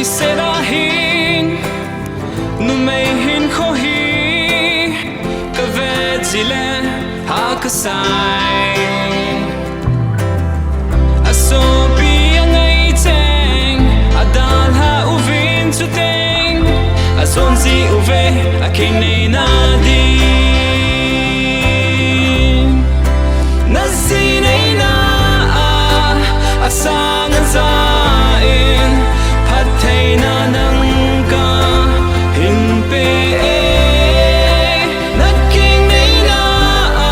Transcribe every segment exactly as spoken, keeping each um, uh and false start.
Sela hin, numei hinkho hi, ka vet jile, ha ka sai. A sopi a ngai cheng, a dalha uvin chuteng, a sonji uve, a kei nei na ding. Na ji neina a, a sang a ja in, phattheina nang ka hin pe e. Na kei neina a,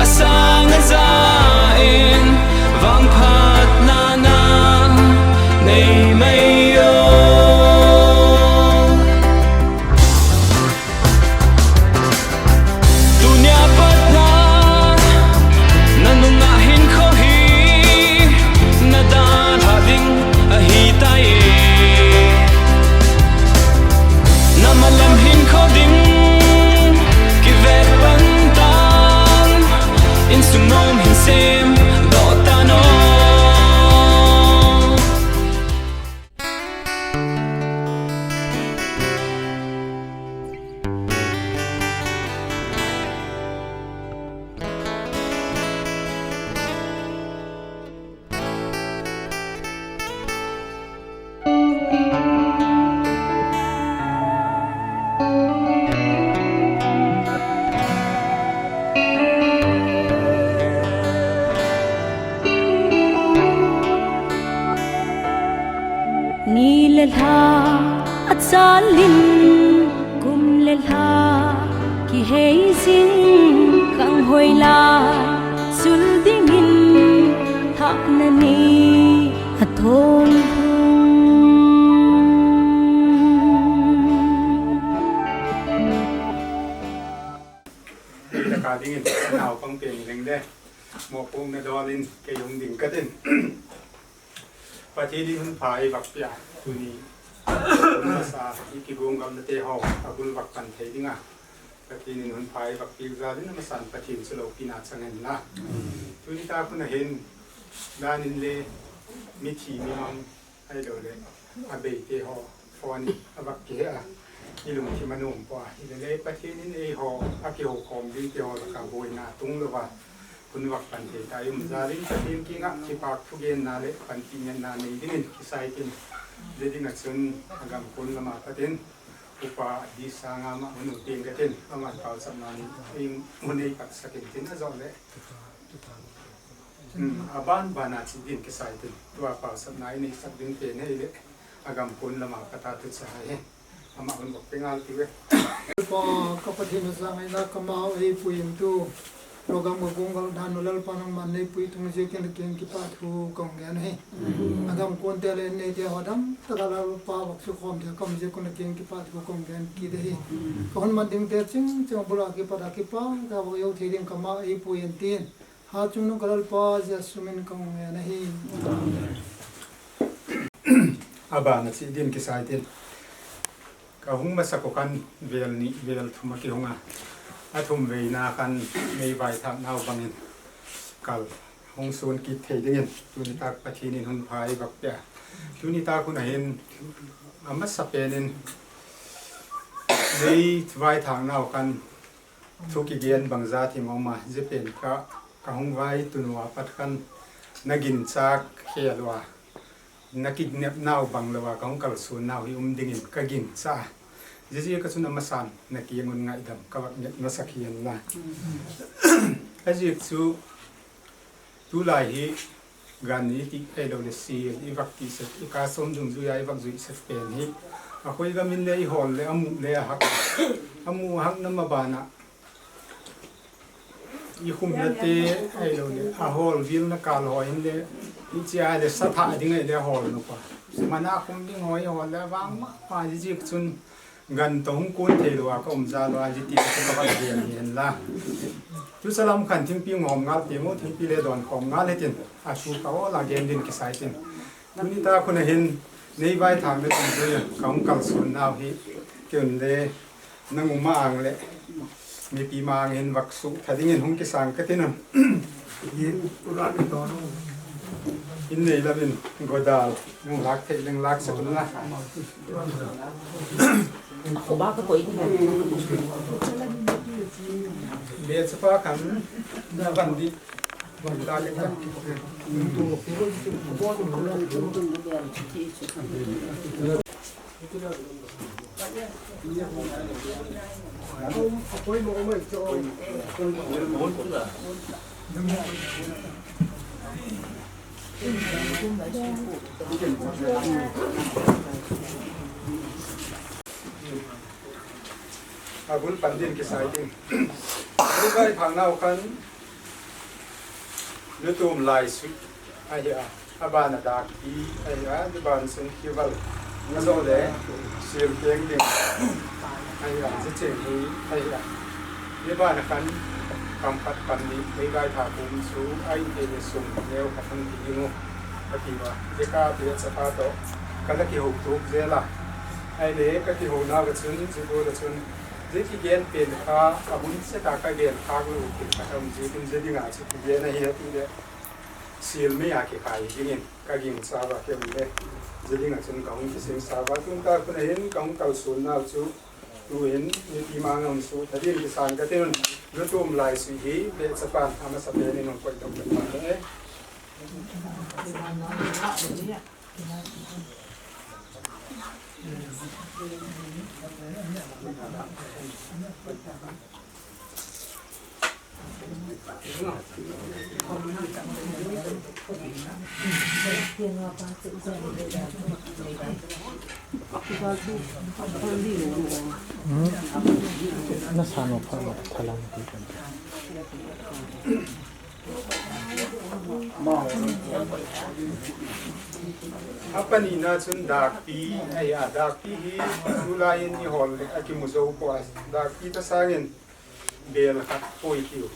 a sang a ja in, vangphatna na nei mai o. Tunia pat na, na nunga hinkho hi, na dalha ding ahi tai. Na malam hinkho ding, kivet pan tan, insung nom hin sem doh tan o. Ni le lha a chalin, kum le lha kihei jing, khang hoi lai sul dingin, thahna ni a thon hung. Taka dingin, naupang pen ni leng le, mohpuina dolin, kei hung ding katin. Pathen in hun pha eivak pia, tuni, hun masa, i kigong gamna te ho, a bul vak pan thei dinga. Pathen in hun pha eivak pi jal in, amasan Pathen chu loupina chang hen la. Tuni ta khun a hin, dan in le, mithi mimang, ahilou le, a bei te ho, phone in, a vak kihe a, i lungthim a nom poi, ahile le, Pathen in eiho, a kihou khom ding te ho, la ka boina tung louva. Hun vak pan thei ta i um jal in Pathen kinga kipa thugenna le panpina nei dingin kisai tin. Hiti dinga chun a gam kon lama patin Upa D Sanga ma hun u peng katin, aman pausapna nei, hun ei pat sakin tin a jo le. Hmm, a ban ban a chi din kisai tin. Tua pausapna i nei sak ding te nei le. A gam kon lama pata tu cha he. Ama hun bok pe ngal ti ve. Lalpa ka Pathen, na jangaina ka ma ei pui in tu. Program ka gong gal dan nu Lalpa nangman nei pui tung jeh kin keng kipa thu kong gen hi. A gam kon te le nei te ho dam ta ka Lalpa vak su khom te kam jeh kun keng kipa thu kong gen kit hi. Ka hun man ding te ching ching bula kipa da kipa ka vak yo thei ding ka ma ei pui in tin. Ha chungnung ka Lalpa Jesu min ka hung ngen ahi. A ban a chi din kisai tin. Ka hung masa ko khan vel ni vel thum a kihung a. A thum veina khan nei vaithak nau bangin kal hung sun kit thei dingin tuni tak Pathen in hun pha eivak pia. Tuni tak hun a hin a masa pen in nei vaithak nau khan Thu kigen bang jat hi mama, jeh pen ka, ka hung vai tunu a pat khan na gincha khel uva, na kinep nau bang louva, ka hung kalson nau hi um dingin ka gincha. Jeh jeh a chun amasan na kiang un ngaidam ka vak nep na sakhi hen la. Ajeh chu, Tulai hi gan ni ti ahilou le si i vak ti sek, i ka som dungjuia i vak jui sek pen hi. A khoi gam in le i hol le a mu le a hak. A mu a hak na ma bana. I khum na te ahilou le a hol vil na kal ho in le i chia le sa tha ding ai le a hol nu pa. Mana khum ding ho i hol le vang ma pa ji jik chun. Gan to hung kun thei lou a ka um jal uva, jiti ka ka va gen ni hen la. Tu salam khan thingpi ngom ngal ti mo, thingpi le don khom ngal he tin. A thu ka o la gen din kisai tin. Tuni ta khun a hin, nei vai thang le tin tu ka hung kalson nau hi. Kiun le, nang um a ang le, mipi ma ang hin vak su tha dingin hung kisang ka tin am. Ye, ura ni to no. In nei lamin godal, nung lak thei leng lak sa kun la. Ako ba ka koi ni? Be sa pa kan, na van di, van ta le kan. Abul pandin kisai ding. Abul kai phang nau khan. Lutum lai sui ahi a, abana dakpi ahi a, aban sun khival. Ajo le, sil keng ding ahi a, jicheng hi ahi a. Abana khan, kampat pan ni, ei gai tha kum su, ai te le sum, neo khat hang ti ding u, ati va. Jeka pe chapa to, ka la kihou tuk jela. Ai le, ka kihou na va chun, jibu la chun, Jeki gen pen kha, amun se ta ka gen khak lu pen kha, um, je kin je dinga chu ki gen ahi ati le. Sil mei a kikhai dingin, ka ging sa va ke le. Je dinga chun ka hung kising sa va, tun ta kun ahin, ka hung kal sun nau chu. Tu hin, ni ti ma ngam su, ta din kisang ka tin, lutum lai sui hi, le chapan, ama sa pen in hung koi tong ka ta le. Hmm? Na sa no pha ma thalang ti kan. Apanina chun dakpi, ahi a, dakpi hi tulai in i hol le akimu jou poi a, dakpi ta sangin bel khat poi tiu.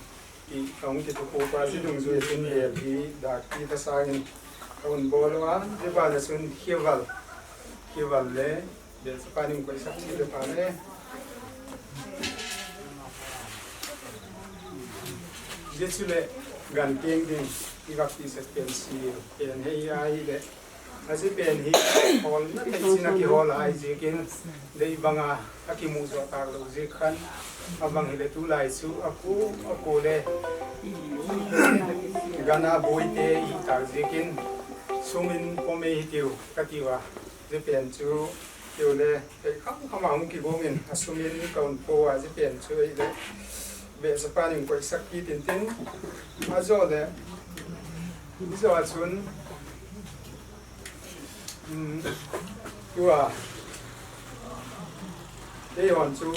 Ti kong kitu ko pa si dungjui chun bel hi dakpi ta sangin ka un bol a, ti pa na chun khival, khival le Bel sa pa ning koi sak chi le pa le. Jesu le gan keng ding i vak ti set pen si pen hei ai le. Asi pen hi hol na thei si na ki hol ai je kin dei banga akimu jo tak lo je khan abang hi le tulai su aku aku le gana boi te i tak je kin sumin pome hi tiu ka ti wa. Je pen chu tiu le Kei kham kham a hung kigong in, a sum in ka un po a, ji pen chu ei le. Beh sa pa ning koi sak ki tin tin. A jo le. I jo a chun. Um, tua. Kei hon chu.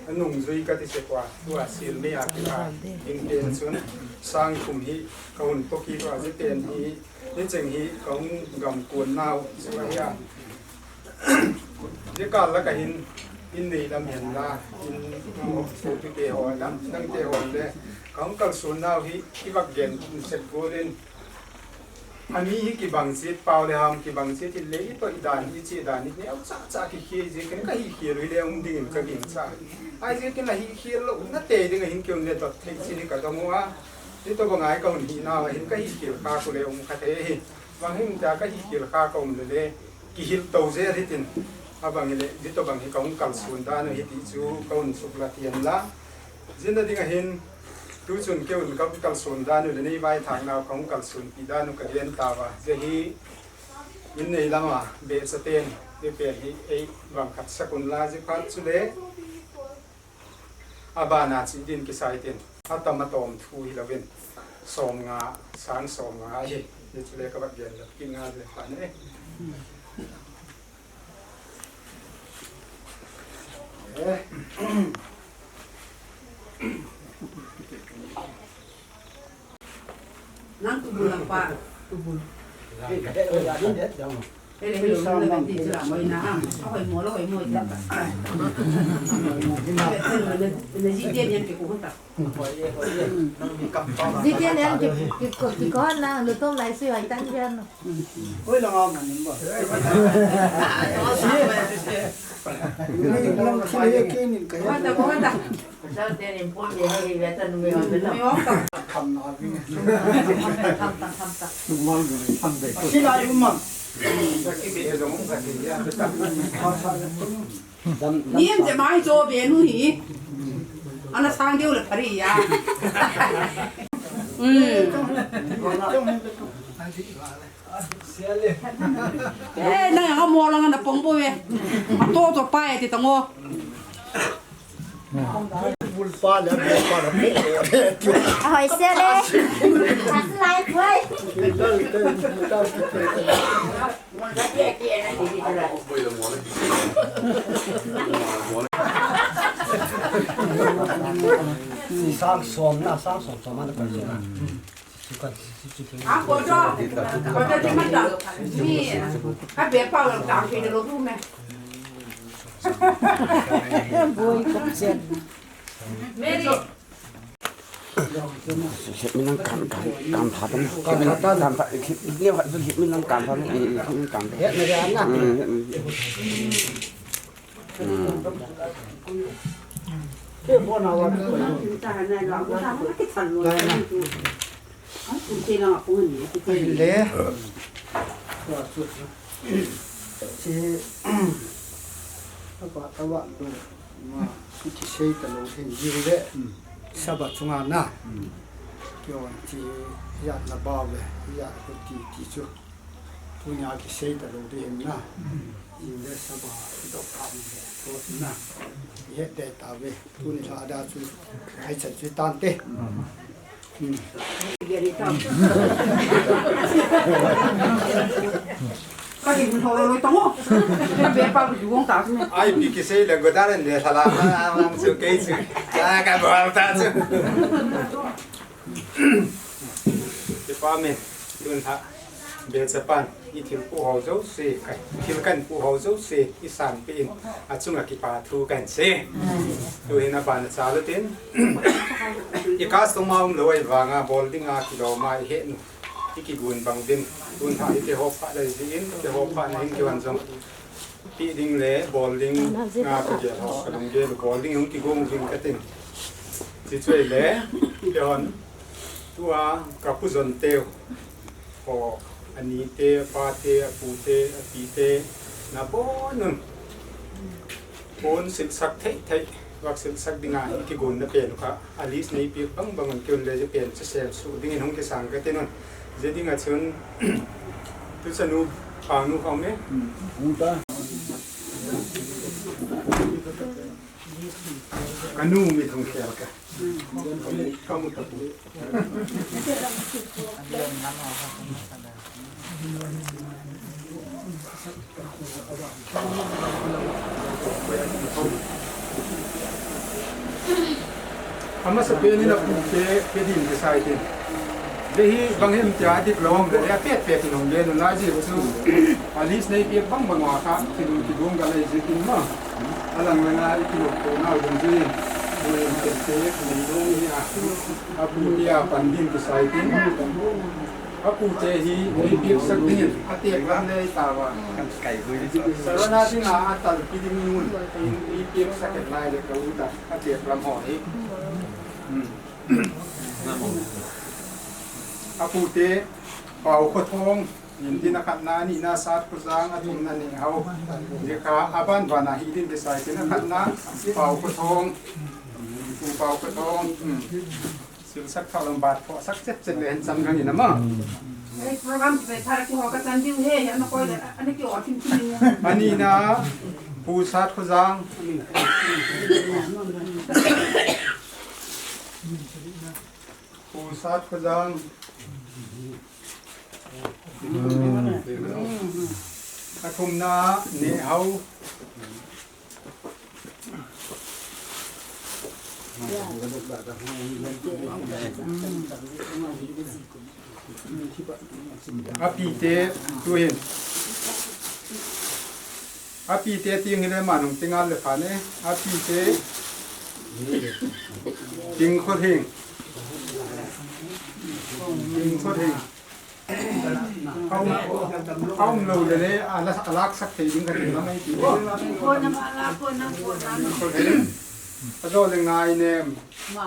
A nung jui ka ti se kwa. Tua sil me a ki ka. Ing pen chun. Sang kum hi. Ka un po ki tua ji pen hi. Ni cheng hi. Ka un gam kuan nau. Chu a hi a. Jeka la ka hin, in nei lam hen la, in, uh, tu te ho lam, nang te ho le, ka hung kal sun nau hi, i vak gen, set go len. Ami hi kibang sit, pau le ham kibang sit, i le i to i dan, i chi dan, i neu cha cha ki khi, je ken ka hi khi lui le um ding in ka ging cha. Ai je ken la hi khi lo, na te ding a hin ki un le to, thei chi ni ka dong u a. Ni to ba ngai ka un hi nau a hin ka hi khi kha ku le um kha te hi. Bang hin ta ka hi khi kha ka um le le. Kihil to je hitin, abang hile, dito bang hi ka hung kal sun dan u hiti chu ka un suk la tian la. Jin na ding ahin, tu chun kei un ka kal sun dan u le nei vai thak nau ka hung kal sun pi dan u ka lian ta va. Je hi, in nei lama, be sa ten, e pen hi, ei bang khat sa kun la, je phat chu le. Abana chi din kisai tin. Atam atom thu hi lovin. Som nga, sang som nga hi. Ni chu le ka bat gen lo. Ki nga le pa ne. Eh. Nang tu bula pa. Tu bula. Jiten en ki, ki, ki, kikon na, lutom lai sui hoi tan pian. Oi, lang ang anin ba? Lang thil he ke nin ka he. Kham na vi. Sila umam. Nim je mai jo be nu hi. Ana sang deu le phari ya. Mm. Eh, na ya mo lang na pong bo we. To to pa e ti tango. Ahoi se le. Aslai poi. Sang som na, sang som som na. A ko to, ko to ti ma ta. Ni, ka be pa lo ta ke lo tu me. Boy ko chen. Mary. Minang kan kan kan tha tam. Kan tha tam. Kan tha. Ni ha tu minang kan tha. Minang kan tha. Le. Si. Apa tawa lo. Ma. Ki sei ta lo hin ji le. Saba chunga na. Kio chi ya na ba le. Ya ko ti ti chu. Tunia kisei ta lo ding na. Inle saba dok kha ni le. To na. Ye de ta ve. Tuni la da chu. Hai chan chu tan te. Ka hin ho lo tong o. Be pa du gong ta ne. Ai pi kisei le go da le la la. Chu ke chu. Ka bo ta chu. Kipa me, tun ha, Belchapan, i thil pu ho jouse, ka thil kan pu ho jouse, i sanpeh in, achunga kipa thu kan sei. Tu hin aban a chal utin, i customer um lou ahivanga, bol dinga kilom a i henu, i kigon bang din, tun ha i kihoupi le jin, kihoupi na hin kivan jong. Pi ding le, bol ding, nga ka gel ho, ka lunggel, bol ding hung kigong ding ka tin. Chi chu le, le hon, tua ka pu jon teu, ho, ani te, pa te, apu te, api te, na bon un. Bon silsak thei thei, vak silsak dinga, i kigon na pen u kha. A list nei peh bang bang un kiun le je pen che sel su ding in hung kisang ka tin un. Je ding a chun tu chanu pang nu khong me. Hung ta. Ka nu mi thong khel ka. Ka mu ta pu. Amasa pen in apu te, pe din kisai tin. Ve hi bang hem tia dik lom le, a pet pet in hong le, nunga ji chu. A list nei peh bang bang wa kha, kidung kidung ka le ji tin ma. Alang langa i kilop to nau dong ji. Ve hem te te, nei dong ni a. Apu te a pan din kisai tin. Apu te hi, nei peh sak ding in, a tek lam le ta va. Sarana ding a, a tal pi ding un, nei peh sak lai le ka u ta, a tek lam ho hi. Hmm. Apu te, Pau Khothong, nin din a khatna, nina Satkhojang, a thumna Nehao. Jikha, a ban ban a hi din kisai tin a khatna, Pau Khothong. Pu Pau Khothong. Hmm. Silsak thalam bat phosak chet chet le hen chan gang in ama. Ei, program ki pe thar ki ho ka chan diu he, ana koi le, ana ki o thim thim ni. Ani na, Pu Satkhojang. Pu Satkhojang. A thumna, Nehao. Api te, tu hin. Api te ting hile manung tingal le pha ne. Api te ting khut hing. Ting khut hing. Aum, aum lo le le, ala, alak sak thei ding ka ti la mai ti. Ko na ma la, ko na, ko na. Ting khut hing. Ajo le ngai nem. Ma.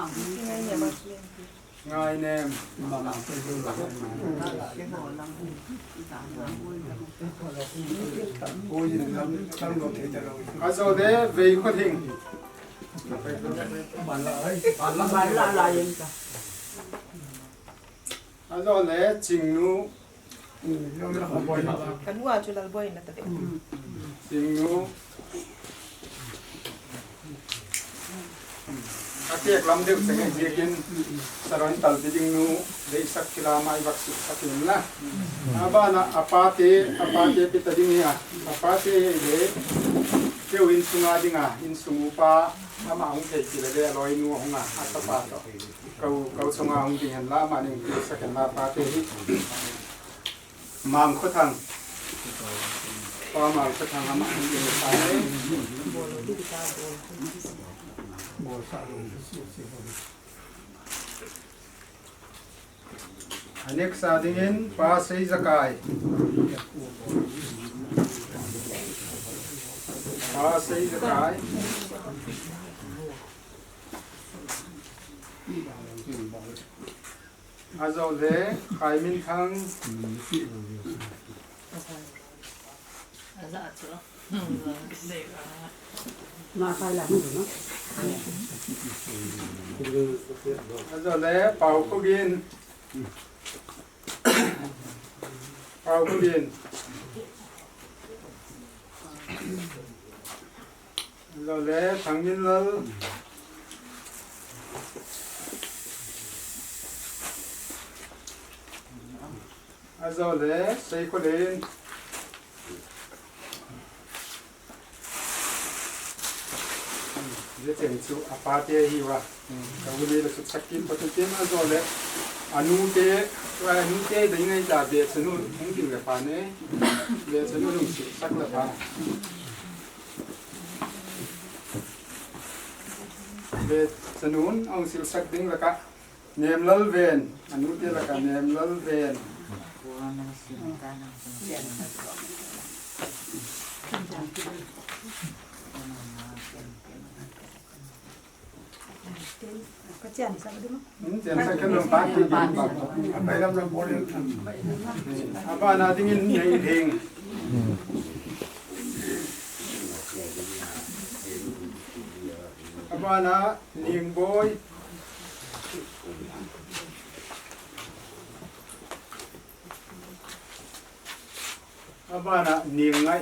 Ngai nem. Ajo le vei khut hing. Ajo le chingnu. Ka nu a chu Lalboi na ta de. Chingnu. Atek lam deu senge jekin saron tal biding nu dei sak kila mai vak sik sakin la. Abana apate, apate pita ding ya. Apate le teu insunga dinga, insung upa ama hung thei kila le loi nu hunga atapa to. Kau, kau sunga hung ding hen la, ama ning sakin la apate hi. Mangkhothang. Pa Mangkhothang ama hung ding sa le. Anek sa dingin Pa Seijakai. Pa Seijakai. Ajo le Khaiminthang. Na khai la hung na. Ajo le Paokhogin. Paokhogin. Ajo le Thangminlal. Ajo le Seikholen. Hicheng chu apate ahiuva. Ka u le le sutsak kit patu tin ajo le. Anute, anute dei ngai ta be chanu hung ding le pha ne. Be chanu hung sutsak le pha. Be chanu hung sutsak ding le ka. Nemlalven, anute laka Nemlalven. Hmm, cheng sa ka dum. Abana dingin Neilhing. Abana Ningboi. Abana Ningngai.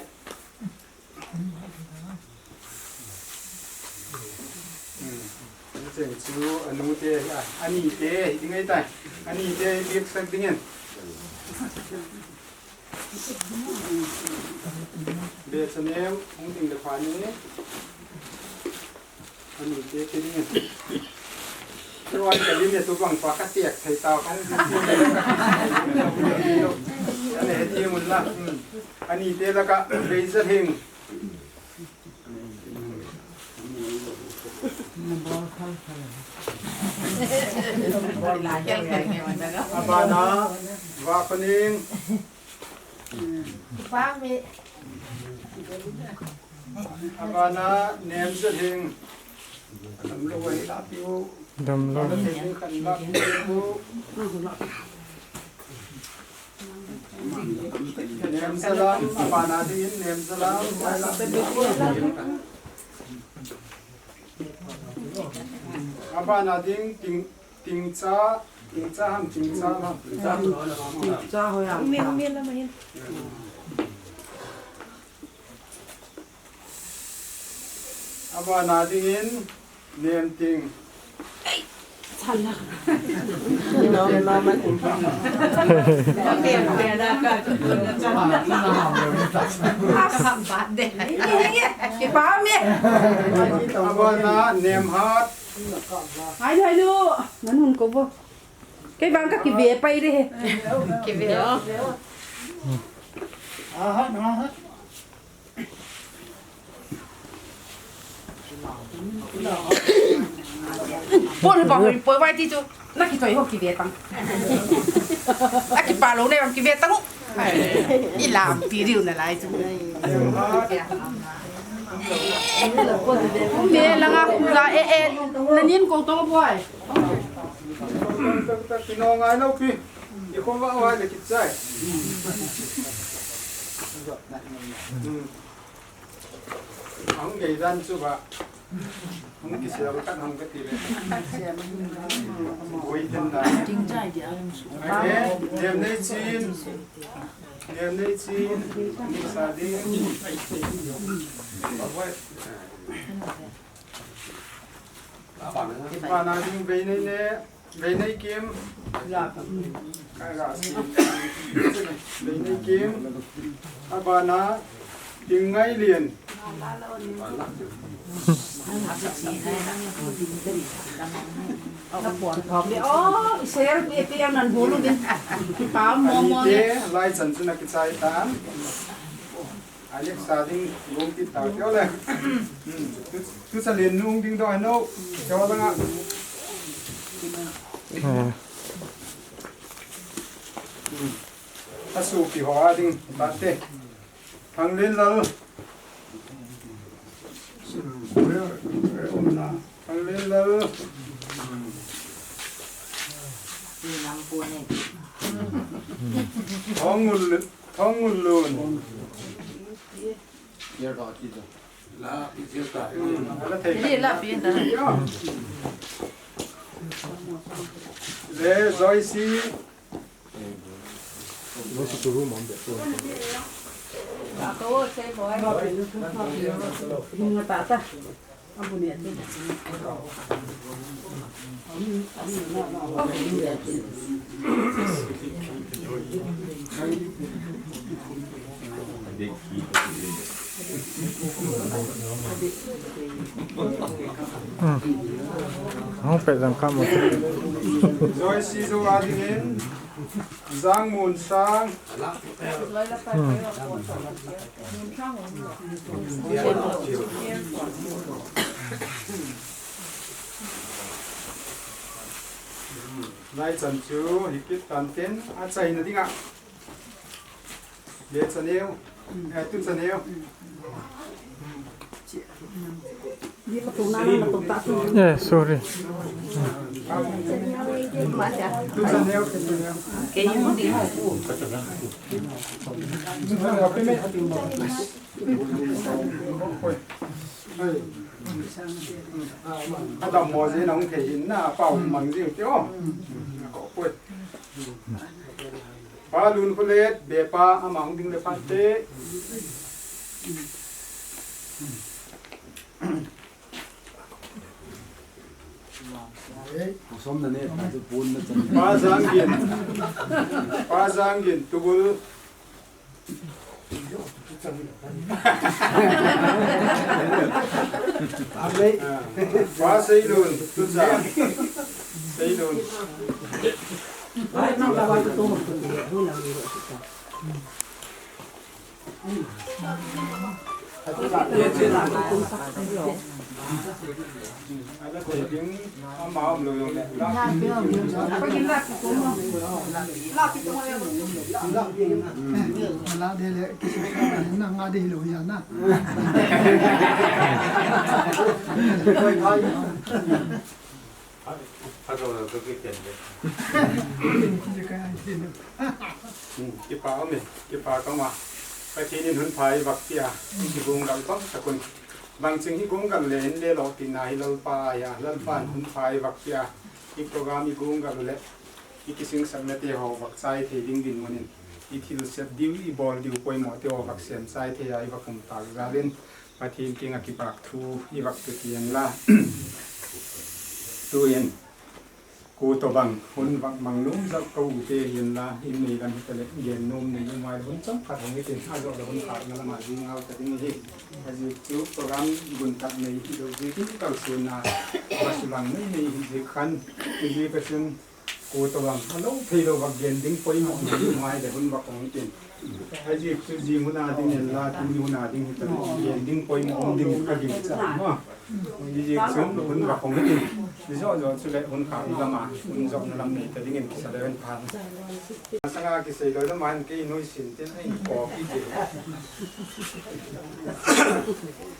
Hmm. Cheng chu anute, a, anite, ding ai tai. Anite, bik sak dingin. Be chaneu, hung ding le pha ni. Anite, ke ding. Roi ka lim e tu bang pa ka tiak thei ta, ka hung ding. Ane, he ti mun la. Hmm. Anite laka, Beijahing. Abana, Vapaning. Abana, Nemjalhing. Damlou. Nemjalam, abana dingin Nemjalam. Abana ding Ting, Tingcha, Tingcha ham, Tingcha ham. Tingcha ho ya. Abana dingin Nemting. Chan la. Nom, nom, man. Abana Nemhat. Hai, hai, lu. Nanun ko bo. Kei bang ka kive pai re. Kive. Ahat, ahat. Pon ba hoi poi vai ti chu. Na kichoi ho kive tang. Na kipa lou ne bang kive tang u. I lampi diu nalai chu. Me langa khu la e e. Na nin ko tong boi. Kino ngai lou pi. I khom va vai le kichai. Hung gei dan chu ba. Hung kisel khat hung kati le. Goi ten da. Ai, nem nei chin. Nem nei chin. Ni sa ding. Ba na ding bei nei ne. Veinei Kim. Veinei Kim. Abana Tingngailian. Oh, share pe pe ang nan bolu din. Pam mo mo. Te lai chan chu na kichai tan. Alex sa ding lung ti ta kyo le. Hmm. Tu, tu sa len nung ding do no. Kyo la nga. Hmm. Asu ki ho a ding ta te. Thang len lal. Thang len lal. Thong ngul, thong ngul lun. Le Joyce. Hung pe jang ka mo. Joyce Zo a dingin, Jang Mun Sang. Lai chan chu hi kit tan tin, a chaina dinga. Le chaneu. Eh, tu chaneu. Yeah, sorry. Tu chaneu, tu chaneu. Adam mo je nong thei hin na pau mang jing tio. Ko poi. Pa Lun Khulet, be pa, ama hung ding le phat te. Pa Jang Gin. Pa Jang Gin, tubul. Pa Seilun, tucha. Seilun. Kipa ume, kipa kama. Pathen in hun pha eivah peh a, i gung gal bang takun. Bang ching hi gung gal le in le lo tina hi Lalpa ahi a, Lalpa in hun pha eivah peh a, i program i gung gal le, i kisingsakna te ho vah chai thei ding dinmun in, i thil sep diu, i bol diu poimo te ho vah sem chai thei a, i vah um tah jal in, Pathen kiang a kipak thu i vah tu ti hen la. Tuin, ko tobang, hun vah mang nom jat ko u te hin la, in nei lam hi ta le, gen nom nei u mai hun chom khat hong i tin, a jo la hun khat na la ma jing au ta ding hi. A ji chu program gun tak nei hi do ji tin kal sun na, va su lang nei nei hi ji khan, i ji pa sun, Ko tobang, a lo thei lo vah gen ding poimo um ding mai le hun vah kong tin. A ji chu ji mun a ding en la, tuni hun a ding hi ta gen ding poimo um ding ka ging cha ma. Hijeh chun hun va hong tin. Hijo jo chule hun kha gam a, hun jo na lam nei ta dingin kisa le ven phan. Sanga kisei lou lam a hin kei nuisin tin a hin ko ki ke.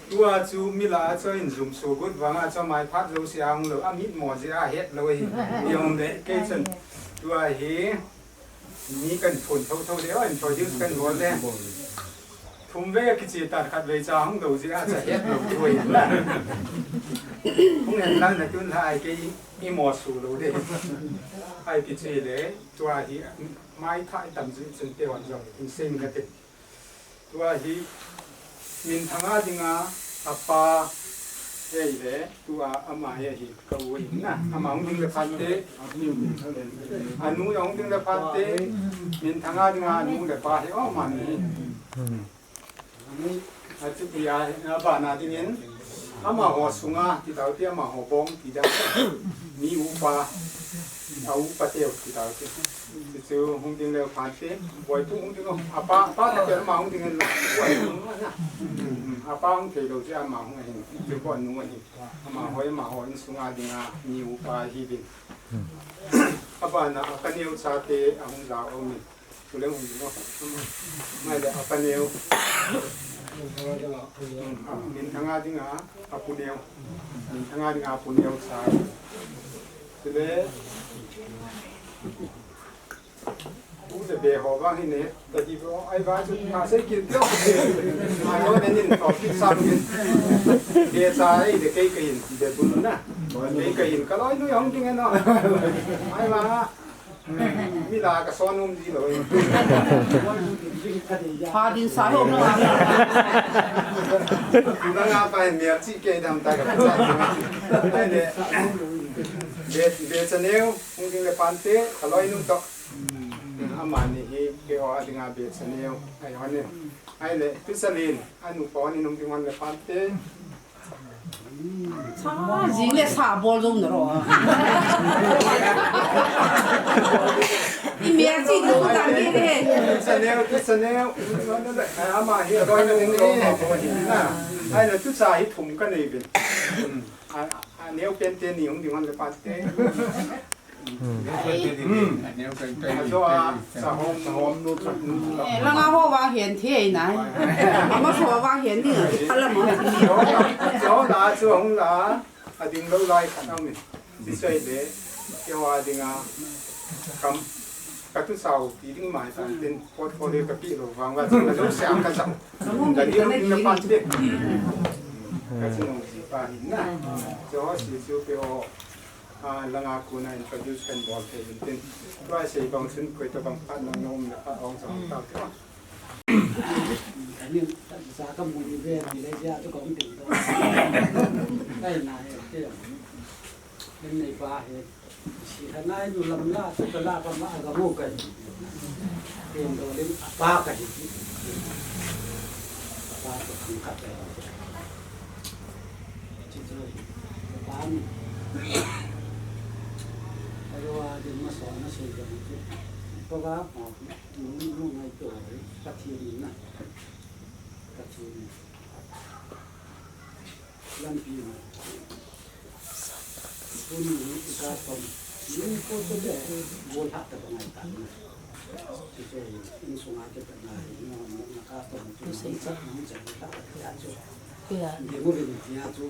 Tua chu mi la a chu in jum su gut vang a chu mai phat lou si ang lou, a mit mo ji a het lou hi. Yong de kei chun. Tua hi mi kan phun tho tho de, introduce kan bol de. Thum vei a kiche tan khat vei cha hung do ji a cha het lou thoi. Hung en lang na tun lai kei i mo su lou de. Ai kiche le, tua hi mai thai tam ji chun te wan jong, in sing ka te. Tua hi, minthang a dinga, apa, hei le, tua ama hi ahi, ka u ahi na, ama hung ding le phante. Anu hung ding le phante, minthang a dinga, anu le pa hi, o, ama ni. Anu, ati pi a, a ba na dingin, amaho sunga, ti tau ti amaho bong, ti da, mi upa, a upa teu, ti tau ti. Ti chu hung ding leu phante, boipu hung ding leu, apa, apa ta tel ma hung ding leu, boipu hung na. Apa hung thei lou chu ama hung ahin, chu ko nu ahin. Amaho, amaho insunga dinga, mi upa hi bin. Apa na, apa neu chate, ahung la o mi. Tuleng hung ding o. Mai le apa neu. Minthang a dinga, apu neu. Minthang a dinga, apu neu sa. Tule, u le be ho vang hi ne, ta di bo, ai va chu ka sei kin lo. Ai ho ne nin ko ki sa kin. Be sa ai de kei kei in, de bun na. Kei kei in, ka loi nu hung ding no. Ai va. Mi la ka son um di lo. Pha din sa ho na. Ku na nga pa mi a chi ke dam ta ka sa. Ai le. Be, be chaneu, hung ding le phante, ka loi nu to. Ama ni hi, ke o a dinga be chaneu. Ai ho ne. Ai le, tu sa lin, anu pa ni hung ding hon le phante. Sa jing le sa bol jong na ro. I mi a chi do ta ni le. Sa neo, tu sa neo. Ama hi roi na ni. Na. Ai na tu sa hi thum ka nei bin. A, a neo pen te ni hung ding hon le phante. Hmm. Ajo a, sa hom, sa hom nu, nu, nu. Eh, langa ho vang hian thei na. Ama so vang hian ding, ala mo. Jo la, jo la, chu hung la, a ding lo lai khat a um in. Ti sei le, kei ho a dinga, kam, ka tu sau, ti ding mai tan tin, portfolio ka pi lo vang va, ka lo siam ka sau. Ka ni lo ding le pan te. Ka chu nong si pa hin na. Jo si chu kei ho. A, langa kona introduce kan bol thei in tin. Tua sei bang chun koi to bang phat nang nom le phat ong chang tau te. Ani sa ka mu ni ve ni le ja to kong tin to. Kai na he te. Len nei pa he. Si ha nai nu lam la to ka la pa ma ga mu kai. Ken do len apa ka hi. Apa to khang khat le. Chi chu, pa ni. Ajo a din ma so na sei ka ni chu. Pa ga ma, nu, nu ngai to, Pathen ni na. Pathen ni. Lampi na. Tuni ni ka tom. Ni ko to de, bol ha ta ba ngai ta na. Chi chu, insunga ke ta na, ni na ka tom. Ni sa, ni sa, ni sa, ni sa. Koi a? Ding uvin tia chu.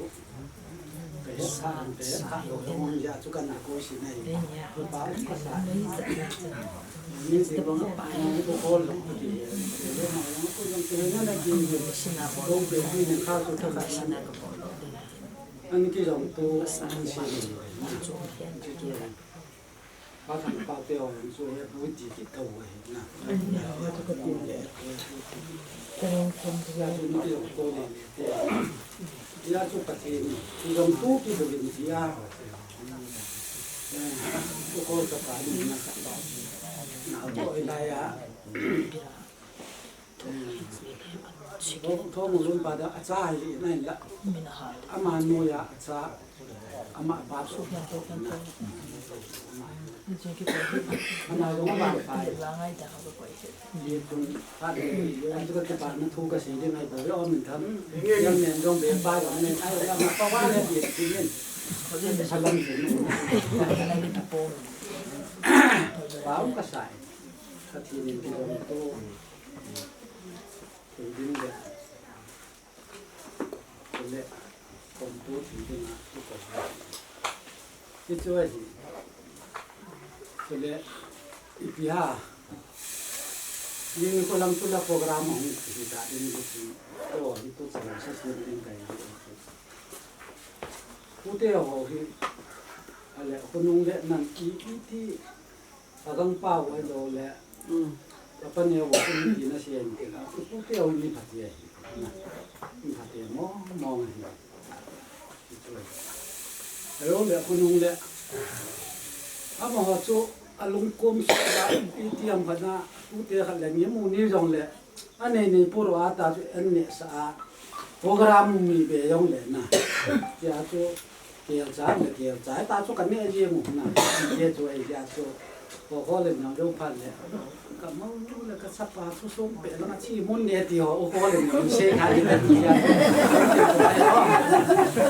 Ka het sa, ka het sa lo, ka hong ja chu ka na koi si nai. Ka pa ka sa. Ni si bang pa ko ko lo. Ko jong ke na na ki. Ko be ni ka chu ka sa. An ki jong tu sa si ni. Pa thang pa te o chu he bu ti ki to he na. Ya chu ni ki to le te. Ya chu Pathen ni jong tu ki bu ni ya. Ko ko ka pa ni na ka pa. Na ko ila ya. Tho, tho mu lun pa da a cha hi na la. Ama nu ya a cha. Ama pa su. Ama jong ama pa. Ye tun pa de, ye an tu ka pa na thu ka si de ngai pa, ye om min tham. Yang nen jong be pa jong nen ai, ama pa wa le ye ti nen. Salam ji. Pa um ka sai. Ka ti nen ki jong tu. Ti din de. Chule, kon tu thei ding a, tu kon. Hichu ahi. Chule, ipi ham. Ning ko lang tu la program hung ti ta ding ti. To, hitu chan sa si ding kai. Ute ho hi. Ale, khonung le nang i, iti. Agang pau ahi lou le. Mm. Apa ne wo kun ti na sian ti la. Ku te o ni phatia hi. Na. Ni phatia mo, mo hi. Ayo le khonung le. Amaho chu alung kum su la, iti am khana, ute khat le ni mu ni jong le. Anei nei puro ata chu an neh sa a. Program mi be jong le na. Tia chu kel cha le kel cha ta chu ka neh jeng u na. Ye chu ei tia chu. Ko ko le na lo phan le. Ka mo le ka sa pa chu sum pe la chi mun ne ti ho ko le na se ka ni ta ti ya.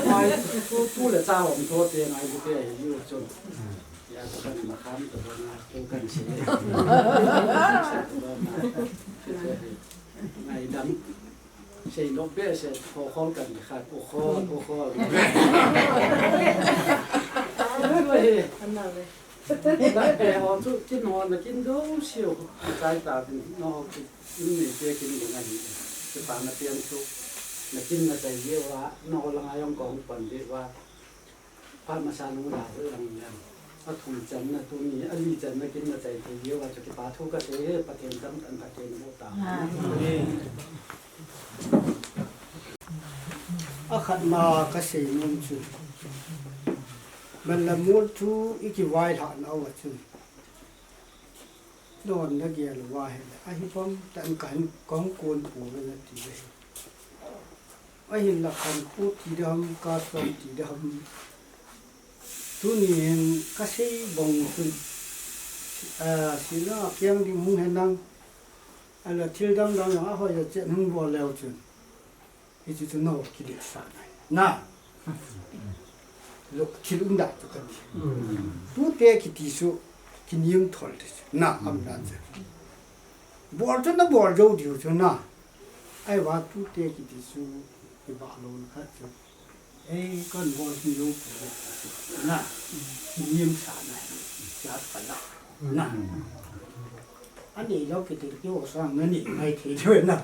Mai chu tu le cha hom tho te ngai bu te yu chu. Ya, kan makham to na, to kan si. Ngai dam. Sei nok be se, ko khol kan khat, ko khol, ko khol. Ana ve. Ana ve. Ho chu kin ho na kin do siu. Kai ta kin no kin ni te kin ni na ni. Ke pa na pian chu. Na kin na chai ye wa, no la ngai ong kong pan de wa. Phat masa nung la ho lang lang. A thum channa tuni, a li channa kin na chai thei jeh uva chu kipa thu ka sei e, Pathen cham tan Pathen bo ta. Amen. A khatna ka sei nom chu. Manla mol thu i kivailhah nau a chun. Don na gel uva ahile, ahi bang tan ka hin kong kon pu na ti ve. Ahinla khan pu ti dam, ka som ti dam. Tunin ka sei bang chun, ah, sila kiang ding hung hen lang. Ala thil dang dang a hoi a chen hung bol leu chun. Hichu chu no kiletsah nai. Na. Lo thil um da chu ka ti. Tute kiti chu kiniam thol te chu. Na am dan chu. Bol chu na bol jo diu chu na. Ahivang tute kiti chu i ba lo na kha chu. Ei kan bol hi lo pu chu. Na. Kiniam sa na. Ya ka la. Na. Ani lo kiti ki o sa na ni ngai thei diu na.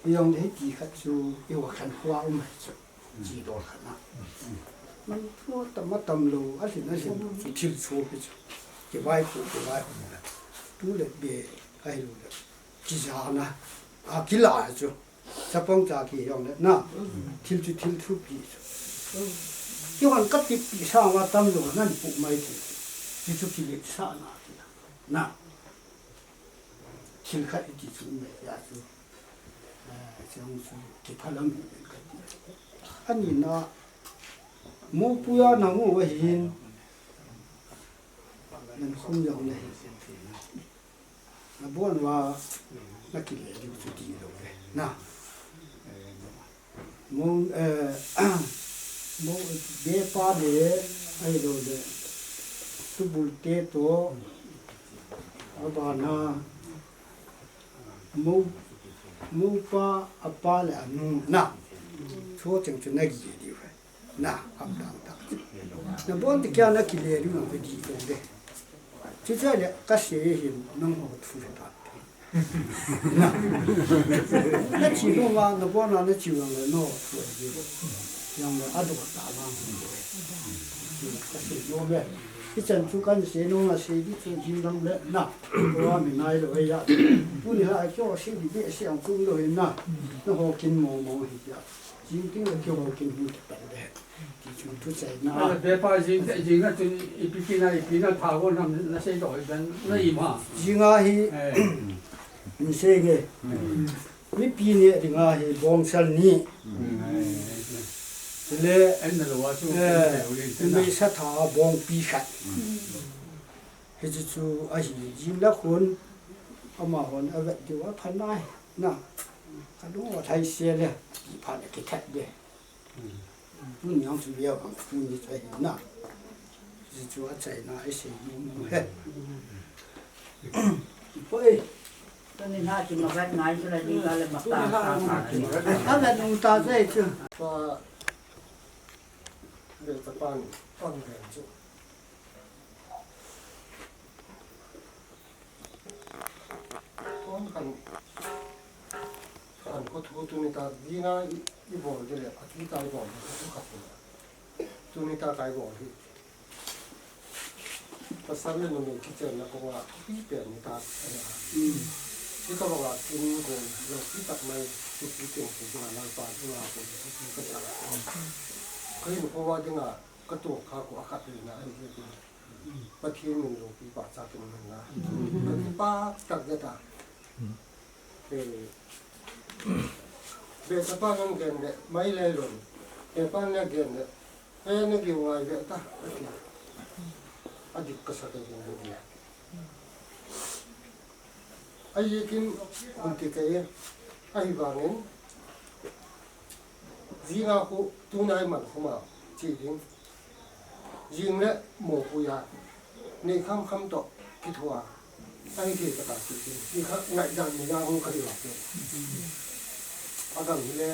Yong le ti khat chu i wa khan khua um hai chu. Chi dol khat na. Man thu tam a tam lo, a lhin a lhin chu thil chu pi chu. Kivai khu, kivai khu na. Tu le be, ahi lo le. Kija na. A kila chu. Chapang cha ki yong le na. Thil chu thil thupi chu. Kihon ka pi pi sa ma tam lo nan pu mai thei. Chi chu kiletsah na ki na. Na. Thil khat i ti chu um mai ya chu. Ah, chang chu kiphalam hi ka ti. Ani na, mopuia na mu va hin, nan khum jong na hi. Na bon va, na kile diu chu ti lo ve. Na. Mo, eh, mo, be pa le, ai lo le. Tu bul te to, a ba na, Mo, mopa, apa le anu na. Chu cheng chu na gi diu. Na, am dang ta. Na bon ti kya na kile diu na ve di to de. Chu cha le ka se hin nong ho thu le ta. Na. Na chi no ma na bon na na chi wang le no thu le. Yang le a do ta ma. Ka se no le. Hichan chu kan se no na se di chu jing dang le na. Ko a mi nai lo ya. Tuni ha kyo se di be se ang kum lo na. Na ho kin mo mo hi ya. Jing ting le kyo ho kin hu ta le. Ti chu thu chai na. Be pa jing, jing na chu ipi pi na, ipi na tha ko nam na se do dan na i ma. Jing a hi. Eh. Ni se nge. Mipi neh dinga hi bongsal ni. Le, numei sa tha bongpi khat. Hichu chu ahi jing le khun, amahon avet diu apha nai. Na, ka lung a thai se le, ti phat le kithat de. Tuni ang chu leo ang tuni chu ahi na. Hichu achaina isei nom nom he. Poi. Tuni na chu magat ngai chu la di ka le mak ta. Avet nom ta sei chu. Pa. Ve ta pan pan ve chu. Kon kan, kan ko thu tuni ta dina i, i bol de le, a ti ta i bol de, thu khat na. Tuni ta kai bol hi. Pasal le numei kichenna kong a, pi pen ni ta, a nia. Ti ka bang a, tin ko, lo pi tak mai, ti pi tin ko, ti na lang pa, ti na ko, ti pi ka ta. Ka hin ko wa ding a, ka to kha ko a khat le na, a ni ti. Pathen min loupi pachat in umhen lang. Ka kipah tak ding ta. Eh, Beh, tapa nang gen le, mai le lon. Tapa na gen le, eh, na giu ngai ve ta, ati. Adik ka sa ka gen le. Ahi kin, um ti ka e, ahivangin, jing a khu, tuna i man khu ma, chi ding. Jing le mopuia, nei kham kham toh, kithua, ahi thei taka chi ding. Ti kha ngaidan ni a hung ka hi uva. Agam hi le,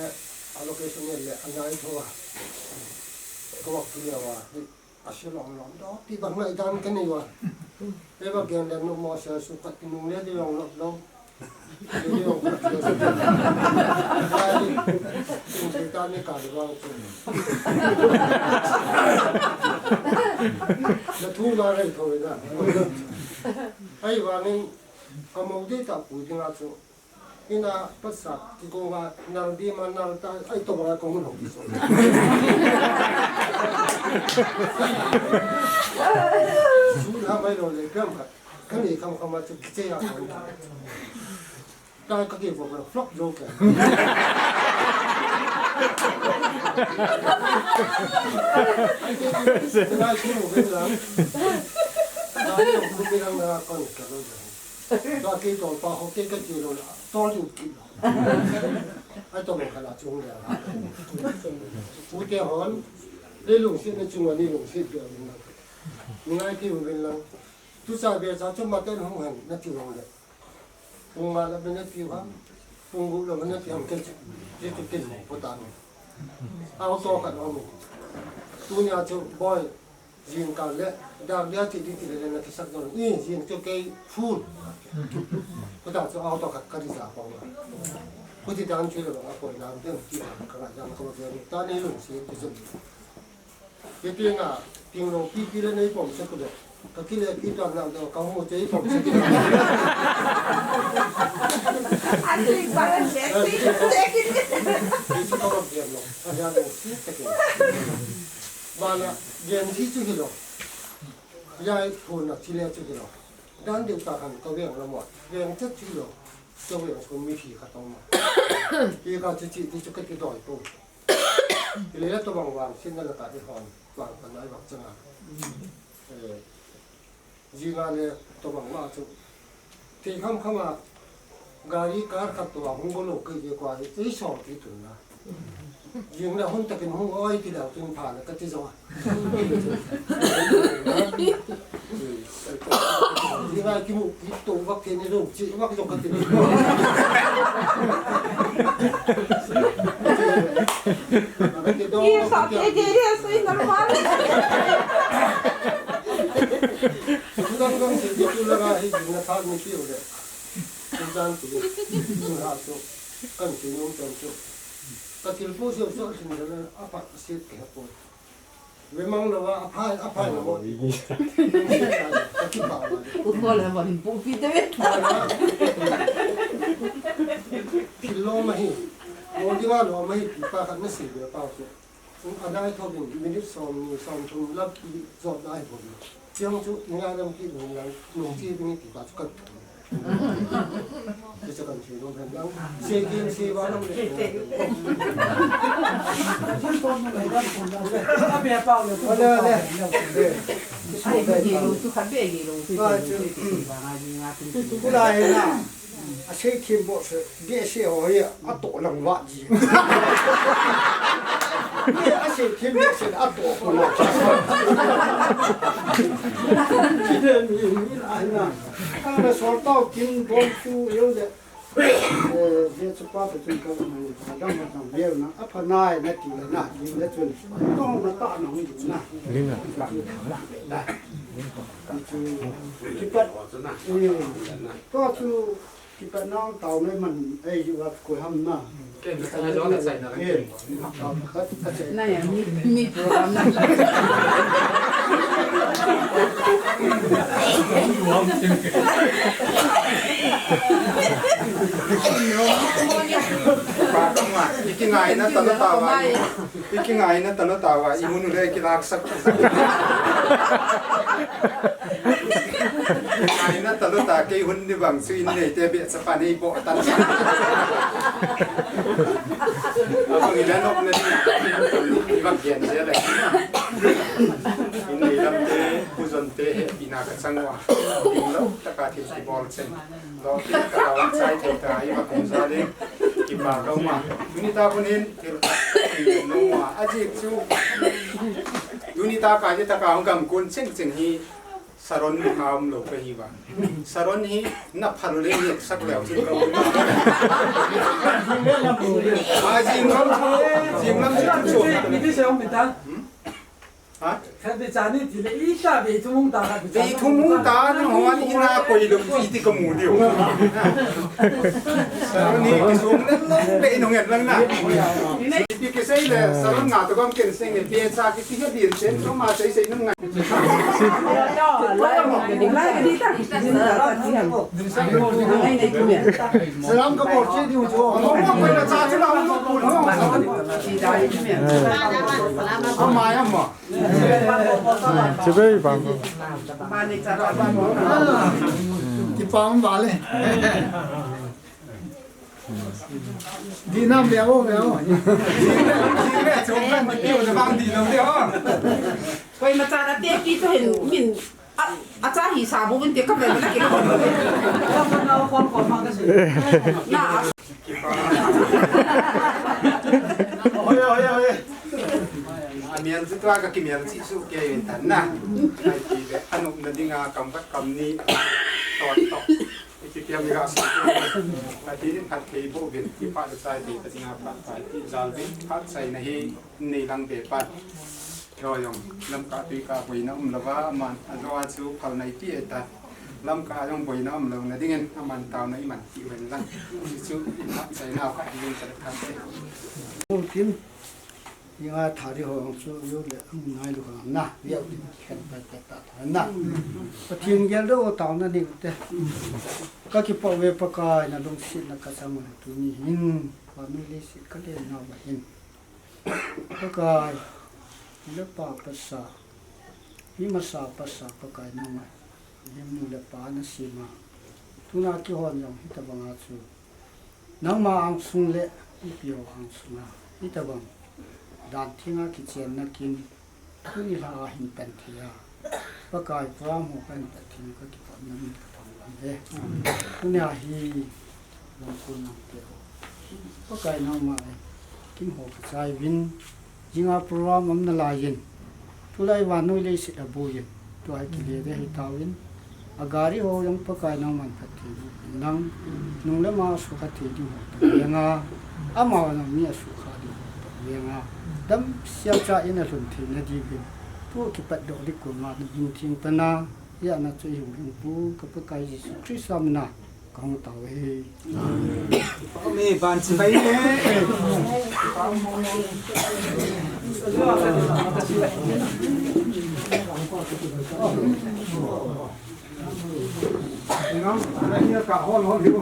a location hi le, anai thua. Ka vak tu le uva, hi, a si lom lom toh, ti bang ngaidan ka nei uva. Eva gen le nu mo se su ka ti nung le di long lom lom. Di long ka ti se. Ai, tung se ta ni ka di bang tu. Na thu la rei tho na. Ahivangin ka mo di ta pu di nga chu. Ina pasa, kiko nga, nal di ma, nal ta, ai to ba kong no. Su ha mai lo le, gram ka, kani kam kam ma chu kiche ya ko. Ta ka ke bo flop lo ka. Ai ke ki mo ke la. Ai ko ke la na kon ka lo. Ka ke tol pa ho ke ka ke lo la. Tol ju ki lo. Ai to mo ka la chung le la. Pu te hon. Le lungset na chung ani lungset ke ani na. Ni ngai ki u ven lang. Tu sa be sa chu ma ten hung han na ti hung le. Pung nga la be na ti ha. Pung gu la be na ti hung ke. Ke ke ke mo ko ta ni. Au to ka no mo. Tu nya chu boy. Jing ka le, dak dia ti di ti le na kisak don. I, jing chu kei full. Ko ta chu auto ka ka di sa pa ma. Ko ti dan chu le ba ko lam den ti ka ka ja ma ko be ta nei lungset ti chu. Ye ti nga, ting lo pi pi le nei pom se ko le. Ka ki le pi to na do ka mo che pom se ko. A ti ba le se ti se ki. Ti chu ko be no. Ka ja lungset te ke. Bana, gen si chu hilou. Yai phun na chile chu hilou. Dan deu ta khan ka veng la mo. Veng chet chu hilou. Ka veng chu mi phi khat tong ma. Hi ka chu chi ti chu ka ti doi po. Hi le la to bang vang sin na la ka ti hon. Vang ka nai vang changa. Eh, Jing a le tobang ma chu. Ti kham kham a gari car khat to a hung go lo kei je kwa hi, ei so ti tun na. Jing le hon takin hung oi ti le tun pha le ka ti jo. Jing a ki mu ki to va ke ni lo chi va ki to ka ti. Ki so ke je re so normal. Sudan gam se tu la ga hi jing na thak ni piu le. Sudan tu. Tu ha tu. Kan ti nung tan tu. Ka til pu se so sin le a pa se ke po. Ve mang lo a phai, a phai lo. Ka ki pa lo. Pu ko le van pu pi te ve. Til lo ma hi. Mo di ma lo ma hi pi pa ka na si ve pa tu. Anai tho bin minute som ni som thum lap ki jot nai bol. Chiang chu nga lam ki nung lang nung chi bin ki ba chu kan. Asei thim boh se, behseh ho hi atoh lang vah ji. Asei thim behseh atoh ko na. Kidem ni ni la na. Kana sol tau kin bom chu yo le. Eh, behseh pa ta chun ka na, ka dang na dang veu na. Apha nai na ti le na, ti le chun. Tong na ta na hu na. Ling na. Kipat. Eh, ko chu kipat nang tao mai man ei yu wat ko ham na. Ken sa jo na sai na ken. Na ya mi mi program na. Ikingai na talo tawa. Ikingai na talo tawa. Imun le kilak sak. Ai na talo ta kei hun ni bang chu in nei te behseh pa nei boh tan. Abang ila nok na ni. Bang gen je le. In nei lam te, pu jon te he ina ka chang wa. Ding lo ta ka thil ki bol chen. Lo te ka wa chai thei ta i ba kum za le. Ki ba lo ma. Tuni ta kun hin thil ka no ma. A ji chu. Tuni ta ka je ta ka hung gam kun cheng cheng hi. Saron ni ham lo ka hi ba. Saron hi na phal le ni sak leo chin ka. A jing lam, jing lam chin chu. Mi ti se ong mi ta. Ha? Khat be cha ni ti le i ta be thum hung ta ka. Be thum hung ta na ho an ina koi lo ti ti ka mu diu. Saron hi ki sum le lo be nung en lang na. Ipi kisei le, saron nga to gam ken seng ne, pia cha kiti he din chen, to ma sei sei nung ngai. Salam ka bol che diu jo. Mo mo ko na cha chu na u lo pu no. Ama ya mo. Chibai bang. Kipam vale. Di nam veo, veo. Di nam, di nam, chong kan, di nam, di nam. Koi ma cha na te ki to hin min a, a cha hi sa bu bin te ka ve na ki. Na. Oi, oi, oi. A mian chu tua ka ki mian chi su ke yin tan na. Ai ti ve, a nop na dinga kam vat kam ni. To, to. Ipi piam i ga sa. Ka ti nin phat thei bo vin, i phat chai thei ta dinga phat pai ti jal vin, phat chai na hi nei lang be pat. Ro yong, lam ka tui ka boina um lova, man, a zo a chu phal nai ti e ta. Lam ka yong boina um lo na dingin, a man tau na i man ti ven lang. Chu i phat chai na ka ti ven ta ta te. Tin. Inga thari ho ang chu yo le ang nai lu hang na, yo khen pa ta ta ta na. Pathen gel do tao na ni te. Ka kipa ve Pakai na lungset na ka chang na tu ni hin, pa mi le si ka le na va hin. Pakai, le pa pa sa, mi ma sa pa sa Pakai na ma, le mu le pa na si ma. Tu na ki hon yong hi ta ba nga chu. Nangma angsung le mipi ho angsunga hitabang dan thenga kichenna kin tuni lha a hin pan thei a, Pakai program ho kan pan thei ka kipatna min ka thangvah e. Tunia hi lamkon lamte ho Pakai nangma le kin ho kichai uvin, jinga program um nalai in, tulai vannoi leiset a boi in, tua hi kile ding ahi tauvin, a gari ho jong Pakai nangman phatthei boh in lang, nung le ma sukha thei ding ho ta venga, ama jong mi asukha ding ho ta venga, damsel cha in alhun theina diuvin, tu kipatdoh ding koma na hing theng pana, hia na chu i hung hung pu ka Pakai Jesu Christa mina. Kong tau e. Kong e, ban chibai e. Ngam, ana hia ka hol hol hiu.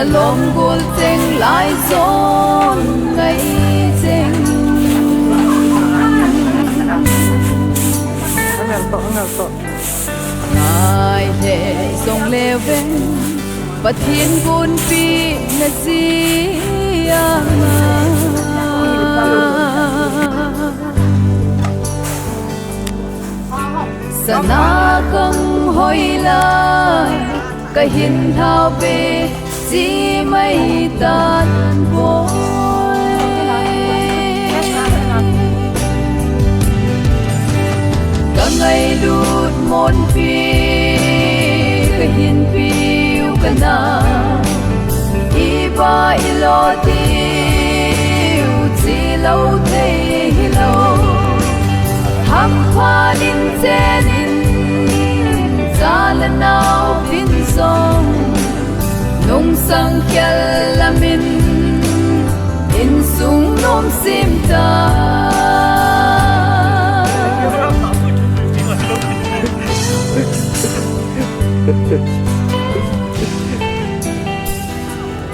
Alom gol cheng lai zon ngai cheng. Angal to, angal to. Ngai he zong le veng, Pathian gunpi na ziang a. Sana kang hoi la, ka hin thau ve, si mai tan boi. Ka ngailut monpi, ka hin piu ka na. I ba i lo tiu, chi lo thei hi lo. Hampha in chen in, cha le nau vin zong, nung sang khel lamin, insung nom sim ta.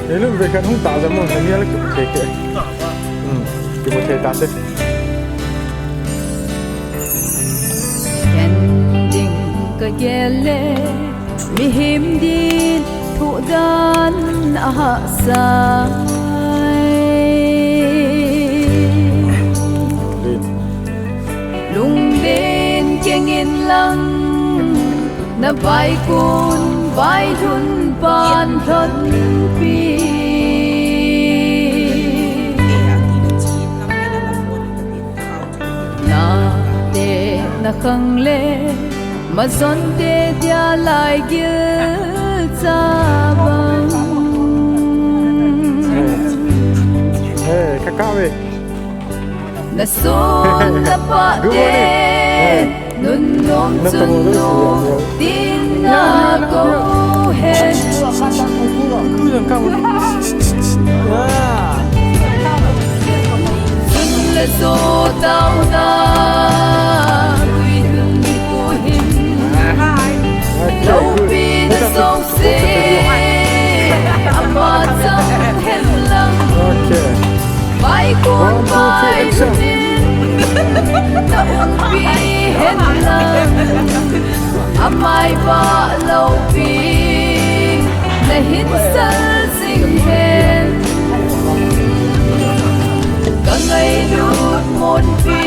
Hello, ve kan hung ta jam mo, ni ala ki ke ke. Hmm, ki mo thei ta te. Ken ding ka gel le, mihem din thu dan a hahsa. Lunglen keng in lang, na vaikun vailhun pan lhonpi. Na te na khang le, ma zon te dia lai gil cha bang. Hey, kakao eh. Na son na pa te, nun nom chun nu, tin na ko hen. Sun le so tau na, kui hun ku hin. Lo pi na so se, ama chang hen lang. Vaikun vailhun in, na umpi hen lang. Amai va lo pi, na hin sal sing hen. Ka ngailut monpi,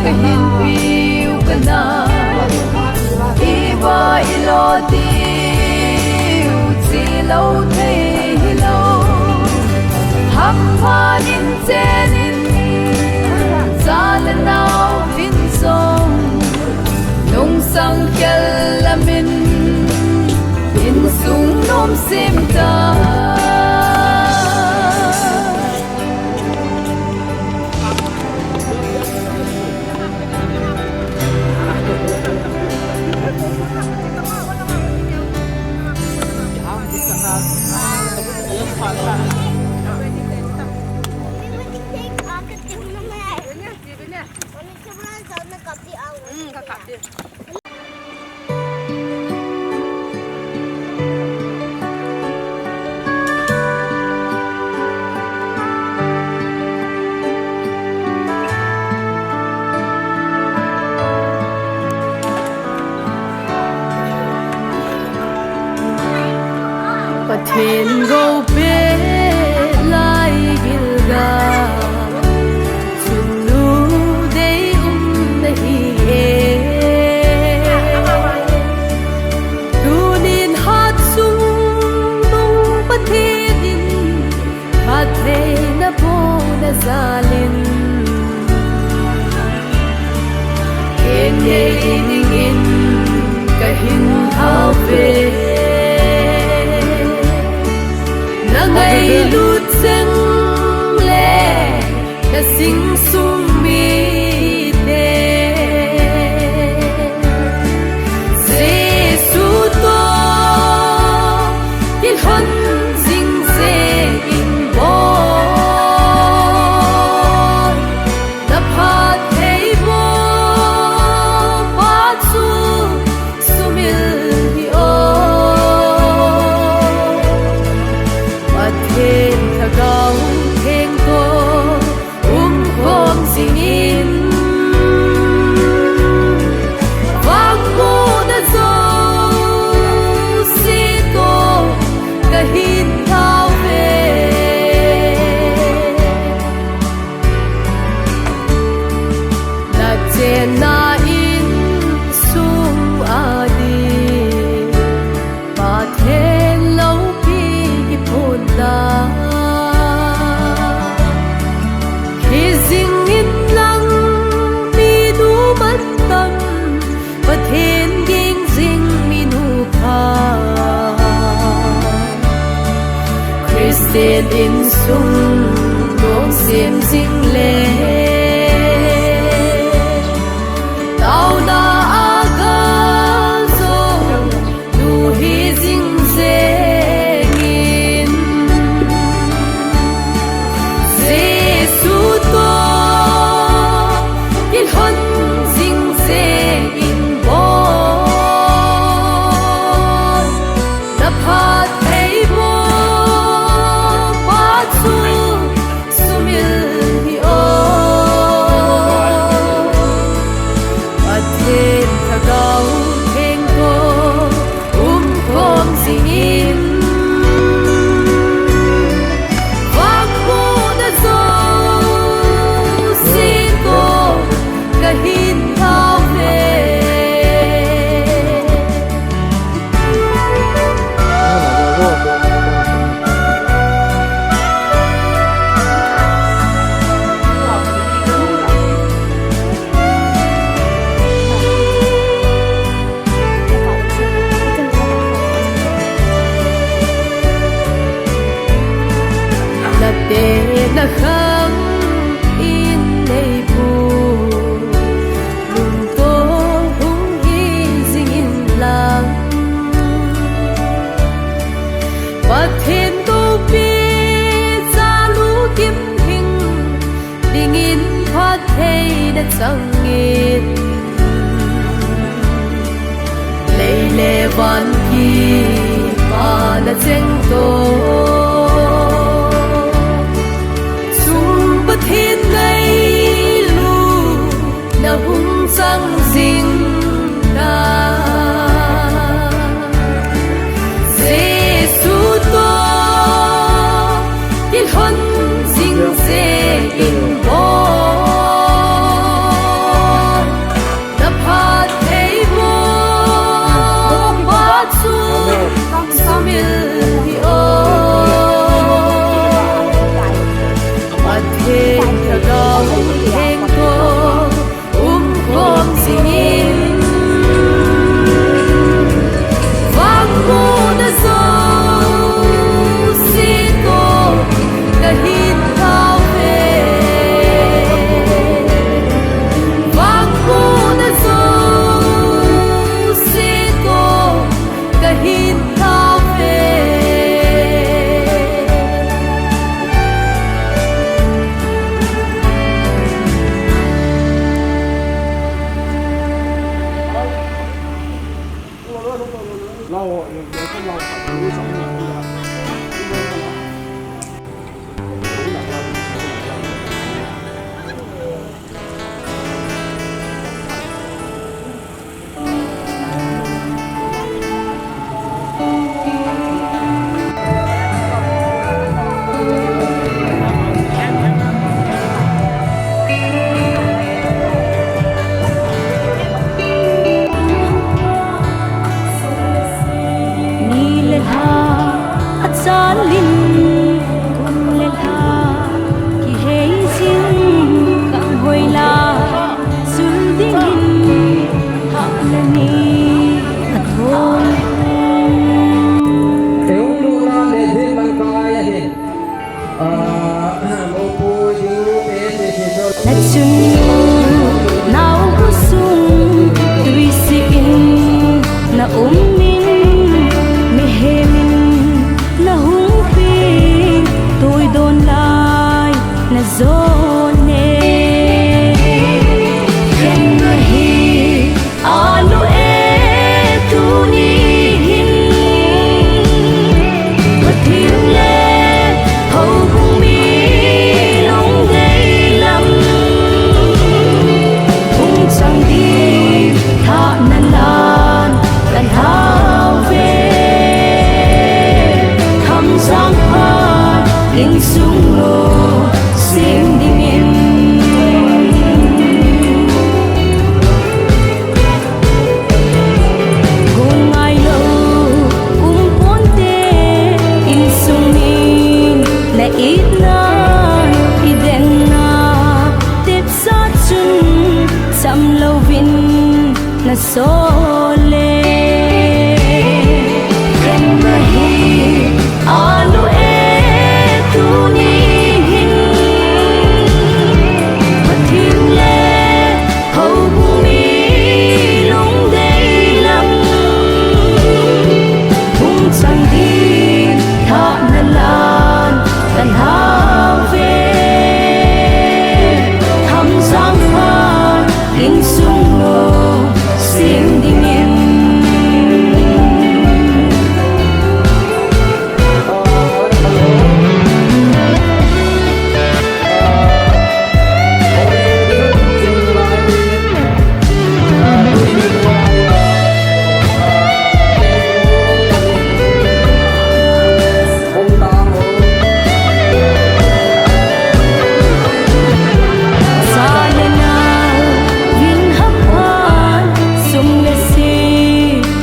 ka hin piu ka na. I va i lo tiu, chi lo thei hi lo. Hampha in chen in, cha le nau vin zong, nung sang khel lamin, insung nom sim ta. Pathen gou pe lai gilga, chunnu dei um na hi e. Tunin hat sung nung Pathen in, hat thei na po na zalin. Ken nei dingin ka hin hau ve. Pathen insung nom sem jing le, taona a gal jong nu hi jing jeng in, Jesu toh kilhon jing jeng in boi. Na phattheiboh pa chu sumil hih o. Pathen Lhagao Theng toh umkhom jing in, vangbohna jouse toh kahin tao ve. Na tena khang in neipu lungtoh hung hi jing in lang, Pathen topi cha lungkim hing dingin phattheina chang in, lei le van kipana cheng toh, chung Pathen ngailutna hung chang jing ta. Jesu toh kilhon jing jeng in boi. Na phattheiboh pa chu sumil hih o. Pathen Lhagao Theng toh umkhom jing in, vangbohna jouse toh kahin tao ve. Vangbohna jouse toh kahin tao ve. Ni le lha achal in, kum le lha kihei jing, kang hoila sul dingin hapna ni athong. Eung luna le din man kai ahin. Ah, Mopu Ding Lu P S A C Chol. Na chun nau gu sung tui si in na um in, mihem in na hung ping, tui don lai na jon e. Ken na hi alu e tuni hin, Pathen le houbung mi lunggel lam hung chang ding thahna lan ka lha.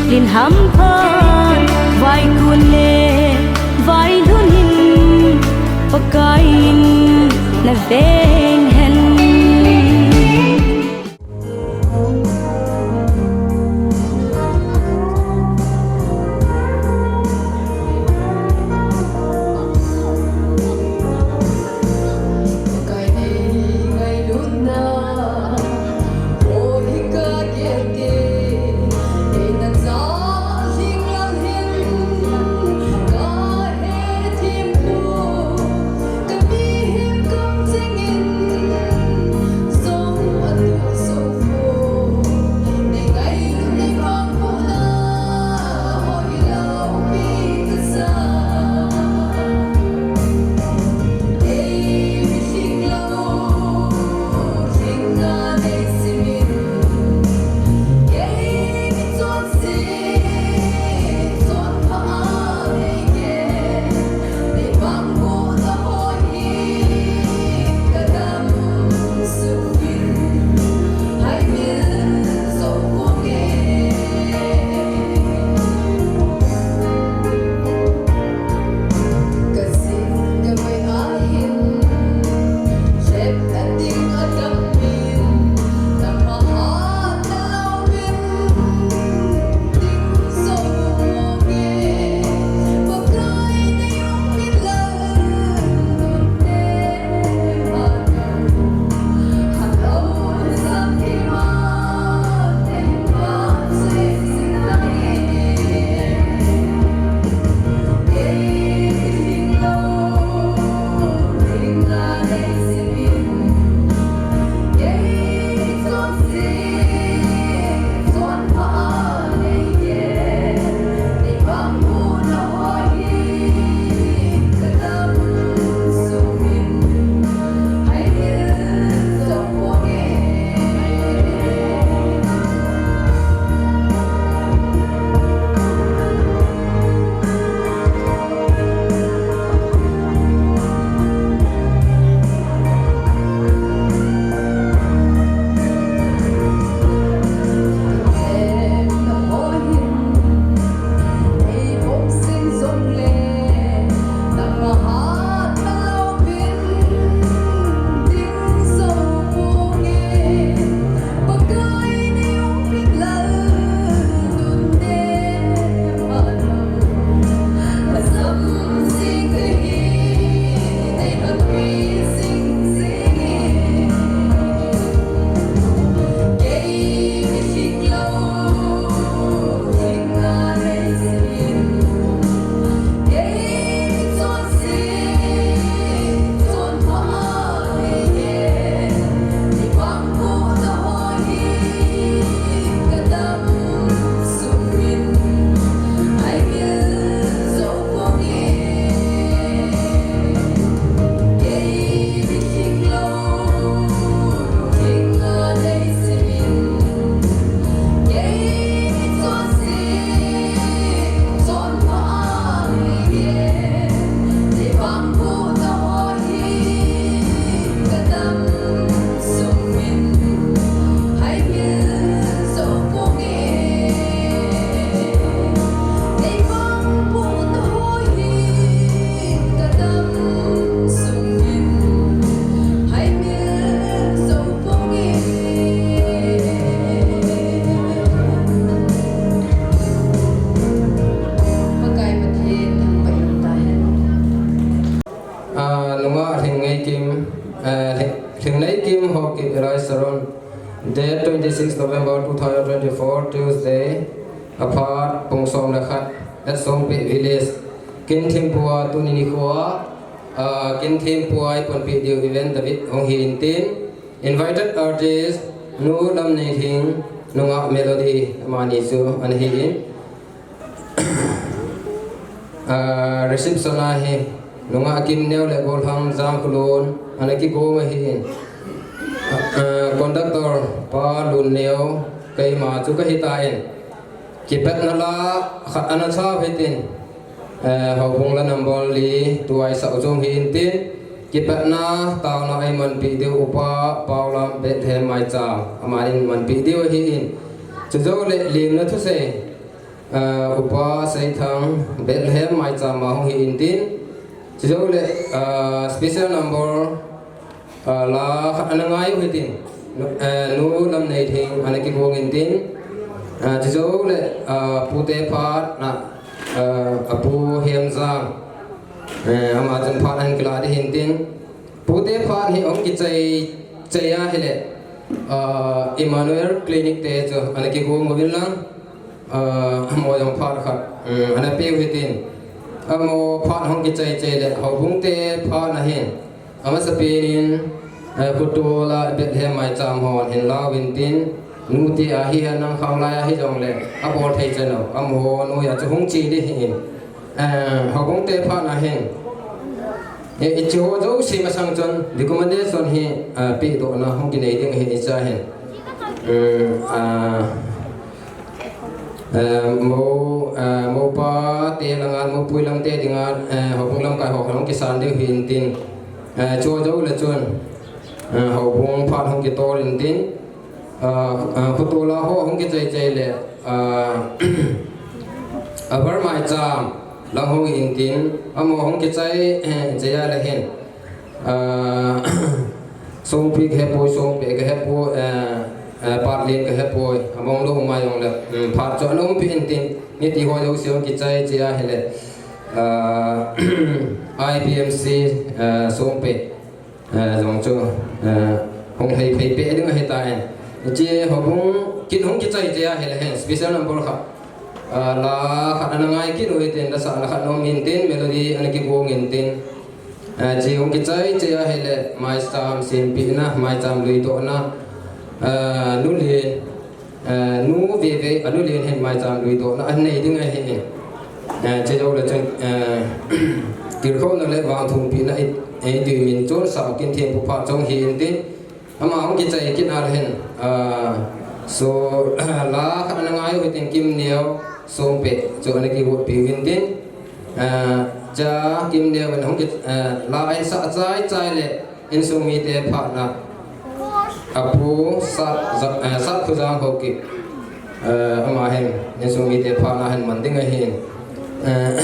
Lin hampha, vaikun le vailhun in, Pakai in na veng hen. Ah, nungah Lhingneikim, ah, Lhing-, Lhingneikim Haokip Elias Saron, date twenty-six November two thousand twenty-four, Tuesday, aphat pung som le khat, at Songpi Village, Kinthim Pua, tuni nikho a, ah, Kinthim Pua eiponpi diu event David hung hi intin, invited artist, Nu Lamneilhing, nungah Melody, amani chu ana hi in. Ah, reception a hi, nungah Kimneo le Golhang Jangkhulun, ana kigong ahi in. Ah, conductor Pa Lunneo, keima chu kahi tan. Kipatna la khat ana chau hitin. Eh, houbung la number li, tua isah u chu hi intin. Kipatna, taona eimanpi diu Upa Paolam Bethlehem Maicham, amanin manpi diu ahi in. Chujou le limna thusei. Ah, Upa Seithang, Bethlehem, Maicham a hung hi intin. Chujou le, ah, special number, ah, la khat ana ngai u hitin. Nu, eh, Nu Lamneithing ana kigong intin. Ah, chujou le, ah, pute phat na, ah, Apu Hemjang. Eh, ama chun phat ahin kila ding hintin. Pute phat hi hung kichai, chai ahile, ah, Emmanuel Clinic te chu ana kigong uvin lang, ah, amaho jong phat khat, um, ana pe u hitin. Amaho phat hung kichai chai le, houbung te phat na hin. Amasapen in, eh, Khutol a Bethlehem Maicham hon hin la uvin tin. Nu te ahi a nang khang lai ahi jongle, abol thei chan u. Amaho noiya chu hung che ding ahin. Eh, houbung te phat na hin. Eh, hiche ho jouse masang chun recommendation hi, ah, pedohna hung kinei ding ahi hiche a hin. Eh, ah, eh, mo, eh, mopa te langa, mopui lang te dinga, eh, houbung lamkai ho hung kisan diu hintin. Eh, chu jou le chun, eh, houbung phat hung kitol intin. Ah, ah, Khutol a ho hung kichai chai le, ah, Upper Maicham lang hung intin, amaho hung kichai, eh, chai a le hin. Ah, Songpi kahe poi, Songpe kahe poi, eh, eh, Patlen kahe poi, among lou mai jong le, um, phat chu ana umpi intin, hiti ho jouse hung kichai chai ahile, ah, I P M C, eh, Songpe. Eh, jong chu, eh, hung hei phei pe ding ahi tan. Hiche houbung kit hung kichai chai ahile hin, special number khat. Ah, la khat ana ngai kit u hitin, la sahna khat ana um intin, melody ana kigong intin. Eh, hiche hung kichai chai ahile, Maicham sempina, Maicham luidohna, eh, Nu Len, eh, Nu Veve, anu Len hin Maicham luidohna ahin nei ding ahi. Eh, chujou le chun, eh, tilkhouna le vangthumpina i, eh, i tui min chun Sao Kin Thempu phat jong hi intin. Ama hung kichai kit a le hin, ah, so, la khat ana ngai u hitin Kimneo Songpe chu ana kigotpi u hintin. Ah, cha Kimneo in hung ki, ah, la ahin sah chai chai le insung mite phat na. Apu Sat, Za, eh, Satkhojang Haokip. Eh, ama hin, insung mite phat na hin man ding ahin. Eh,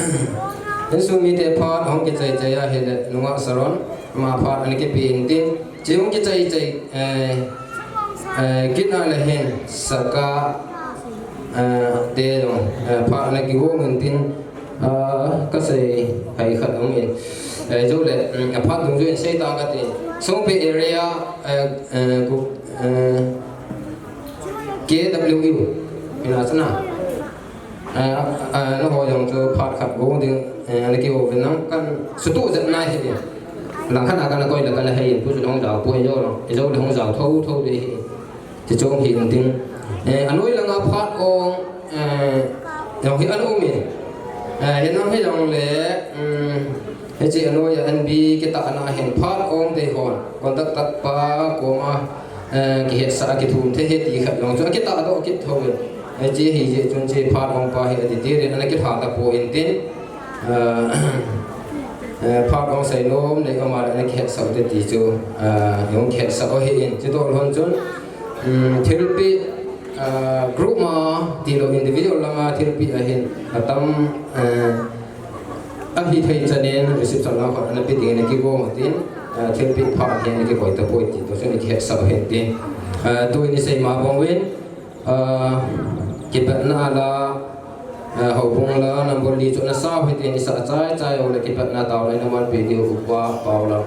insung mite phat hung kichai chai ahile, Nungah Saron, ama phat ana kipe intin. Hiche hung kichai chai, eh, eh, kit a le hin, Saka, eh, te jong, eh, phat ana kigong intin. Ah, kasei hai khat um in. Eh, jou le, mm, aphat dungjuiyin sei tang kati. Songpe area, eh, eh, ku, eh, K W U. Ina sana. Eh, eh, nangho jong chu phat khat gong ding, eh, ana kigo uvin lang kan sutu jep nai hi. Lang khat a kana koi le kana hei in, tu chu hung jao poi jou lang. Jou le hung jao tho tho ding ahi. Hiche chu hi intin. Eh, anoi langa phat ong, eh, jong hi ana um in. Eh, hinam hijongle, um, hiche anoi a N B kitahna hin phat ong te hon. Conductor pa koma, eh, kihetsah a kithum thei hi ti khat jong chu akitah doh kit tho in. Hiche hi jeh chun hiche phat ong pa hi ati ti rin ana kitha tapoi intin. Eh, eh, phat ong seinom nei koma le ana kihetsah u te ti chu, eh, jong kihetsah u ahi in. Chutoh lhon chun, um, thilpeh, ah, group ma tilou individual langa thilpeh ahin atam, eh, ahi thei chanin reception lang khat ana pe ding ana kigong tin, ah, thilpeh phat hi ana kikoi tapoi ti toh chun ana kihetsah u ahin tin. Ah, tuni seima bang uvin, ah, kipatna la, ah, houbung la number li chu ana sa u hitin, isah chai chai u le kipatna taona ina manpi diu Upa Paola.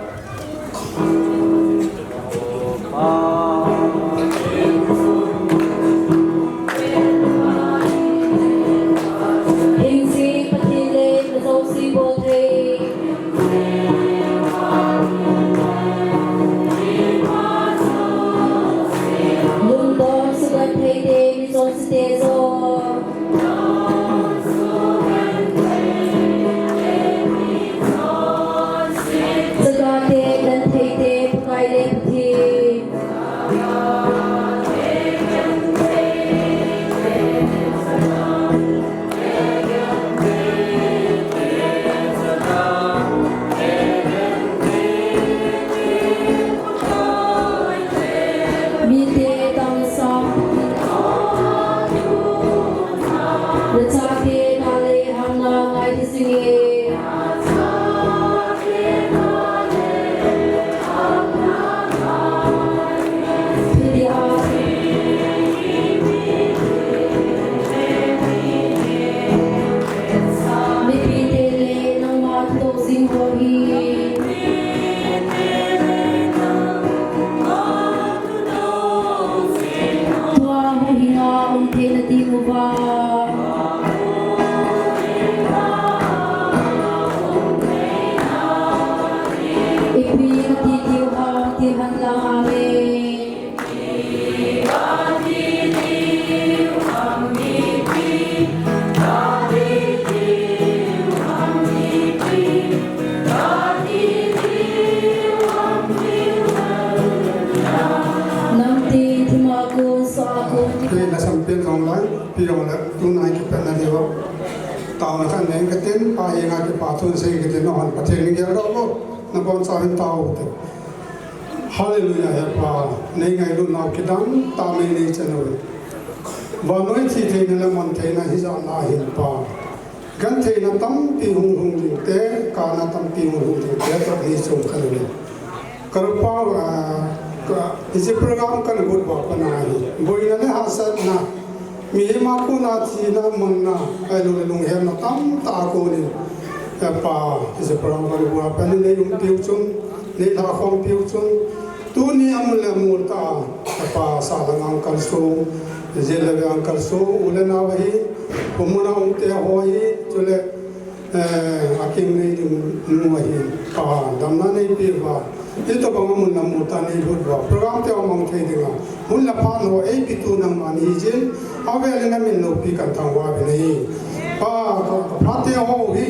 Hingsi Pathen le na jouse bol thei. Lungdon suhgat thei te, mi jouse te jong. Chate, gentheite, Pakai le Pathen. Mite tangsang. Rachah Kipana diva. Taona khat nei katin, Pa henga kipa thu sei katin, nahon Pathen ni gel lo, nabonchauvin tao te. Hallelujah, he Pa, nei ngailutnau kidang tah mai nei chan uve. Vannoi thi theina le man theina hijat na hin Pa, gentheina tampi hung lhung ding te, kana tampi hung lhung ding te, toh ni chom khat uve. Ka Pa, ah, ka, hiche program kana got uva pat na hi, boina le hahsatna, mihem a kona thina, manna, ahilou le lunghelna tamtah a konin, eh, Pa, hiche program kana got uva pat na nei umpiu chun, nei lhakhompiu chun, tuni amun le amol tah a, eh, Pa, Salang uncle song, Jelave uncle song, u le nao ahi, khomun a umte ho hi, chule, eh, aking nei ding nu ahi, Pa, damna neipeh uva, hitobang amun le amol tah a nei lut uva, program te amang thei dinga hun le phat ho eipetu nangman hijin, avel in namin loupi kathangvah uvin ahi. Pa, ka, ka phat te ho hi,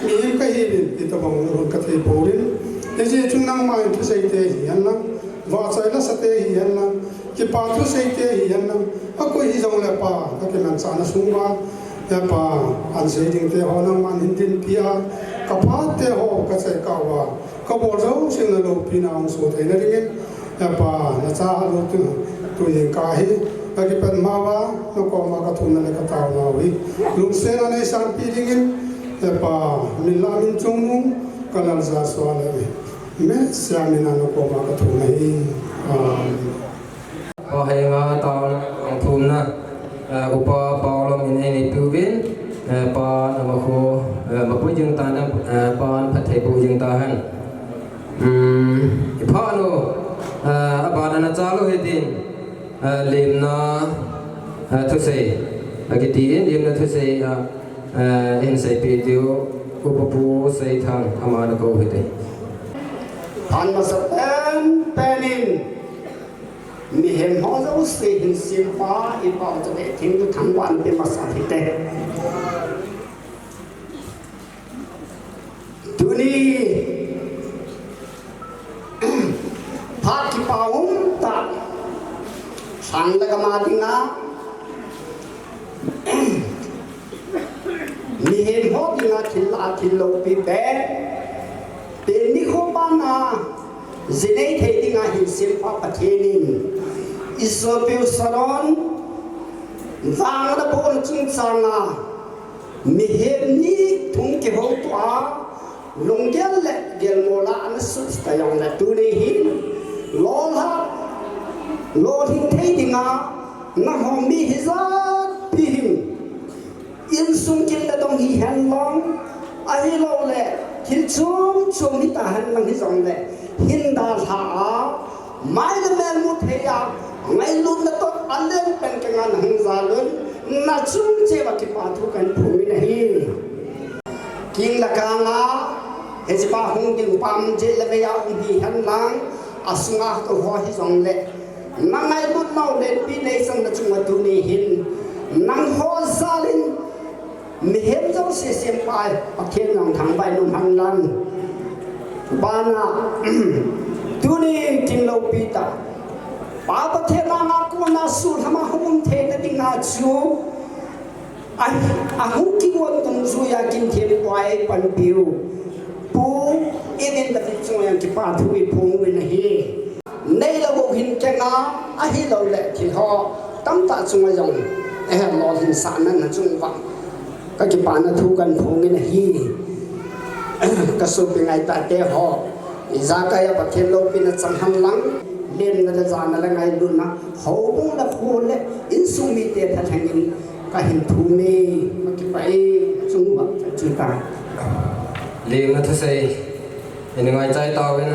mihem kahiuvin, hitobang hun kathei pouvin, hijeh chun nangma in thusei te hihen lang, vahchoi lasa te hihen lang, kipa thusei te hihen lang, akoi hijongle Pa, kakimanchahna sung uva, he Pa, ansei ding te ho nangman hin dinpi a, ka phat te ho kachaikah uva, kabol jouse na loupina hung soh theina dingin, he Pa, nacha lou tu, tu jingkah hi, kakipat ma uva, nakoma kathumna le kataonau hi, lungsetna neisanpeh dingin, he Pa, min lah min chung nung, ka Lal Jesu le, Messiah mina nakoma kathum ahi. Amen. Pa henga taona, thumna, eh, Upa Paolom in einei peuvin, eh, Pa, namakho, eh, mapui jing tan, eh, Pa, phatthei boh jing tahen. Hmm, iphat u, eh, abana nacha lou hitin, eh, lemna, eh, thusei, akitin, lemna thusei, eh, eh, hin seipeh diu, Upa Pu Seithang, ama nakou hite. Phat masa penpen in, mihem ho jouse hin sempa, i Pau Chavethengtu thangvahna pe masa hite. Tuni, phat kipa umtah, sang le gam a dinga, mihem ho dinga thil lah a thil loupi pen, pen nikho bana, ji nei thei dinga hin sempa Pathen in, i sopiu Sharon, vang ana bolna chungchang a, mihem ni thum kihoutoh a, lunggel le gelmol a ana sut ta jongle tuni hin, lolha, lolhing thei dinga, nangho mi hijat pi hin, insung kit le dong hihen lang, ahilou le, thil chom chom hita hen lang hijongle, hin dalha a, mai le mel mu thei a, ngailutna toh alen pen kanga nahung jal un, nachung cheh uva kipa thu kahin phong in ahi. King le kang a, hiche pa hung ding pa um jeh le vei a um hihen lang, asunga tou ho hijongle, na ngailutnau lenpi neichanna chunga tuni hin, nangho jal in, mihem jouse sempa Pathen nang thangvah in um hen lang. Bana, tuni kin loupi tah, Pa Pathen anga kona sulhama hung um theina dinga chu, a, ahung kigon dungjuia kin thempu a eipanpiu Pu Emin David chunga jong kipa thu iphong uvin ahi. Neilou bou hin kenga, ahilou le thil ho tamtah chunga jong, eh, lolhinsahna nachung uva kakipana thu kahin phong in ahi. Kasopi ngaitah te ho, ijakai a Pathen loupina chang hen lang, lemna le jana le ngailutna, houbung le kho le insung mite thalheng in kahin thum e, kakipah e, chung uva chuta. Lemna thusei, in ngaichai tauvin,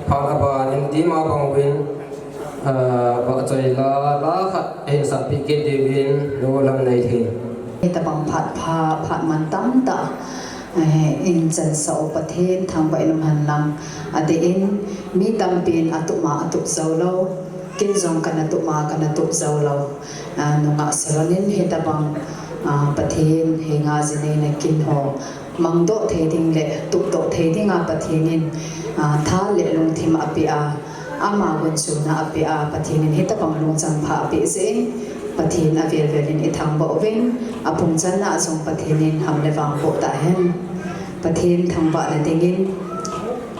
phat aban in tima bang uvin, ah, vahchoi la, la khat hin sapeh kit diuvin, lunglam nei thei. Hitobang phat pha, phat man tamtah, eh, in chansah u Pathen thangvah in um hen lang, adeh in mi tampin atup ma atup jou lou, ken jong kana tup ma kana tup jou lou, ah, nungah Sharon in hitobang, ah, Pathen henga ji neina kin ho mangdoh thei ding le tupdoh thei dinga Pathen in, ah, tha le lungthim apeh a, ama gunchuna apeh a, Pathen in hitobang lungchang pha apeh jeh in, Pathen avel vel in ithangvah uvin, apung channa a jong Pathen in ham le vang boh tahen. Pathen thangvahna dingin,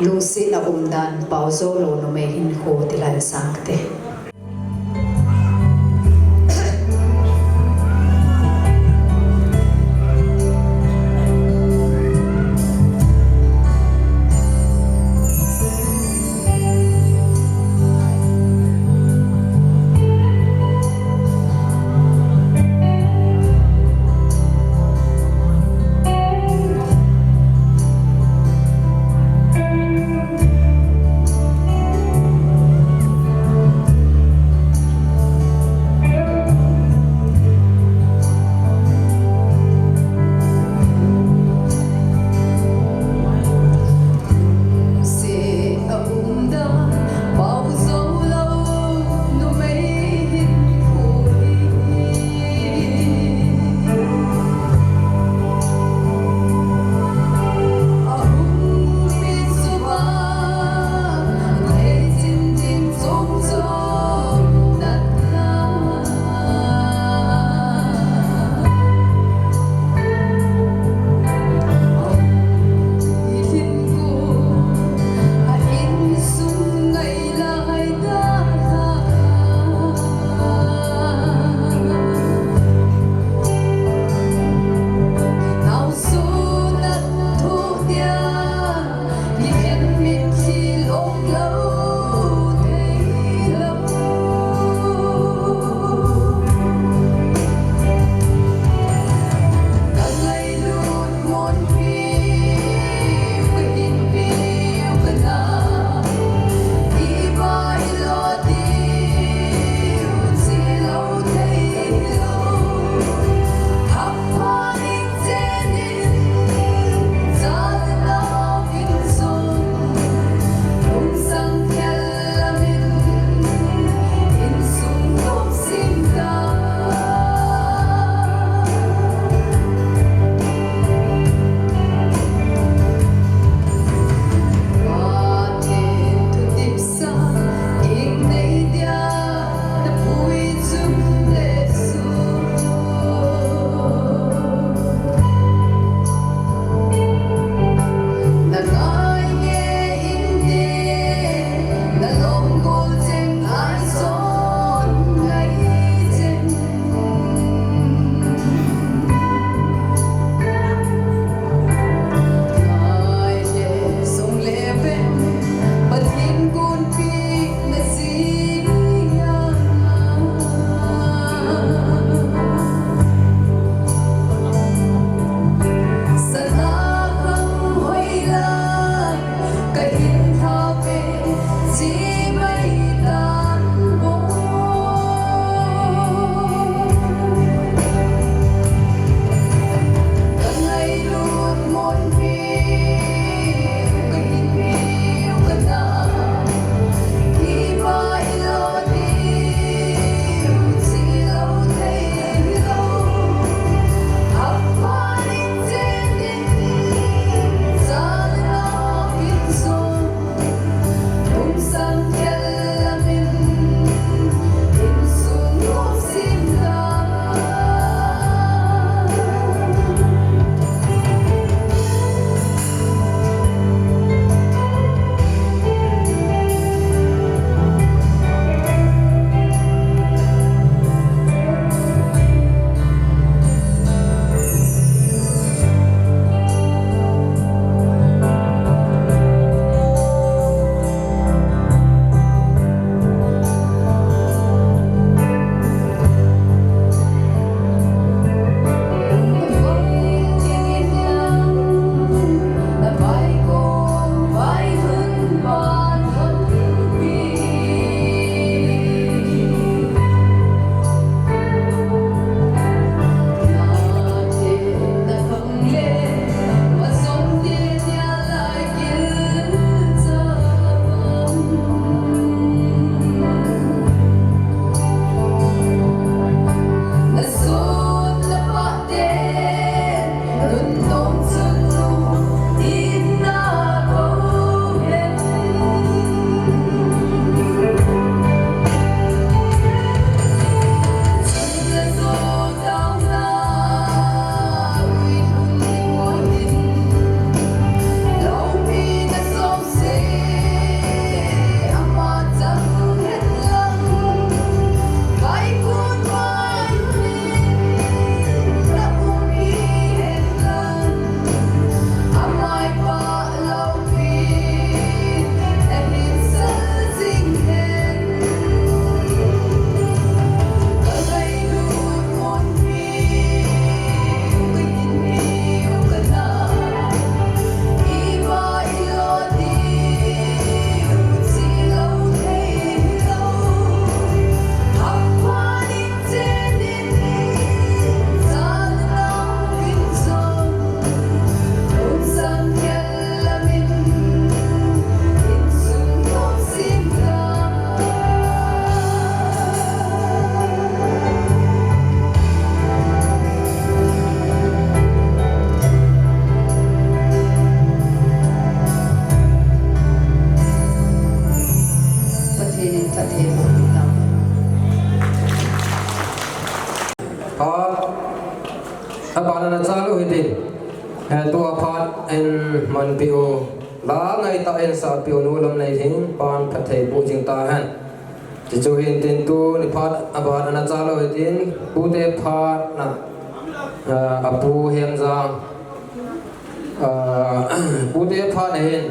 lungsetna umdan, paojou lou numei hinkho tilai sang kate. Aban ana chalou hitin, eh, tua phat in manpi u, la ngaitah in sahpi u nu Lamneilhing pan phatthei boh jing tahen. Chuchu hintin tuni phat aban ana chalou hitin, pute phat na, eh, apu Hemjang, eh, pute phat na hin,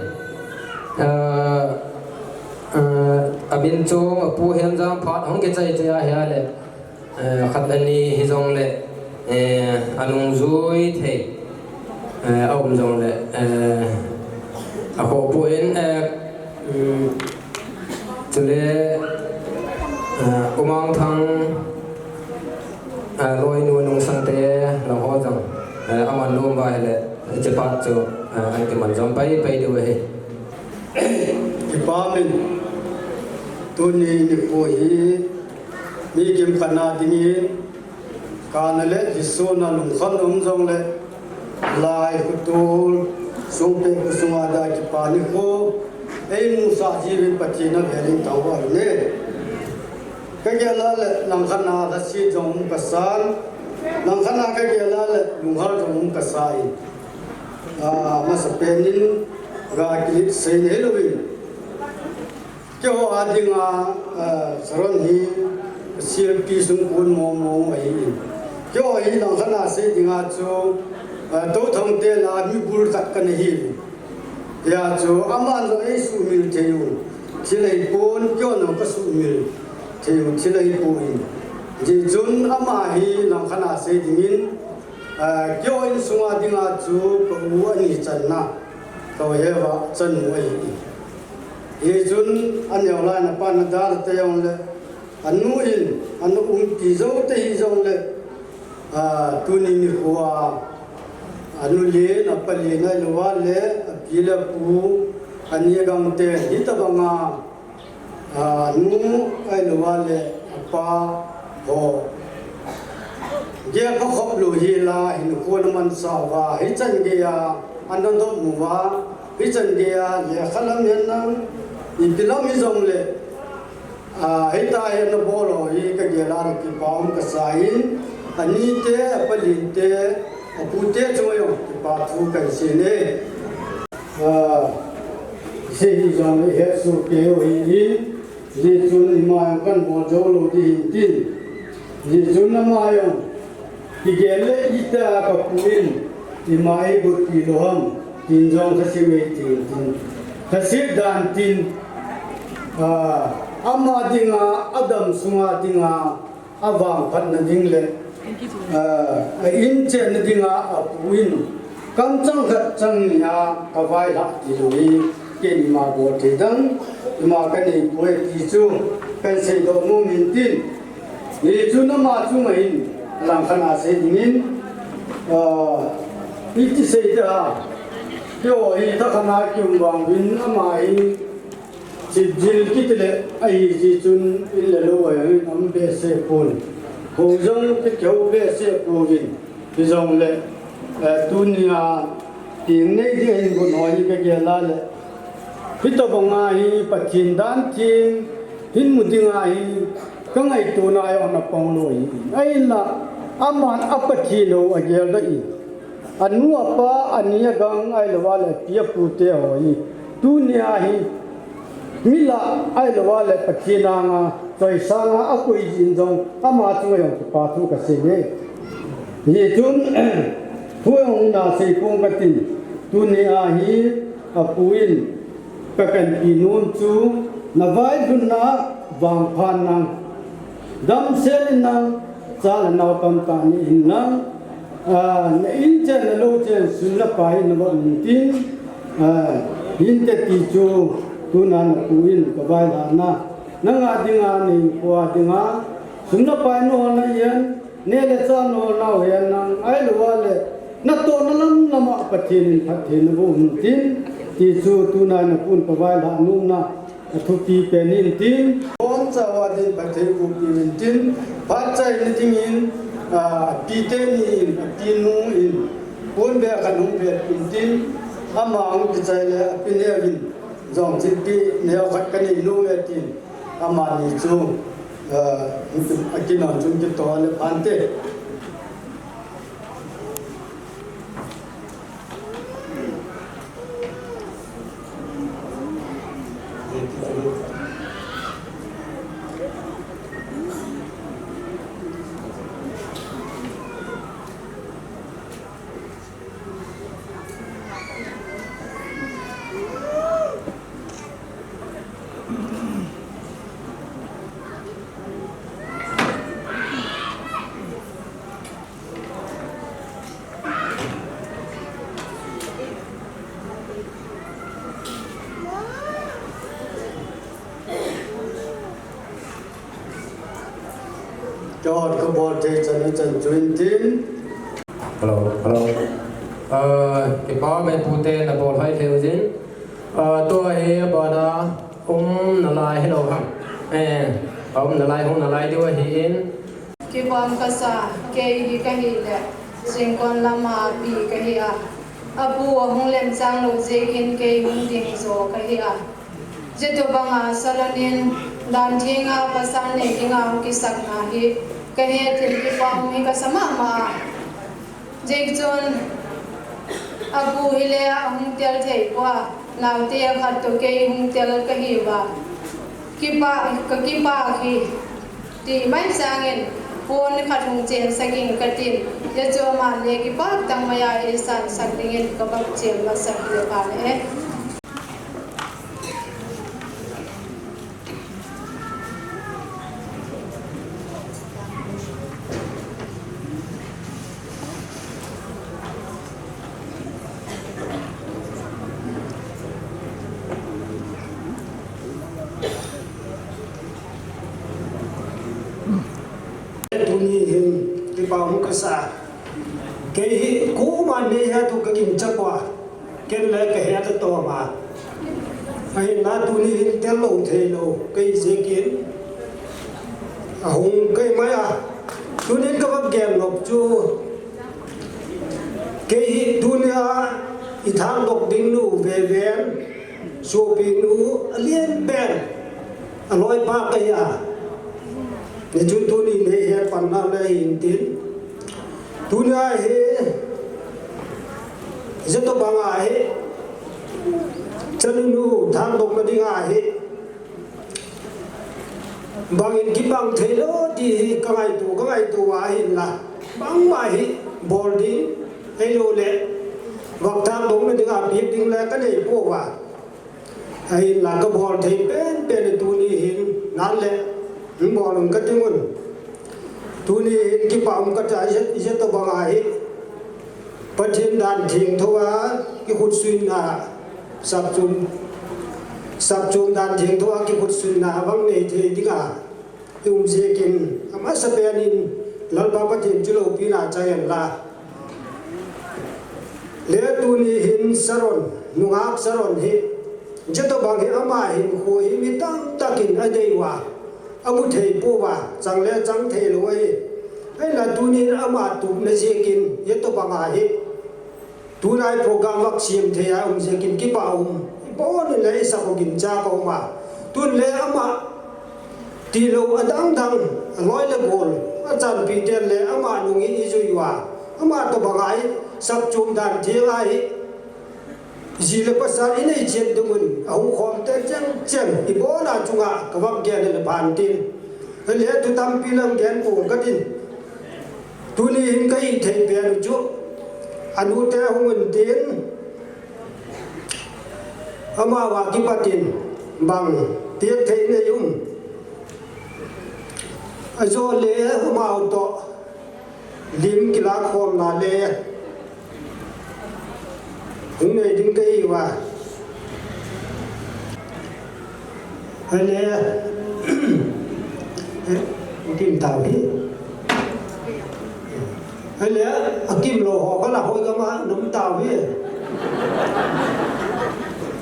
eh, eh, abin chung apu Hemjang phat hung kichai chai ahile, eh, khat le ni hijongle, eh, anungjui thei, eh, aum jongle, eh, akhohpoi, eh, um, chule, eh, U Mangthang, eh, loinu Nungsangte, nangho jong, eh, aman nom uva ahile, hiche phat chu, eh, ahin kiman jom pai pai diu ahi. Kipa min, tuni nikho hi, mi kimkhat na dingin, kana le kisuna lungkham um jongle, lai khutul, sungpeh khusunga dia kipa nikho, eimusah jiuvin Pathen avelin thangvah in e. Kagel a le langkhat na lhaset jong um kasan, langkhat na kagel a le lunghal jong um kasan. Ah, masapen in ga kilit seina hilouvin, keiho a dinga, ah, Saron hi silpi sungkon mong mong ahi. Keiho hi langkhat na sei dinga chu, ah, Touthangte la mibul khat kana hi. Hijeh chun aman jong eisuhmil thei u thil ahipon, keihon jong kasuhmil thei u thil ahipoi. Hijeh chun ama hi langkhat na sei dingin, ah, keiho insunga dinga chu ka u ani channa, ka u heva channu ahi. Hijeh chun aneo lai in apa nadalha tei jongle, anu in, anu umpi jou tei hijongle, ah, tuni nikho a, anu len, apa len ahilouva le, api le apu, ani agangte, hitobanga, ah, anu ahilouva le, apa ho, gel phakhop lou hila, hinkho ana mansah uva, hichan geiya ana dop uva, hichan geiya lekha lam hihen lang, ipi lam hijongle, ah, hitia hi ana bol ho hi kagel a le kipa um kasan, anite, apa lente, apute chunga jong kipa thu kahin sei e. Ah, sei hijongle ihet soh kei u ahin, hijeh chun ima jong kahin bol jou lou ding ahin tin. Hijeh chun ama jong kigel le, itia kapu in ima eibolpi lou ham, tin jong lhaset u eitin tin. Lhaset dan tin, ah, ama dinga, adam sunga dinga, avangphatna ding le, ah, a in chenna dinga apu in kamchang khat chang nia kavailhah tilou hi, keima bol thei dang ima kaneipoi ti chu kahin seidoh nom in tin. Hijeh chun ama chunga hin langkhat na sei dingin, ah, iti sei ding ham, keiho hi thakhat na kium vang uvin ama hi chipjil kiti le ahi jeh chun in le lou a jong um behseh pon, hou jong kihou behseh pouvin, hijongle, eh, tunia teng nei ding ahin gon ho hi kagel a le, hitobanga hi Pathen dan theng hin mu dinga hi kangaitona jong ana pang lou ahi. Ahinla aman a Pathen hou agel doh in, anu apa, ani agang ahilouva le api apute ho hi, tunia hi mi lah ahilouva le Pathen anga choisanga akoi jin jong ama chunga jong kipa thu kasei e. Hijeh chun thu jong hung nasei pong katin, tunia hi apu in kakanpi nom chu, navailhunna vangphat nang, damsel in nang, cha le nao tamtah nei in nang, ah, na in chen na lou chen sum le pai nabol in tin, ah, hinte ti chu tuna napu in kavailhahna, nanga dinga, nahinkhoa dinga sum le pai naholna hihen, neh le chah naholna hihen lang ahilouva le, natohna lam lama Pathen in phatthei naboh in tin, ti chu tuna napu in kavailhah nomna athupi pen in tin. Boncha uva din phatthei bohpiu in tin, phat chaina dingin, ah, api teni in, apinu in ponbeh khat hung peh in tin, ama hung kichai le api neo in jong thilpeh neo khat kanei nom e tin, amani chu, ah, akinon chun kitoh le phante. Lord, ka bol thei chan a chan chu in tin. Hello, hello. Ah, kipa me pute na bol hai thei ujin. Ah, tua hi abana um nalai hello ha. Eh, um nalai hung nalai diu ahi in. Kipah kasa, kei hi kahi le, Singkon lama pi kahi a. Apu ahung lemchang lou jeh in kei hung ding jo kahi a. Jeh tobanga Salon in dan thenga pasal nei dinga hung kisakna hi kahet in kipah um hi kasa mama a. Jeh chun apu hi le ahung tel thei poi a, naote khat toh kei hung tel kahi uva. Kipah, ka kipah hi ti mai sangin pon khat hung chen sakin katin, jeh chu ama le kipah tang mai a eisan sak dingin ka bak chen masa le pa le. Tuni hin kipah um kasa. Kei hi koima nei het u ka gingcha poi. Ken le ka het a toma. Ahinla tuni hin tel lou thei lou kahi jeh in. Ahung kahi mai a. Tunin ka va gen nop chu. Kei hi tunia i thangdoh ding nu veven. Sopi nu alen pen. Aloipa kahi a. Hichun tuni nei het pan nau le hin tin. Tunia hi, jeh tobanga hi, chanu nu thangdohna dinga hi, bangin kibang thei lou ti hi ka ngaito, ka ngaito a hinla, bangma hi bol ding, ahilou le, vang thangdohna dinga bit ding le ka nei pouva. Ahinla ka bol thei penpen tuni hin, nale, hung bol un kati un. Tuni hin kipah um kasa, jeh, jeh tobanga hi. Pathen dan thengtho a, kikhutsuina, sapchom, sapchom dan thengtho a, kikhutsuina, vang nei thei dinga. I um jeh in, amasapen in Lalpa Pathen chu loupina chang hen la. Le tuni hin Sharon, nungak Sharon hi, jeh tobang hi ama hinkho hi mi tamtah in adei uva, amu thei pouva, chang le chang thei lou ahi. Ahinla tuni hin ama tupna jeh in, jeh tobanga hi. Tulai program vang sem thei a um jeh in kipah um. Ibon le i sak u gingcha ka um a. Tun le ama tilou adang dang, aloi le gol, achanpi ten le ama nung in i jui uva. Ama tobanga hi, sapchom dan theng a hi. Ji le pasal i nei chet ding un, ahung khom te cheng cheng, ibon a chunga, ka vang gen le phan tin. Le thu tampi lang gen pou katin. Tuni hin ka hithei pen u chu, anute hung un tin, amavang kipat in bang piak thei nei um. Ajo le amau toh lim kilakhomna le hung nei ding kahi uva. Ahile, eh, akim tau hi. Ahile, akim lou ho kala hoi kama nom tau hi.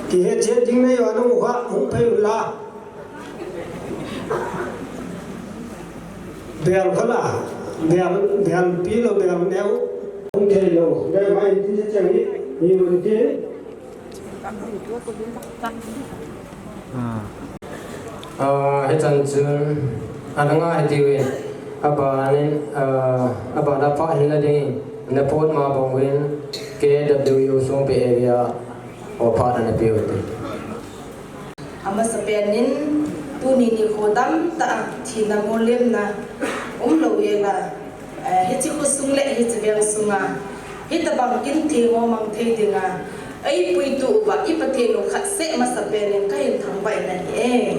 Kihet chet ding nei uva nom u kha, hung phei un la. Bel kala, bel, bel pi lou, bel neo. Hung thei lou, bel mai ti chet chang hi, hi mun ti. Ah. Ah, hichan chun, adang a hiti uvin, abanin, ah, abana phat hinna dingin, na phat ma bang uvin, K W U Songpi area, o phat ana pe u te. Amasapen in, tuni nikho tamtah a, thina molhemna, umlou ela, Eh, hiche khosung le hiche veng sunga, hitabang kin theng ho mang thei dinga, eipuitu uva, i Pathen u khat seh masapen in kahin thangvah in ahi e.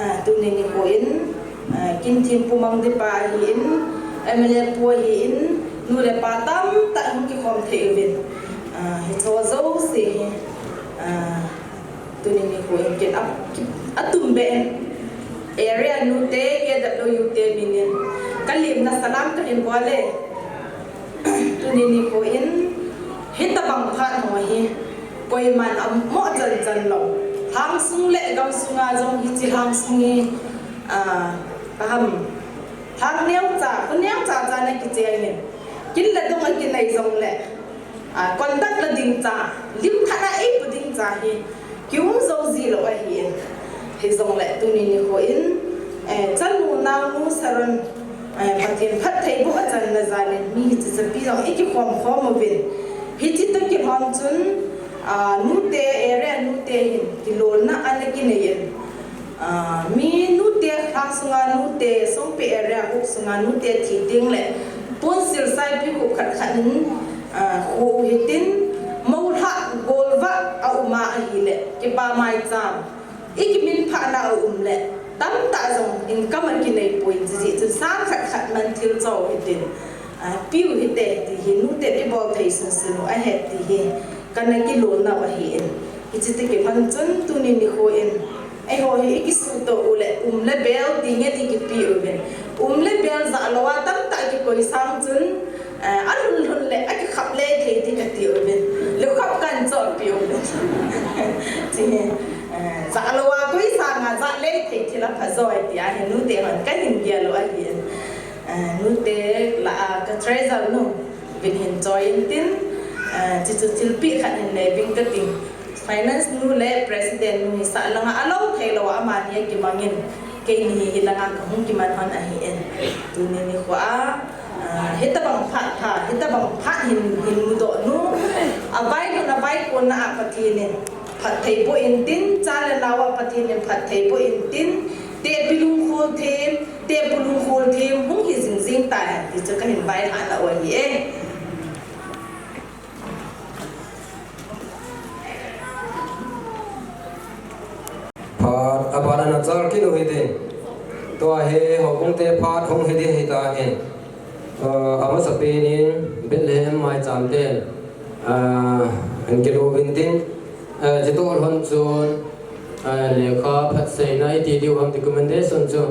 Ah, tuni nikho in, ah, kin theng pu mang ding pa ahin, M L A pu ahin, nu le pa tamtah hung kikhom thei uvin. Ah, hicheho jouse hi, ah, tuni nikho in kin ap, ki, atum be in, area nute, K W U te min in, Alimna salam kahin bol e. Tuni nikho in hitabang phat ho hi koiman amoh chan chan lou. Lhangsung le gamsunga jong hiche lhangsung hi, ah, kaham. Lhang neocha, khu neocha cha na kicheng in. Kin le dong a kinei jongle. Ah, contact la ding cha, lim khat a eipu ding cha hi, kium jou ji lou ahi. Hijongle tuni nikho in, eh, chanu naonu Saron, eh, Pathen phattheiboh achanna jal in mi hiche chapi jong ikikhom khom uvin. Hiche toh kilhon chun, ah, nute, area nute hin kilolna ana kinei in. Ah, mi nute, lhang sunga nute, Songpi area huop sunga nute thi ding le, Punsil Saipi huop khat khat in, ah, khu hitin, moulhah golvah a um a ahile, kipa maicham, ikiminphahna a um le, tamtah jong income a kinei poi, jiji chun sang khat khat man thil cho hitin, ah, piu hite ti hi, nute ibol thei sunsun u ahi ti hi, kana kilolna u ahi in. Hiche toh kilhon chun tuni nikho in, eiho hi ikisutoh u le, um le bel ti ngen ikipe uvin. Um le bel jah lou a tamtah kikoi sang chun, eh, alhun lhun le, akikhap le thei ti kati uvin. Lukhap kan chohpeh uvin. Chi, eh, jah lou a koi sang a jah le thei thil apha joi ti ahi nute hon kahin gel u ahi. Eh, nute lah a ka treasurer nu vin hin choi intin, eh, chuchu thilpeh khat hin nei vin kati. Finance nu le president nu hi sah langa alou thei lou a amani akimangin, keini hi hilanga kahung kiman hon ahi in. Tuni nikho a, ah, hitabang phat pha, hitabang phat hin, hin mudoh nu, avai lhun avai konna a Pathen in phattheiboh intin, cha le nao a Pathen in phattheiboh intin, tepi lungkhol them, tepu lungkhol them hung hi jing jing tai, ti chu kahin vailhahna u ahi e. Phat, aphat ana chal kit u hite. Tua hi houbung te phat hung hi ding ahitan. Ah, amasapen in Bethlehem maicham ten, ah, ahin kilo uvin tin, ah, chutoh lhon chun, ah, lekha phatseina iti diu ham, documentation chu,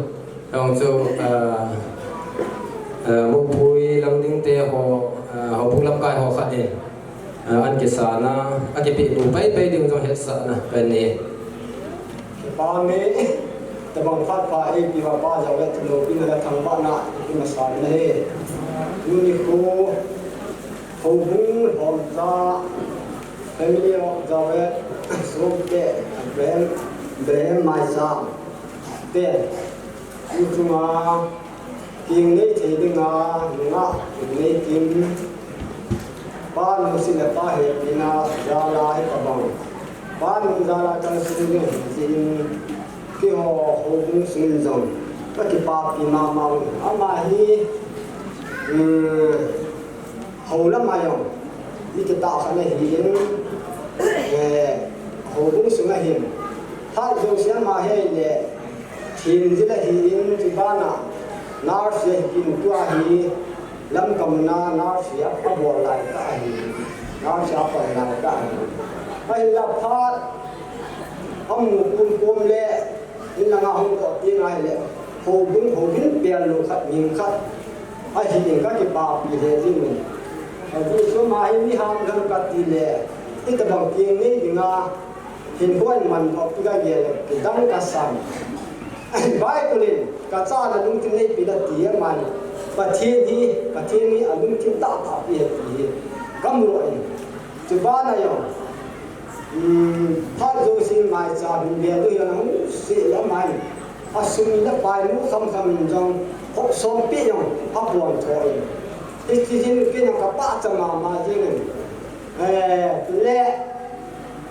jong chu, ah, ah, Mopui Langding te ho, ah, houbung lamkai ho khat in, ah, ahin kisan a, akipeh nu pai pai diu jong hetsahna kanei. Kipa me, tabang phat pha eipeh uva Pa Jao le Thilo pina le thangvahna imasan ahi. Tuni khu, houbung lhomcha, family of Jao le Songte, Bethlehem, Bethlehem maicham te, tu chunga, Kingnei thei dinga, nungah, kingnei kim. Pa lungset le Pa hepina, jal a hitabang. Pa nung jal a kalson ding hitin. Keiho, houbung sungin jong. Kakipapi mama u. Ama hi, um, Hou lam a jong, mi kitah khat ahin, eh, houbung sunga hin, phat jouse ama hi le, themjil ahin, chubana, nurse ahin, tua hi, Lamka muna nurse a, abol lai tah ahi, nurse a pang lai tah ahi. Ahinla phat, amu pum pum le, Inlanga hung toh teng ahile, houbung, houbung pel nu khat, ning khat, ahin kakipapi lheh jingin. Ajeh chu ama hi mi hamdam kati le, hitabang kingnei dinga, hinkho in mandoh pi kagel le, kidang kasam. Bible in, kachana lungthim neipe in ati ama hi, Pathen hi, Pathen hi alungthim tahtah pi ahi ti hi, kamu in. Chubana jong, Um, phat jousen maicham hin vel u hi ana hung seh le amai. Asum le pai mu kham kham in jong, hop som pi jong, apon tho in. Hichi hin pi jong kapahcha mama jingin. Eh, le,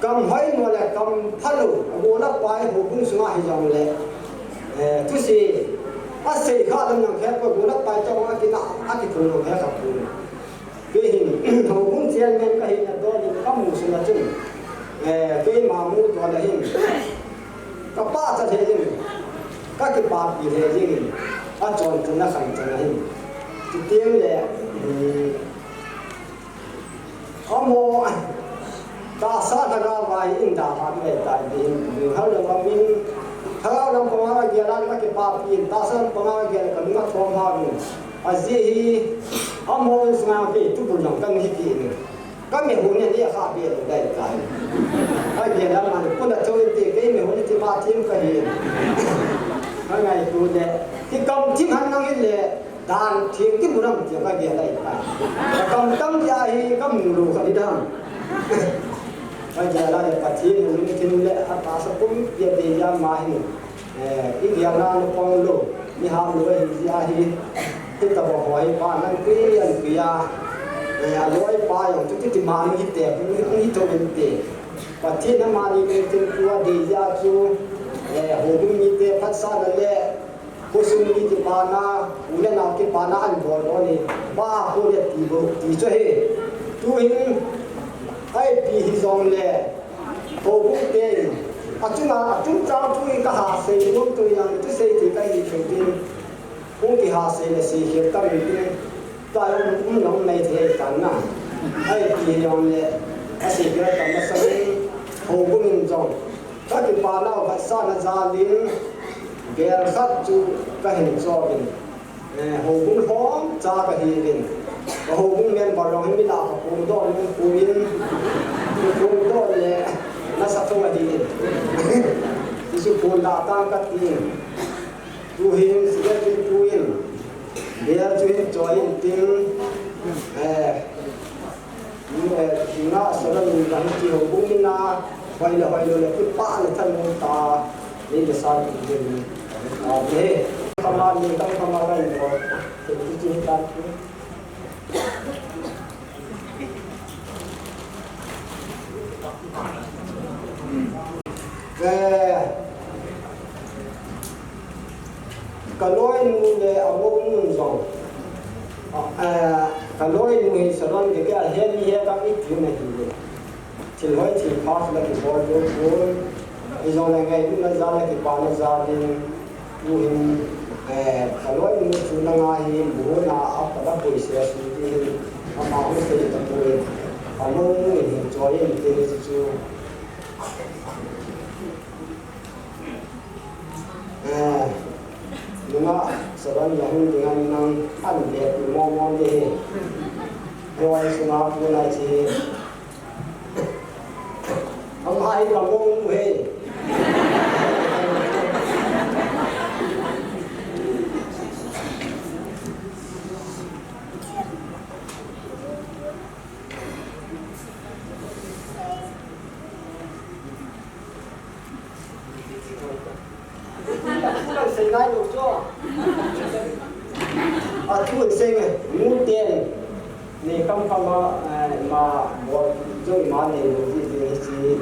kam hoimo le kam phalou, agol apai houbung sunga hijongle. Eh, thusi, asei kha lam nang khe pa agol apai tong akina, akithum nang khe kha pu. Kei hin, houbung chairman kahina don in kamu sunga chun, eh, keima mu don a hin, kapahcha lheh jingin, kakipapi lheh jingin, achon chun akhang chan ahin. Chuteng le, um, amaho, tahsa lhagao a hi in dalha ding ahitai, ding, ding hal lou a min, Thagau lampang a gel a ka kipapi in, tahsa lampang a gel a ka lung athom hao in. Ajeh hi, amaho in sunga kei tubul jong kan hi kit in. Ka mehon in akha be lou dai tai. Ka gel a man, kona chou in te, kei mehon in ti ma thim ka hi. Ka ngaito le, kikam thim han nang in le, dan thim kimu nam ti ka gel a tai. Ka kam tam dia hi, ka mu lou ka hi dan. Ka gel a le Pathen in lungthim le, atahsa pumpi a dei a ma hi. Eh, i gel na lou pang lou, mi ham lou ahi jeh a hi, hitobang ho hi pa nan pui an pui a, eh, aloipa jong chuti ti ma hi te, hi, hi to in te. Pathen amani lungthim tua dei jeh a chu, eh, houbung mite phatsahna le, khosung mi kipana, u le nao kipana an bol bol hi, pa ko le ti bou, ti chu hi. Tu hin, ai pi hi jong le, Houbung te in, achunga, achungchang thu in ka ha sei nom tu in, thusei thei ka hi thei din. Hung kiha sei le sei khel ta in tin. Tua um, um nom nei thei tan na. Ai ti jong le, asei khel ta masang in, houbung in jong. Ka kipa nau khat sa na jal in, gel khat chu ka hin chop in. Eh, houbung lhomcha ka hi in. Ka houbung member jong hi mi lah ka pum doh in, pum in, pum doh le, nasa thong a hi in. Hichu pum dah tang ka ti in. Tu hin, secretary pu in. Bel chu hin choi in tin. Eh, Ni, eh, nga salam ni dang ti ho bung ni na, hoi le hoi lo le, kut pa le than mo ta, ni le sa ti de ni. Ah, ni, kama ni, kam kama ka ni mo, ti ti ti ta. Eh, Ka loinu le a mounu jong. Ah, ka loinu hi salon ding a, he ni he ka i tiu na hi le. Thil hoi thil pha la kibol diu pon. Hijong le ngailutna jal le kipana jal in. Tu hin, eh, ka loinu chu nanga hi bu na a pa la pui se su ti hin. Ama hu se ta pui. A mounu hin choi in ti ni chu. Eh, nunga saban la hun dinga nang an be tu mo mo de he. Hoi sunga pu na chi. Am hai ka mo mu he. Thu kan sei nai lo chu. A thu kan sei nge, nu ten. Ni kam kam a, eh, ma bol jo ma nei lo ji ji si.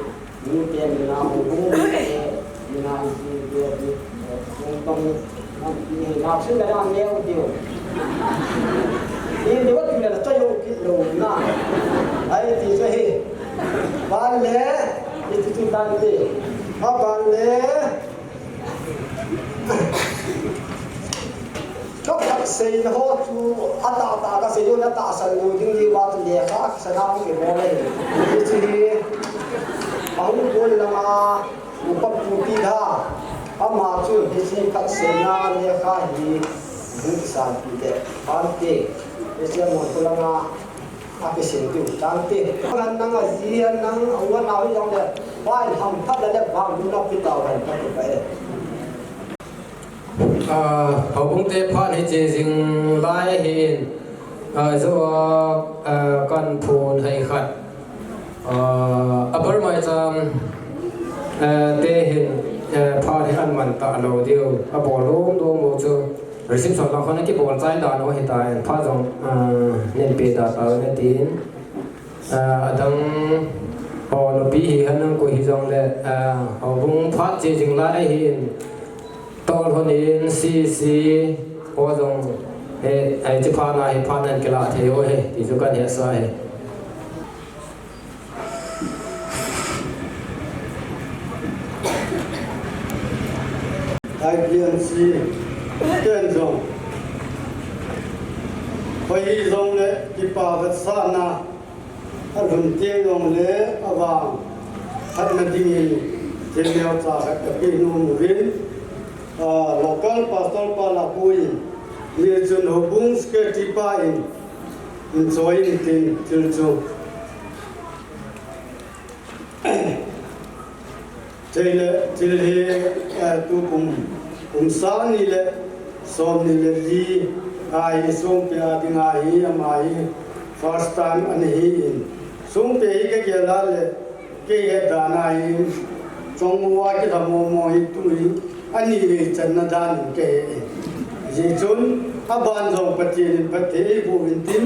Nu ten ni na hu hu ni na ji ji ji. Kong tong. Ni na chu na neo diu. Ni ni wa tu na cha yo ki lo na. Ai ti se he. Ban le, ni ti ti tan ti. Ha ban le. Ka phat seina ho chu, a tah tah ka sei u, na tahsan lou ding diu va chu lekha, sana hung kibol ahi. Hichu hi, a hung bol lama, upa pu Pi Dha, ama chun hiche phat seina lekha hi, hung kisan pi te, phan te, hiche a mon ko lama, A kisin diu tang ti. Nang a ji, nang a u, nau hi jong le, pai ham phat le le bang du na pi tau han ka ti ka e. Ah, houbung te phat hi che jing lai hin, ah, jo, ah, kan phun hai khat. Ah, a bar mai cham, ah, te hin, ah, phat hi an man ta lo diu. A bol lom lom mo chu. Reception lang khun a kibol chai dan u hitan, phat jong, ah, nen pe da tau na tin. Ah, adang, o, nupi hi han nang koi hi jong le, ah, houbung phat che jing lai hin. Tol hon in C C, o jong, he, he, chi phat na hi phat nan kila thei u he, ti chu kan he sa he. I P N C, ten jong. Hoi jong le, kipa vetsahna, a lhun teng jong le, a vang, khatna dingin, thil neocha khat ka pe nom uvin, Ah, local pastor pa la pu in, ni chun houbung secretary pa in, in choi in tin, thil chu. Chule, chule hi, eh, tu kum, kum sang ni le, som ni le li, ahi Songpi a ding ahi, ama hi first time ana hi in. Songpi hi ka gel a le, kei he dan ahi, chong mo a ki tha mo mo hi tu hi, ani le chan na dan in kei he. Ji chun, aban jong Pathen in phatthei boh in tin,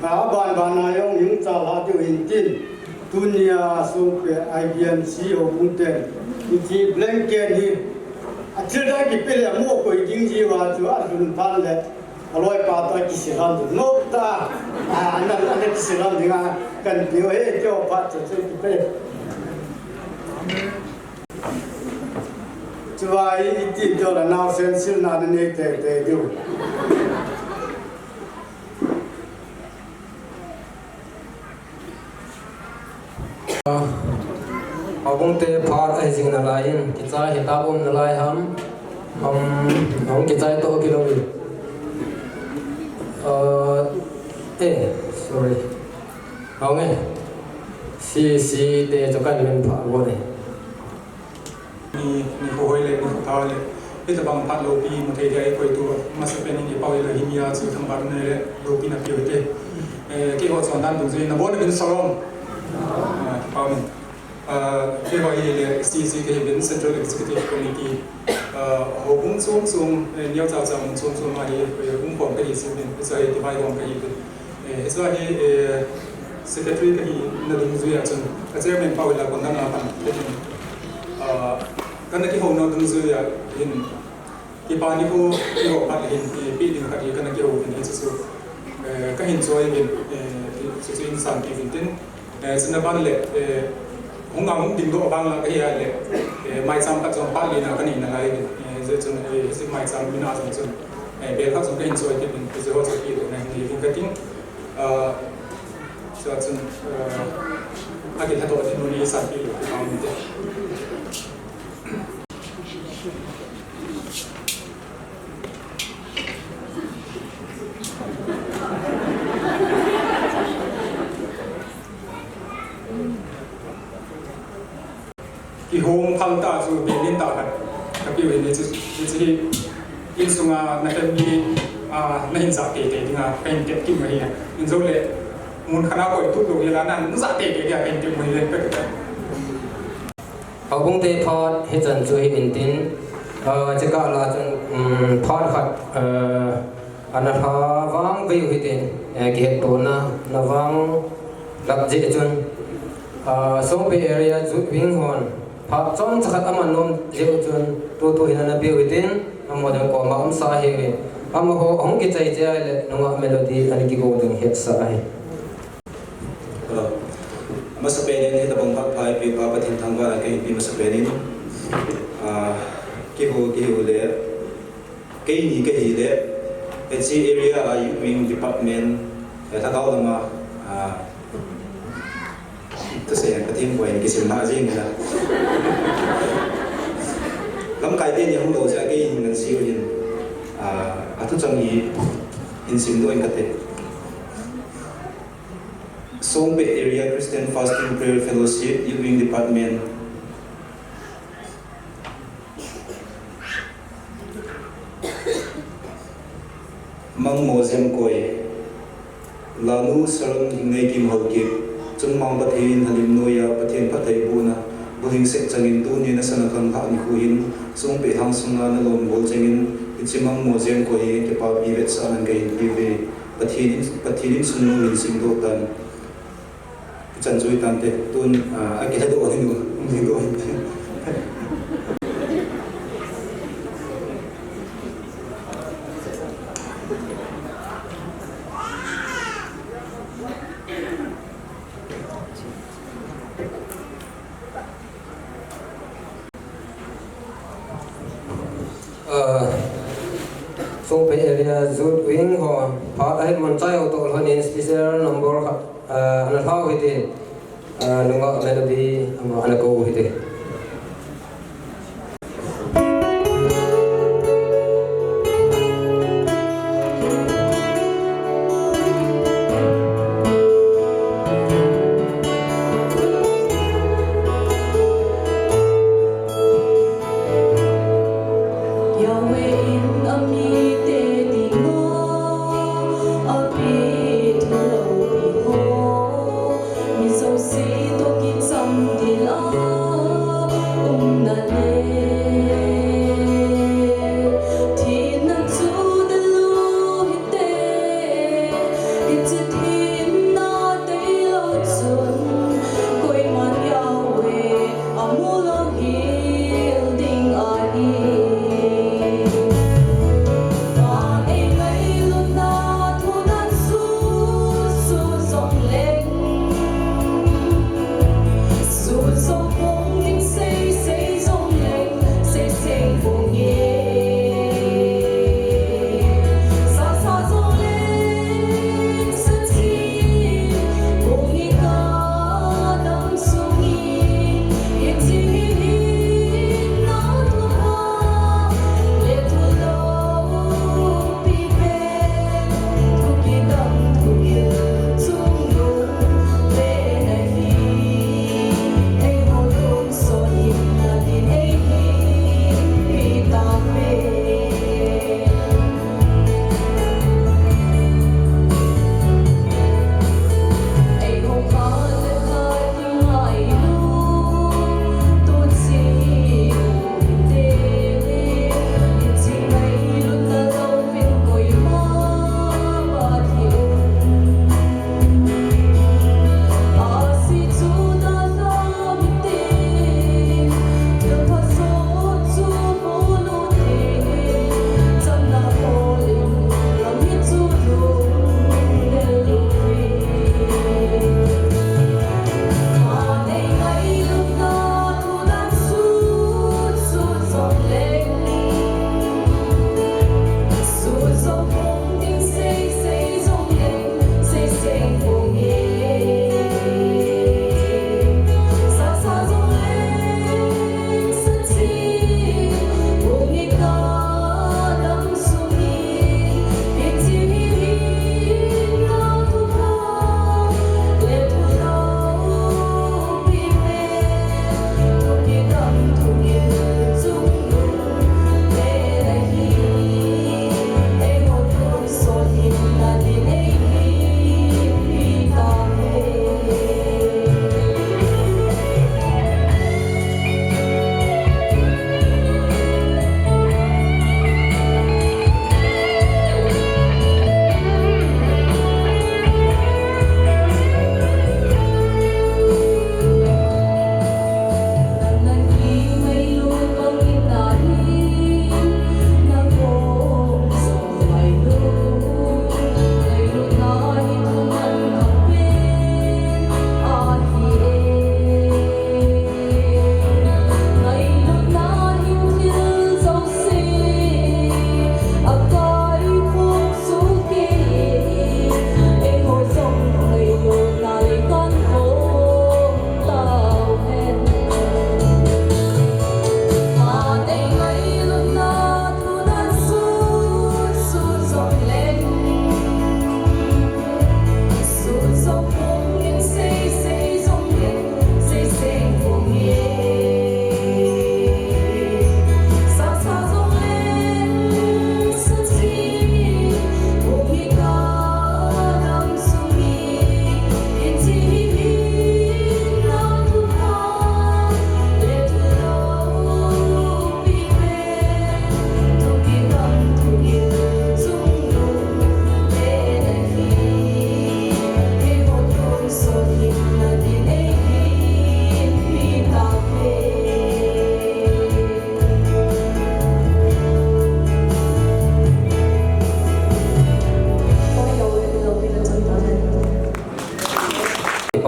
aban ban a jong hung chal ha diu in tin. Tunia Songpi I B M C houbung ten, hiche blanket hi, a thil dang kipe le mo koi ding ji uva chu a lhun phat le, a loi pa toh a kisilam ding. Nom tah, a, ana, ana kisilam ding a, kan pe u ahi, keiho phat chu chu kipe. Chua hi, iti tah le naosen silna nanei teitei diu. Houbung te phat ahi jing nalai in, kichai hi tah um nalai ham, um, hung kichai toh kilou in. Uh, eh, sorry. Hung e. C C te chu kan min pha got e. Ni, ni kho hoi le, ni kho tha le. Hitabang phat loupi, mu thei dia i koi tu, masapen in i pao i la hi mi a chu thangvah na nei le, loupina piu te. Eh, keiho chondan dungjui, na bon in salom. Ah, pao min. Ah, keiho hi le C C kei hi bin Central Executive Committee. Ah, houbung chom chom, eh, neocha cha mun chom chom a hi, eh, um khom kahi sin bin, hiche hi tivai khom kahi bin. Eh, hiche hi, eh, secretary kahi na dungjui a chun, ka chairman pa u la kon dang a pan, eh, ah, kana kihouna dungjui a hin, kipa nikho, kiho phat hin, eh, pe ding khat hi kana kihou hin, hiche chu, eh, kahin choi hin, eh, chu chu in sanpi hin tin, eh, chuna ban le, eh, Hung a hung dingdoh vang lang kahi a le, eh, maicham khat jong phat li na kanei nalai, eh, hijeh chun, eh, hiche maicham min a jong chun, eh, bel khat jong kahin choi kit in, hiche ho chu kidoh na hin kating. Ah, chua chun, ah, akilhadoh ding u ni sanpi lou, kipah um inte. Kihom khal tah chu belin tah khat kapiu hin, hichu, hichu hi insunga na family, ah, nahin jah teitei dinga kahin tep kit u ahi. Injo le mun khat a koi tup lou hila nahin jah teitei dinga kahin tep u ahi le ka. Houbung te phat hichan chu hi intin, ah, chukah la chun, um, phat khat, ah, ana lha vang vei u hitin, eh, kihettohna, na vang lap jeh chun, ah, Songpi area Youth Wing hon phat chomcha khat aman nom jeh u chun, tutu hin ana pe u hitin, amaho jong koma umsa ahiuvin, amaho ahung kichai chai le, nungah melody ana kigo ding hetsa ahi. Hello. Amasapen in hitabang phat pha eipeh pa Pathen thangvahna kahin pe masapen in, ah, keiho, keiho le, keini kahi le, H C area a Youth Wing Department, eh, lhagao lama, ah, kasei a Pathen poi in kisim na jing la. Lamkai teni hung lou jeh a kei hin ngan sei u hin, ah, athuchang hi hin simdoh in kate. Songpi Area Christian Fasting Prayer Fellowship, Youth Wing Department. Mangmo Jemkoi, Lanu Saron Hingneikim Haokip, Chungmang Pathen Halim Noiya, Pathen phattheibohna, bulhing seh changin tuni nasana khanglhah nikho hin, Songpi lhang sunga nalom bol chengin, hiche Mangmo Jemkoi hi kipapi vetsahnan kahin peuve. Pathen in, Pathen in sumnu hin simdoh tan. Kichan chu hitante, tun, ah, akilhadoh ding u, ding u. Ah, Songpi area Youth Wing ho, phat ahin mun chai u toh lhonin special number khat, ah, ana lhau hitin, ah, nungah melody ama ana kou hite.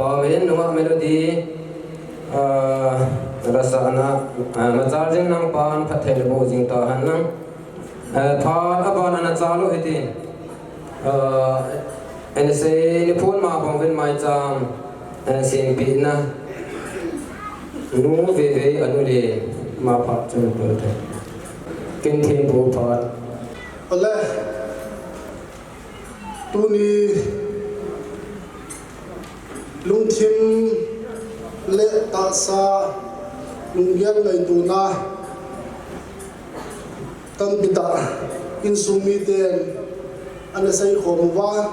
Amen. Nungah Melody, ah, rasana, ah, machal jing nang pan phatthei le boh jing tahen lang. Eh, phat aban ana chal u hitin. Eh, N S A ni phun ma bang vin mai cham, eh, sempina. Nu Veve anu le ma phat chun pul the. Kin thim bu phat. Ale. Tuni lungthim le tahsa lunggel ngaituna tampi tah insung miten ana seikhom uva,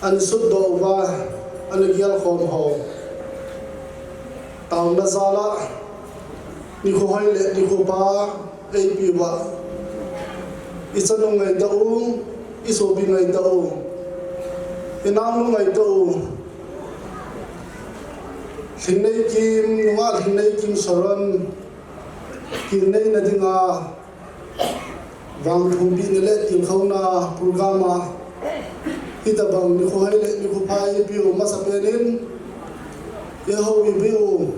ana sutdoh uva, ana gelkhom ho. Taona jal a nikho hoi le nikho pha eipe uva. I chanu ngaito u, i sopi ngaito u, i naonu ngaito u. Lhingneikim, nungah Lhingneikim Saron, kilneina dinga vangthumpina le tilkhouna program a hitabang nikho hoi le nikho pha eipe u masapen in, eiho eipe u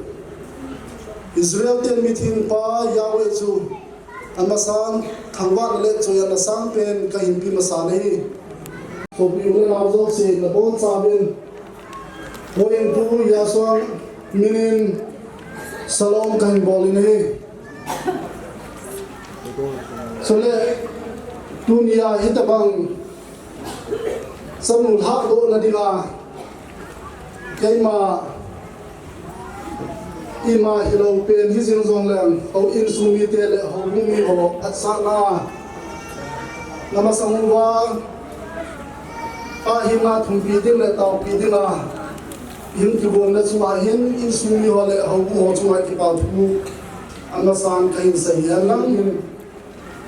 Israel ten mithengpa Yahweh chu amasan thangvahna le choi-atna sangpen kahin pe masa ahi. Sopi u le nao jouse nabonchauvin, Hoitu Yasuang minin salom kahin bol in ahi. Chule tunia hitabang chanu lhadohna dinga keima ima hilou pen hijing jongleng, hou insung mite le houbung mi ho phatsahna namasang uva, Pa hina thumpi ding le taopi dinga hin kigonna chunga hin insung mi ho le houbung ho chunga kipa thu amasan kahin sei hen lang hin,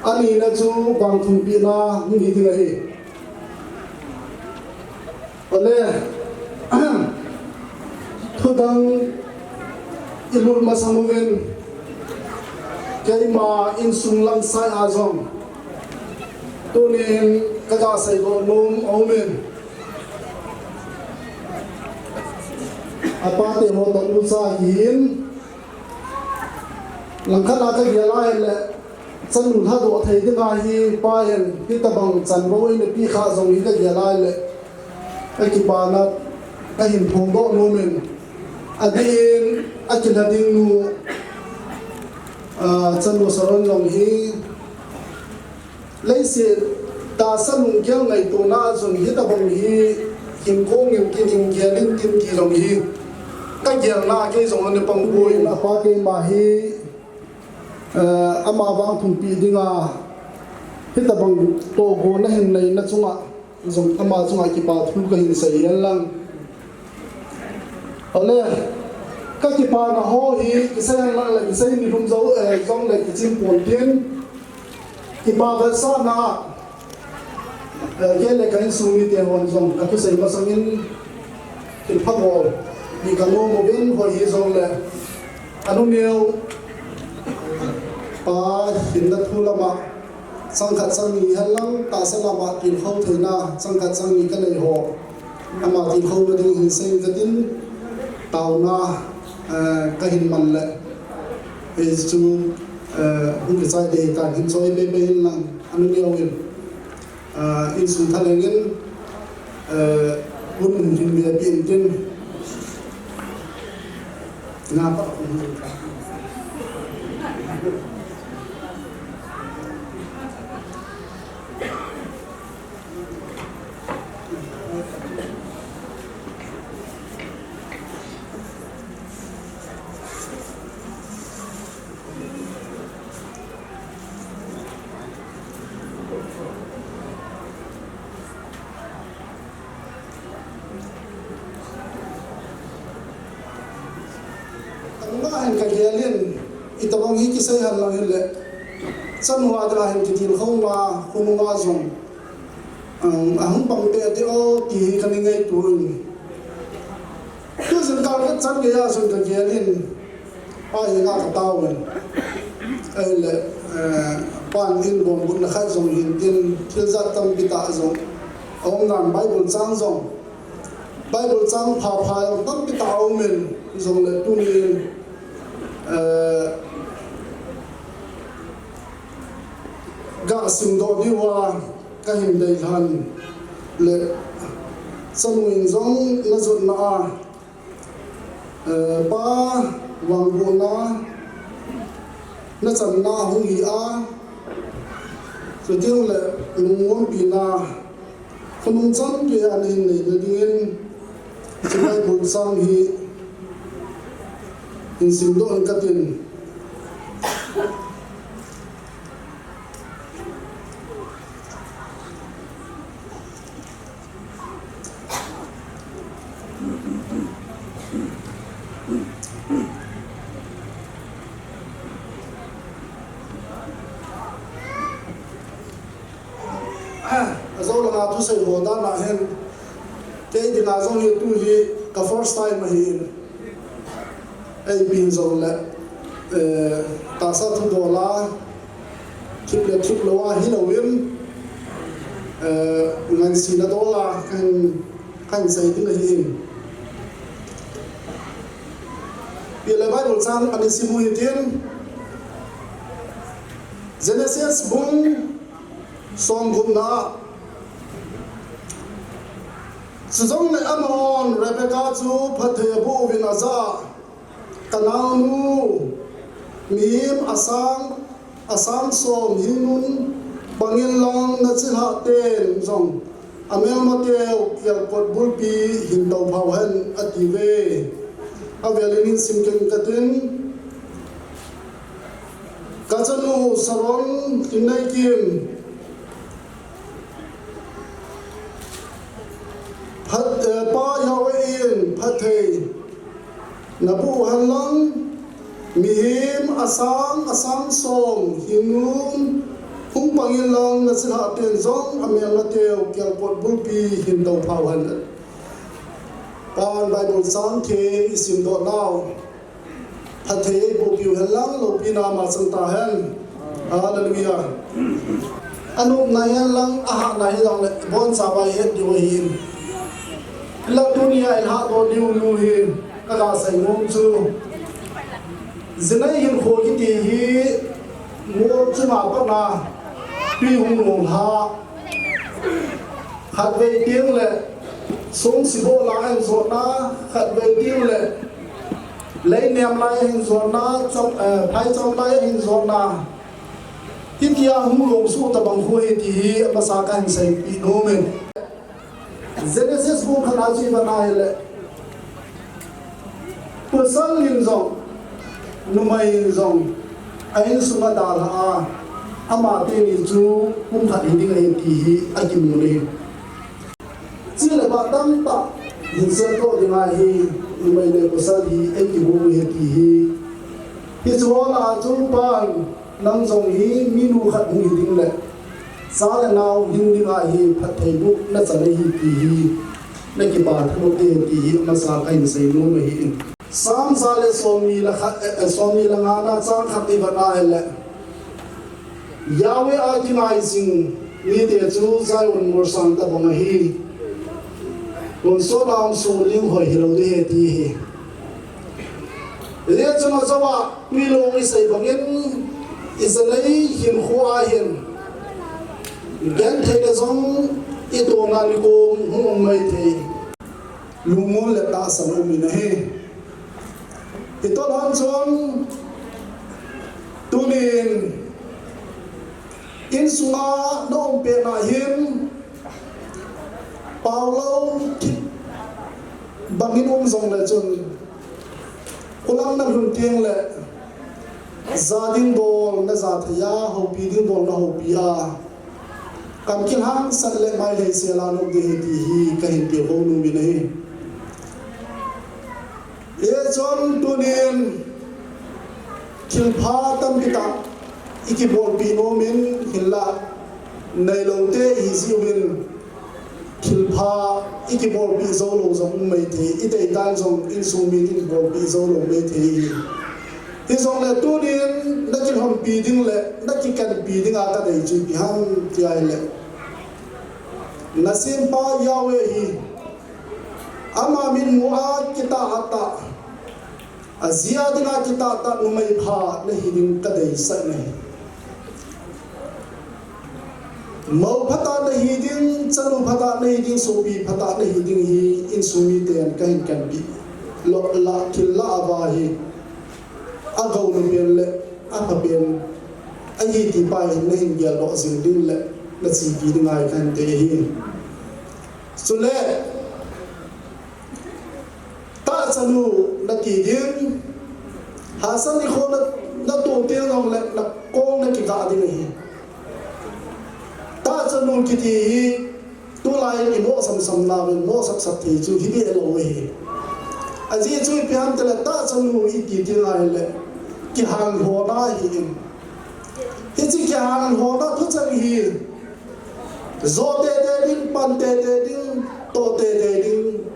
anina chu vangthumpina hung hi ding ahi. Ale, thudang ilut masang uvin, keima insung langsai a jong tunin kaga seidoh nom aumin, apate ho toh nucha hihin, langkhat a kagel a ahile, chanu lhadoh thei dinga hi pa in hitabang chanvo eina pe kha jong hi kagel a ahile, kakipana kahin phongdoh nomin, adeh in akilha ding nu, ah, chanu Saron jong hi, leiset tahsa lunggel ngaitona a chun hitabang hi hinkho ngim tin, hingel in tin ti jong hi kagelna kei jong ana pang poi. Apa keima hi, eh, ama vangthumpeh dinga hitabang tohgon ahin neina chunga jong ama chunga kipa thu kahin sei hen lang. Ale, kakipana ho hi kisei hen lang le, kisei ni lhum jou, eh, jong le kichim pon tin. Kipa vetsahna, eh, kei le ka insung mite hon jong kathusei masangin thilpha bol ni kanom uvin, hoi hijong le, anuneo pa hinna thu lama changkhat changni hen lang, tahsa lama tilkhou theina changkhat changni kanei ho, ama tilkhouna ding hin sei katin, taona, eh, kahin man le, hichu, eh, hung kichai ding tan hin choi pepe hin lang, anuneo in, eh, insung thalheng in, eh, hun hin be pi in tin, nga pa. Tangma hin kagel in, itobang hi kisei hen lang hile, chanu a dinga hin kitilkhouna, khonunga jong, um, ahung pang be ding o, ti hi kana ngaito in. Tujingkah khat chan geiya jong kagel in, Pa henga katao in. Ahile, eh, pan in bonbutna khat jong hin tin, thil jat tampi tah jong aum nan, Bible chang jong Bible chang pha pha tampi tah a um in, hijongle tunin, eh, gasim doh diuva kahin deilhen le, chanu in jong najotna a, eh, Pa vangbohna nachanna hung hi a, chuteng le lungmompina khonung changeiya nahin neina dingin, hiche Bible chang hi hin simdoh inge katin. Ajou langa thusei ho dan a hin, kei dinga jong hi tu hi ka first time ahin. Ipi hijongle, eh, tahsa thudol a, thip le thip lou a hilou in, eh, ngansena dol a kahin, kahin sei ding ahin. Ipi le Bible chang ana sim u hitin, Genesis bung somgupna. Chujongle amaho in Rebekah chu phatthei aboh uvin ajah a, ka naonu, mihem asang, asang som hingun pang inlang nachilhah ten jong amelmateu kelkot bulpi hin toupha uhen atiuve. Avel in hin simkeng katin. Ka chanu Sharon Tingneikim, phat, eh, Pa Yahweh in phatthei naboh uhen lang, mihem asang, asang som hingun hung pang inlang nachilhah ten jong amelmateu kelkot bulpi hin toupha uhen. Pan Bible chang theng isimdoh nau phatthei eiboh piu hen lang, loupina ama chang tahen. Hallelujah. Anopna hihen lang, ahahna hijongle, bonchauva ihet diu ahin. Hinla tunia ilhahdoh diu nu hi, kaga seinom chu, jinei hinkho kiti hi, mol chunga patna twi hung nung lha. Khatvei teng le, songsi boh lai a hin jotna, khatvei teng le, lei nem lai a hin jotna, cham, eh, phaicham lai a hin jotna. Hitia hung longsoh tabang khu ahi ti hi, amasa kahin seipeh nom in. Genesis bung khat a chu ivet a ahile, pasal in jong, numei in jong, a insunga dalha a, amateni chu pumkhat hiding ahi ti hi akimun ahi. Chule phat tamtah hin semdoh dinga hi, numei le pasal hi eikigong u ahi ti hi. Hiche ho lah a chu Pa in, nang jong hi minu khat hung hiding le, cha le nao hing dinga hi phattheiboh nachan ahi ti hi, nakipah thanom e ti hi, amasa kahin seinom ahi. Sam ja le somni le khat, eh, eh, somni le ngana chang khat ivet a ahile, Yahweh a kingai jing mite chu Zion molsang tabang ahi. Tonsot a um sung ling hoi hilou ding ahi ti hi. Hijeh chun ajouva twilong isei bangin, ijinei hinkho a hin gentheina jong itona nikom hung um maithei. Lungmon le tahsan um in ahi. Hitobang chun tunin insunga na um pet na hin, paolou thip bangin um jongle chun, khulang nalhun teng le, ja ding bol naja thei a, houpi ding bol nahoupi a, kam kilhangsel le mailhei sel a na um ding ahi ti hi kahin tilkhou nom in ahi. Hijeh chun tunin thilpha tampi tah ikibolpeh nom in, hinla neilou te ihi jeh uvin, thilpha ikibolpeh joulou jong um maithei, iteitan jong insung min ikibolpeh joulou maithei. Hijongle tunin nakilhonpi ding le nakikenpi dinga kadei chu ipi ham ti ahile, nasempa Yahweh hi Ama mitmu a kitah a tah, aji a dinga kitah tah numei pha nahi ding kadeisah nahi. Mou phatah nahi ding, chanu phatah nahi ding, sopi phatah nahi ding hi insung miten kahin kanpeh. Lo la thil la ava hi agou pen le apha pen ahi ti pa hi nahin geldoh jing ding le nachepi ding ahi kahin tei ahi. Chule tahchanu nati ding, hahsat nikho na, natoh teng jongle nakong nakikah ding ahi. Tahchanu kiti hi tulai in imoh samsam nauvin moh sapsap thei chu hibeh lou ahi. Ajeh chu ipi ham itile tahchanu iti teng ahile kihanlhona ahin. Hiche kihanlhona thucheng hi jo teitei ding, pan teitei ding, toh teitei ding,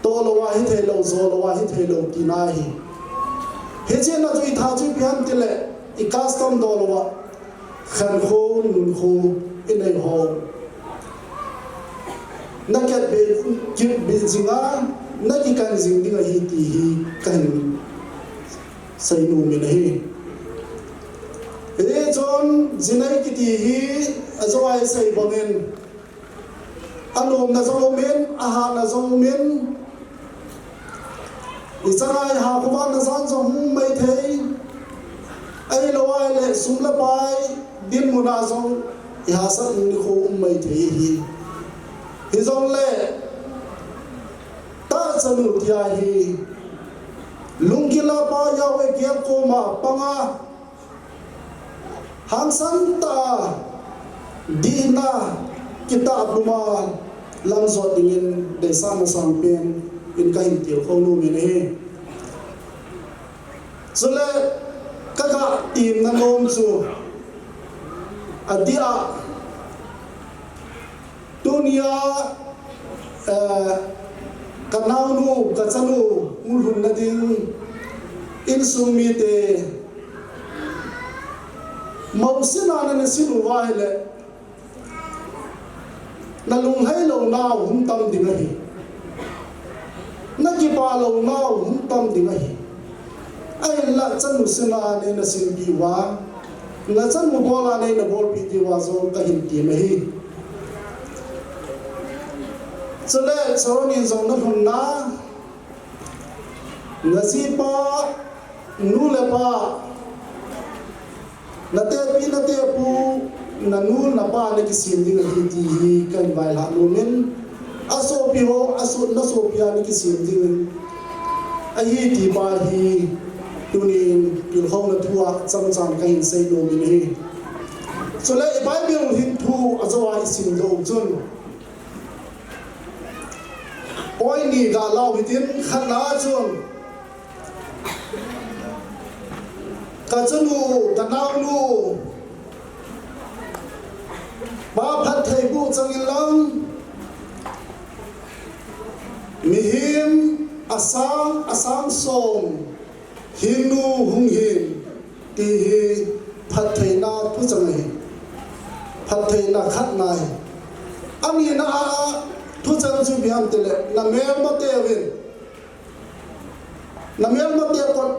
toh louva hitheilou, jo louva hitheilou tina ahi. Hiche na chu itha chu ipi ham itile i custom doh louva khankho, nunkho inei ho nakitbeh, kitbeh jinga, nakikan jing ding ahi ti hi kahin seinom in ahi. Hichun jinei kiti hi ajou a isei bangin anomna jong umin, ahahna jong umin, ichanga iha khovahna jan jong hung um maithei, ahilou ahile sum le pai dinmun a jong ihasat nikho um maithei ahi. Hijongle tahchanu tia hi lunggil a pa Yahweh gelkhoh ma panga hangsan tah a dihna kitah puma lamjot dingin deisahna sangpen in kahin tilkhou nom in ahi. Chule kaga temna nom chu adeh a tunia, eh, kanaonu, kachanu, hung lhunna ding insung mite mousetna nasin uva ahile nalunghei lounau hung tam ding ahi. Nakipah lounau hung tam ding ahi. Ahinla chanu sena neina sinpeh uva, nachanu bola neina bolpeh diuva jong kahin tem ahi. Chule Sharon in jong nalhunna, najipa, nu le pa, natepi, natepu, nanu, napa nakisem ding ahi ti hi kahin vailhah nom in, asopi ho, aso, nasopi a nakisem ding ahi ti pa hi tunin tilkhouna thu a chomcha kahin seinom in ahi. Chule i Bible hin thu ajou a isimdoh chun, point ni galau hitin, khatna a chun kachanu, kanaonu, pa phatthei boh chang inlang, mihem asang, asang som hingnu hung hin ti hi phattheina thuchang ahi. Phattheina khatna ahi. Anina a thuchang chu ipi ham itile namelmateuvin, namelmate kot,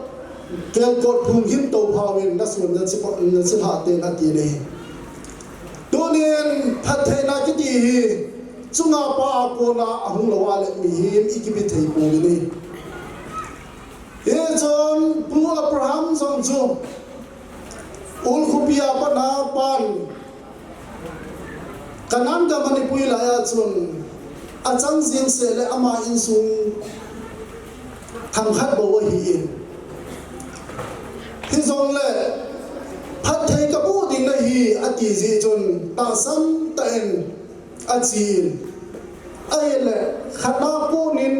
kelkot phung hin touphauvin, nasun, nachi, nachilhah ten ati ahi. Tunin phattheina kiti hi chunga pa a kona ahung lou ahile mihem ikipe thei pouvin ahi. Hichun Pu Abraham jong chu Ur khopi a pat a pan Canaan gam a ipui lai a chun achang jeng seh le ama insung themkhat bou ahin. Hijongle phatthei kaboh ding nahi ati jeh chun tahsan tah in achen. Ahile khatna konin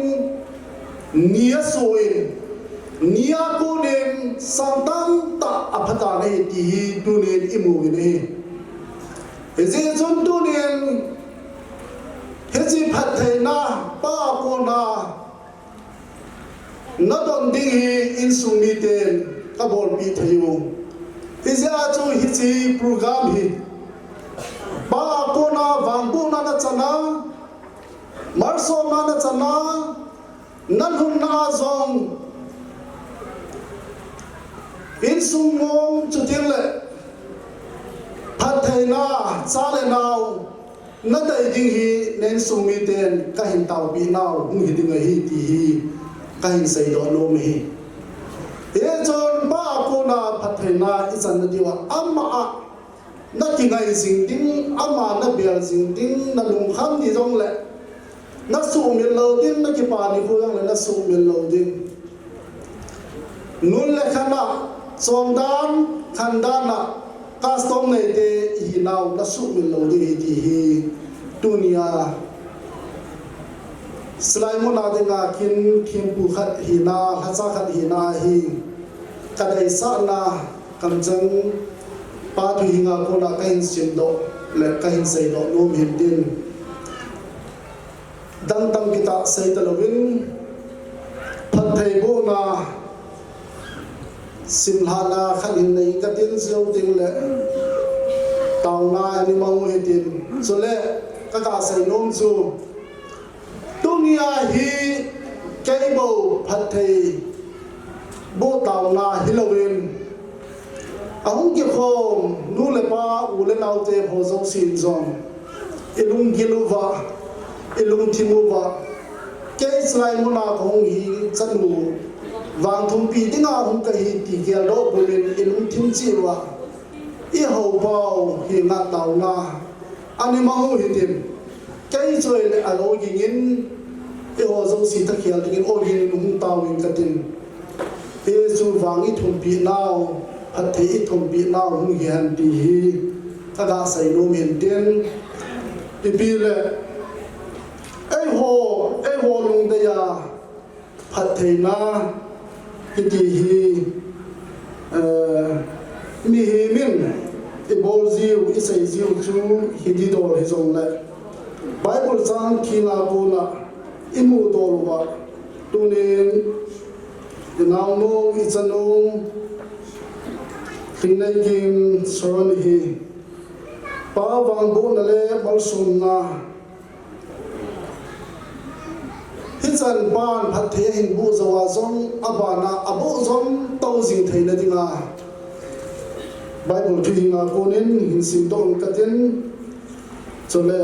ni asoh in, ni a konin sang tamtah aphat tan ahi ti hi tunin imu uvin ahi. Hijeh chun tunin hiche phattheina pa a kona nadon ding hi insung miten kabolpeh thei u. Hijeh a chu hiche program hi pa a kona vangbohna nachan a, Malsomna nachan a, nalhunna a jong, insung mong chuteng le phattheina, cha le nao nadei ding hi na insung miten kahin taopeh nau hung hi ding ahi ti hi kahin seidoh nom ahi. Hichun Pa a kona phattheina ichan nadiuva, ama a nakingai jing ding, ama nabel jing ding, nalungkham ding jongle nasuhmil lou ding, nakipa nikho jongle nasuhmil lou ding. Nun le khan a, chondan, khandan a, custom neite ihinau nasuhmil lou ding ahi ti hi tunia silai muna dinga kin thempu khat hina, lhacha khat hina hi kadeisahna kamcheng Pa Thuhing a kona kahin simdoh le kahin seidoh nom hin tin. Dangdang kitah sei talouvin, phattheibohna simlhahna khat hin nei katin, chuteng le taona ani mang u hitin. Chule kagah sei nom chu, tunia hi keibou phattheiboh taona hilouvin, ahung kikhom nu le pa, u le naote ho jousen jong ilunggil uva, ilungthim uva, kei chulai muna kahung hi chanu vangthumpi dinga hung kahi ti geldoh pumin ilungthim cheh uva, ihou pau hi ngah taona ani mang u hitin. Kei chule a ogin in, eiho jouse thakhel dingin ogin in hung taovin katin. Hichu vang ithumpeh nau, phatthei ithumpeh nau hung hihen ti hi kagah sei nom hin tin. Ipi le, eiho, eiho lungdei a phattheina kiti hi, eh, mihem in ibol jiu, isei jiu chu hididol hijongle, Bible chang thina kona imu dol uva, tunin inaonu, ichanu Lhingneikim Sharon hi Pa vangbohna le malsomna hichan pan phatthei ahin boh jouva jong, abana aboh jom tou jing theina dinga Bible thuhing a konin hin simdoh un katin, chule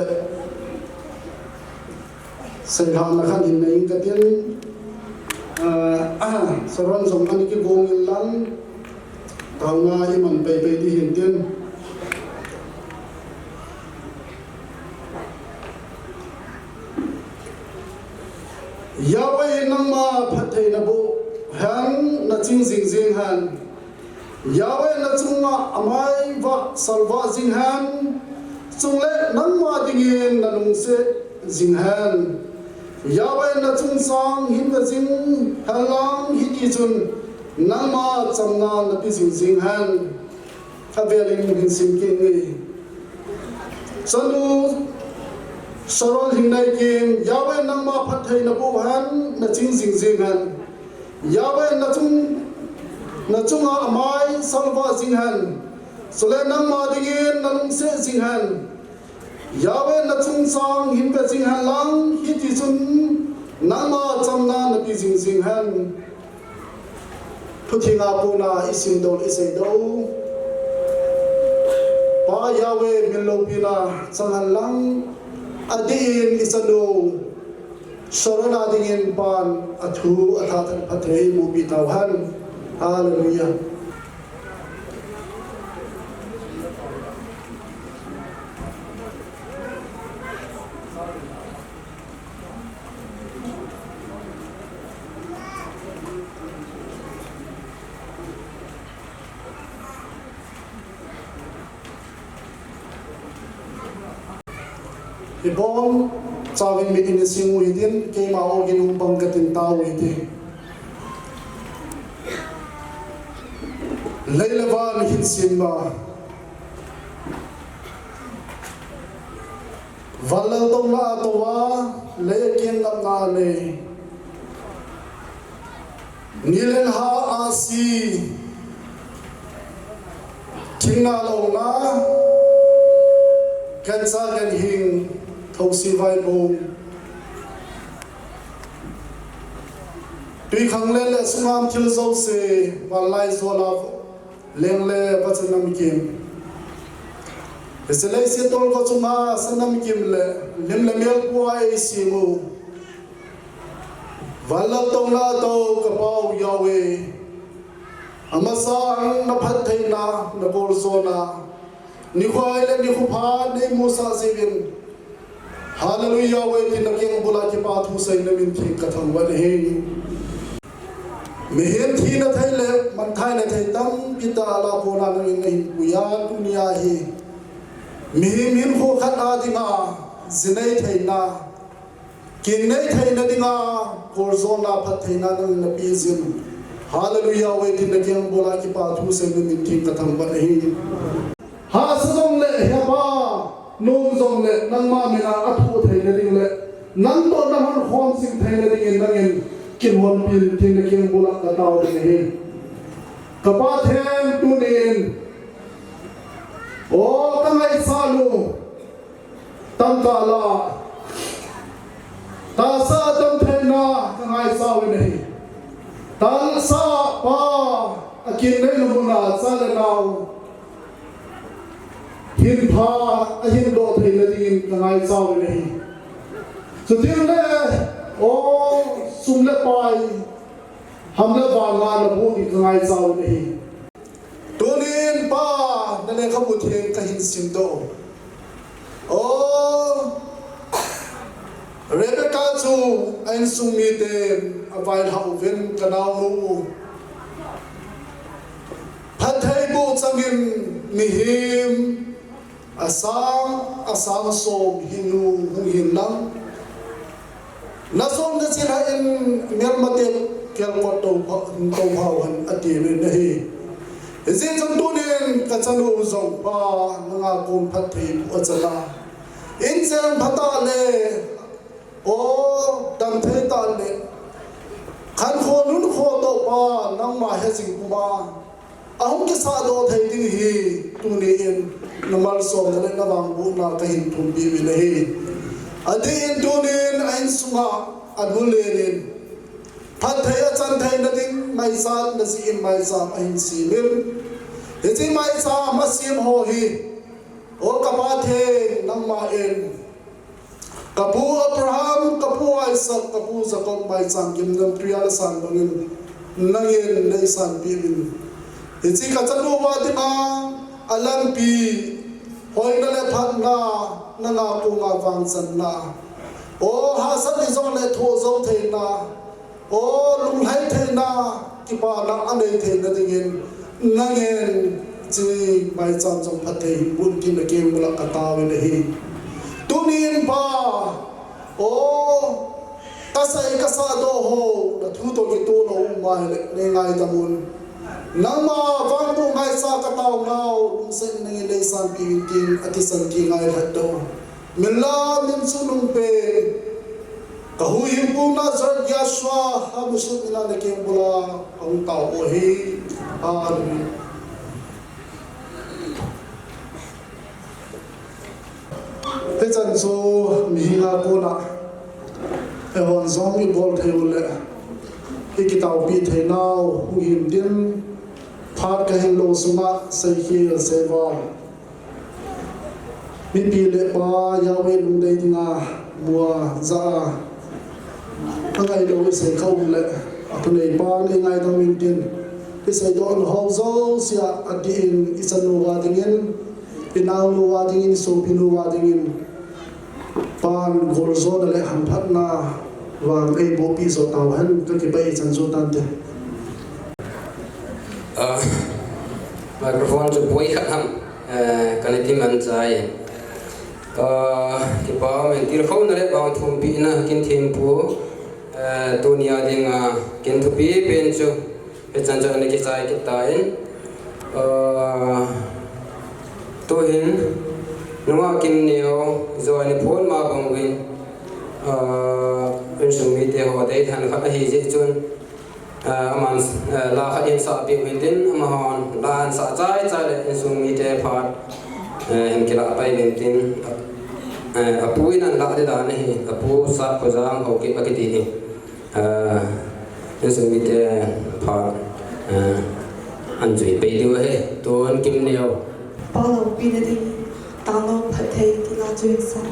seilhahna khat hin nei in katin, ah, ah, Sharon jong ani kigong in lang, taona iman peipei ding hin tin. Yahweh in nangma phatthei naboh hen, naching jingjing hen. Yahweh in nachunga amai vah salvah jing hen, chule nangma dingin nalungset jing hen. Yahweh in nachung chang hin ve jing hen lang, hitichun nangma chamna nape jing jing hen. Avelin hin sim kit inge. Chanu Sharon Lhingneikim, Yahweh in nangma phatthei naboh hen, naching jingjing hen. Yahweh in nachung, nachunga amai salvah jing hen. Chule nangma dingin nalungset jing hen. Yahweh in nachung chang hin ve jing hen lang, hitichun nangma chamna nape jing jing hen. Thutheng a kona isimdoh, iseidoh Pa Yahweh min loupina chang hen lang, adeh in ichanu Sharon a dingin Pan athu atha phatthei eiboh peh tauhen. Hallelujah. Ibon chauvin mitin ising u hitin, keima ogin hung pang katin tao u hite. Lei le van hin sem uva, van lal touna a tou a, lei a keng ngapna a nei. Ni le lha a si, thina louna, cancer, ganhing, thosi vaibong, Twikhanglen le sungam thil jouse, vanlai jola leng le vachan namkim. Hiche leiset tolkot chunga sa namkim le lim le mel pua eisem u, van lam tona tou ka Pau Yahweh. Amasang na phattheina, na koljona, nikho le nikho pha neimusah jiuvin, Hallelujah Yahweh tin na keng bula kipa thu seina min theng ka thangvah e. Mihem thina thei le manthahna thei tampi tah a la kona nangin nahin puiya tunia hi. Mihem hinkho khat a dinga ji nei theina, kin nei theina dinga koljona phattheina nangin napeh jin. Hallelujah Yahweh tin na keng bula kipa thu seina min theng ka thangvah e. Hahsa jongle, hepa, nom jongle, nangma mina athoh theina ding le, nang toh nahon khom jing theina dingin nangin kin honpeh in tin na keng bula ka tao ding ahi. Ka Pathen tunin, o ka ngaisah nu, tamtah la, tahsa a tamtheina ka ngaisah uvin ahi. Tahsa pa, akin neina muna cha le nao hin pha ahin doh theina dingin ka ngaisah uvin ahi. Chutengle, o sum le pai, ham le vanga naboh ding ka ngaisah uvin ahi. Tunin Pa, na lekhabu theng kahin simdoh. O Rebecca chu a insung miten availhah uvin ka naonu u. Phattheiboh changin mihem asang, asang som hinu hung hinlang. Na som na chilhah in melmate kelkot tou pha, tou phau hen atiuvin ahi. Hijeh chun tunin ka chanu jong Pa nanga kon phattheiboh achana. Inchen phatah le, o, damthei tah le, khankho nunkho toh Pa nangma hejing puma ahung kisahdoh thei ding hi, tunin na malsomna le na vangbohna kahin thumpi uvin ahi. Adeh in tunin a insunga anu lenin phatthei achan theina ding maicham najin maicham ahin semin. Hiche maicham asem ho hi, o ka Pathen, nangman ka pu Abraham, ka pu Isaac, ka pu Jacob maicham gimnamtui a nasan bangin nangin neisanpeh uvin. Hiche ka chanu uva dinga alampi hoina le phatna, nanga konga vangchanna, o hahsat hijongle thoh jou theina, o lunglhai theina, kipana anei theina dingin nangin hiche maicham jong phatthei hin boh in tin na keng bula ka taovin ahi. Tunin Pa, o kasei kasahdoh ho, na thu toh kitoh lou um ahile neingaidam un. Nangma vangboh ngaichat a kataonau lungset in nangin neisanpeh uvin tin athisan kingailhah doh. Min la min chungnung pen ka huhhingpu Nazareth Yeshua HaMashiach mina na keng bula kahung tao u ahi. Amen. Hichan chu mihem a kona eihon jong ibol thei u le ikitaopeh theinau hung him din, phat kahin lou sunga seikhel seival, mipi le pa Yahweh lungdei dinga mu a ja a, angailou isei kha u le athunei pan eingaidam uvin tin, iseidoh nau jouse a adih in ichan uva dingin, inao uva dingin, isopi uva dingin, pan goljona le hamphatna vang eibohpi joh tauhen, kakipah e, ichan joh tante. Ah, microphone chu boi khat ham, eh, kana ti man chai. Ah, kipa min tilkhouna le vang thumpina kin thempu, eh, tunia dinga kin thupi pen chu hichan chu ana kichai kit tan. Ah, tuhin nungah kin neo jo ani phone ma bang uvin, ah, insung mite ho deilhen khat ahi jeh chun, ah, aman, ah, la khat eihin sapeh uvin tin, amahon la ahin sah chai chai le insung mite phat, eh, hin kilah pai uvin tin, eh, apu in ahin lah ding dan ahi, apu Sahkhojang Haokip akiti hi. Ah, Insung mite pha, eh, an jui pei diu ahi, tun Kimneo. Pa loupina ding, tang lou phatthei tina chu insa.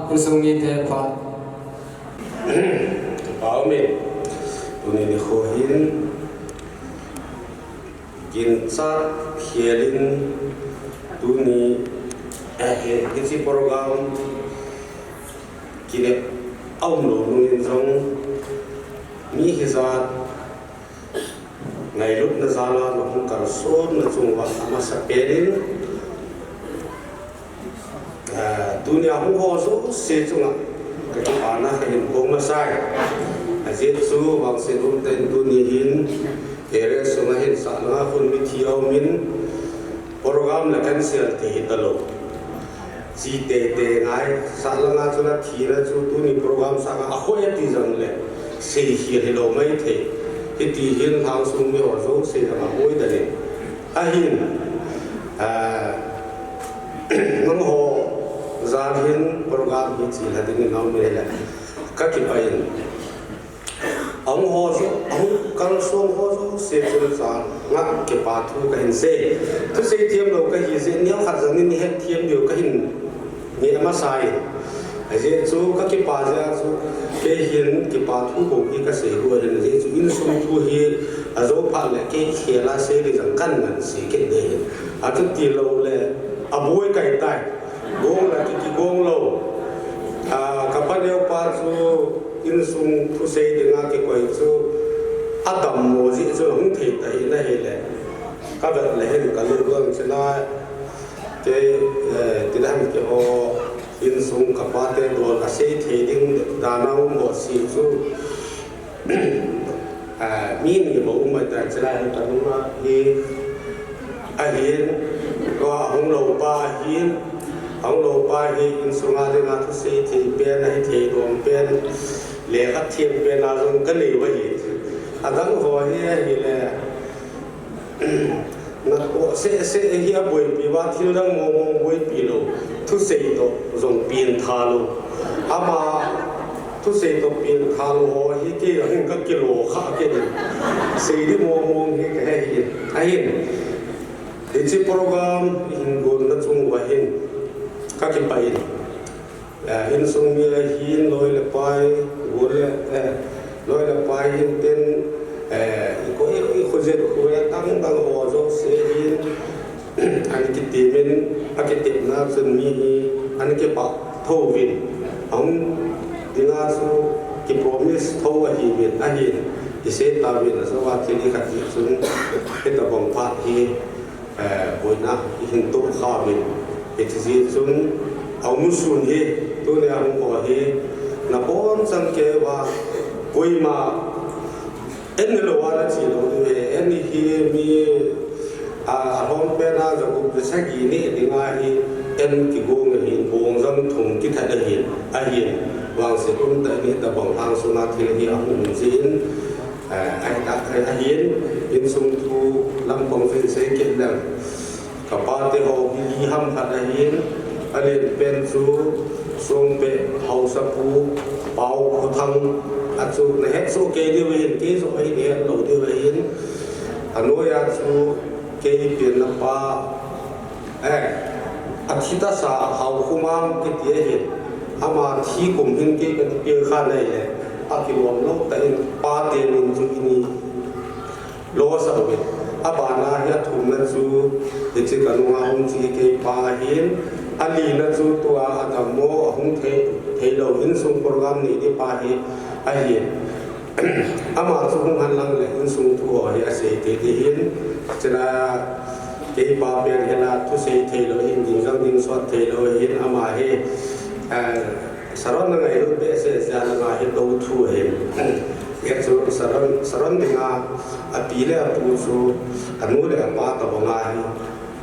Insung mite pha. Pau mi. Tuni nikho hin ginchat khel in tuni, eh, hi, hiche program kinep aum lou nungin jong mi hijat ngailutna jal a nahung kalsonna chunguva amasapen in, eh, tunia hung ho jouse chunga kakipana kahin phong masai. Ajeh chu vangset umtah in tuni hin area sunga hin sahlanga khun mithi aum in program la cancel thei hitalou. Chi teitei ngai, sahlanga chun athina chu tuni program sanga ahoi ati jongle, seikhel hilou maithei. Hiti hin lhangsung miho jouse jong aboi dan in. Ahin, ah, nangho jal hin program hi chilha dingin aum in ahile, kakipah in. Ahung ho jo, ahung kalsong ho jouse chunga chang a kipa thu kahin sei. Thusei thiam lou kahi jeh, neokhat jong in hetthiam diu kahin nge masai. Ajeh chu kakipa jeh a chu, kei hin kipa thu bou hi kasei lou ahin, ajeh chu insung thu hi ajou phat le kei khel a sei ding jong kangansei kit ding ahin. Achuti lou le aboi kahitai. Gong la ki, kigong lou. Ah, kapa neopa chu insung thusei dinga kikoi chu adammo jeh chun ahung thei tahih in ahile, kavet le hin kalung jong chila, kei, eh, tidam keiho insung kapate dol kasei thei ding dan a um ho si chu Ah, mi ni bou um ahitai, chulai hi kanung ahi, ahin, tua ahung lou pa ahin, Ahung lou pa hi insunga dinga thusei thei pen, ahi thei dom pen, lekha them pen a jong ka nei u ahi. Adang ho hi ahile, natoh seh seh hi aboipi uva, thil dang mong mong boipi lou, thusei toh jong pengtha lou. Ama thusei toh pengtha lou ho hi kei jong hin ka kilo kha kei. Sei di mong mong hi ka he hi. Ahin. Hiche program i hin gonna chung uva hin ka kipah in. Eh, insung mi ahin loi le pai, gol le, eh, loi le pai hin tin, eh, i ko, i, i khojet khoja dang dang ho jouse hin, ani kitemin, akitepna chun mi hi, ani kipah tho uvin. Ahung dinga chu ki promise tho ahiuvin, ahin, i sei tauvin, ajeh chu thil i khat hi chun, hitabang phat hi, eh, boina i hin toh kha uvin. Hiti jeh chun, aum sun hi, tunia hung ho hi, nabonchauva, koima, en lou a nache lou diu ahi, en hi mi, a, alhom pen a, jagup jasagi neh dinga hi, en kigong ahin, bong jang thum kithat ahin, ahin, vangset umtah in hitabang lhang sunga thil hi ahung um jeh in, Eh, ahi tak, ahi, ahin, insung thu lampang chu hin sei kit leng. Ka pate ho hi ham khat ahin, alen pen chu Songpeh haosapu Pau Khothang, achu nahet soh kei diu ahin, kei joh ahin, nahet lou diu ahin. Anoiya chu kei penna pa, Eh, athi tasa Haokhomang kiti ahin, ama thi kum hin kei kana peng kha nai le, akilom lou tah in pate min chu ini lo sa uvin. Abana hi athumna chu, hiche ka nunga hung che kei pa ahin, alina chu tua adammo ahung thei, thei lou insung program nei di pa hi ahin. Ama chu hung hen lang le insung thu ho hi asei thei thei hin, chule kei pa pen hin a thusei thei lou hin, ding jang ding sot thei lou hin, ama hi, eh, Saron na ngailut behseh jeh a ama hi dou thu ahin. Hichu Saron, Saron dinga api le apu chu anu le apa tabang ahi.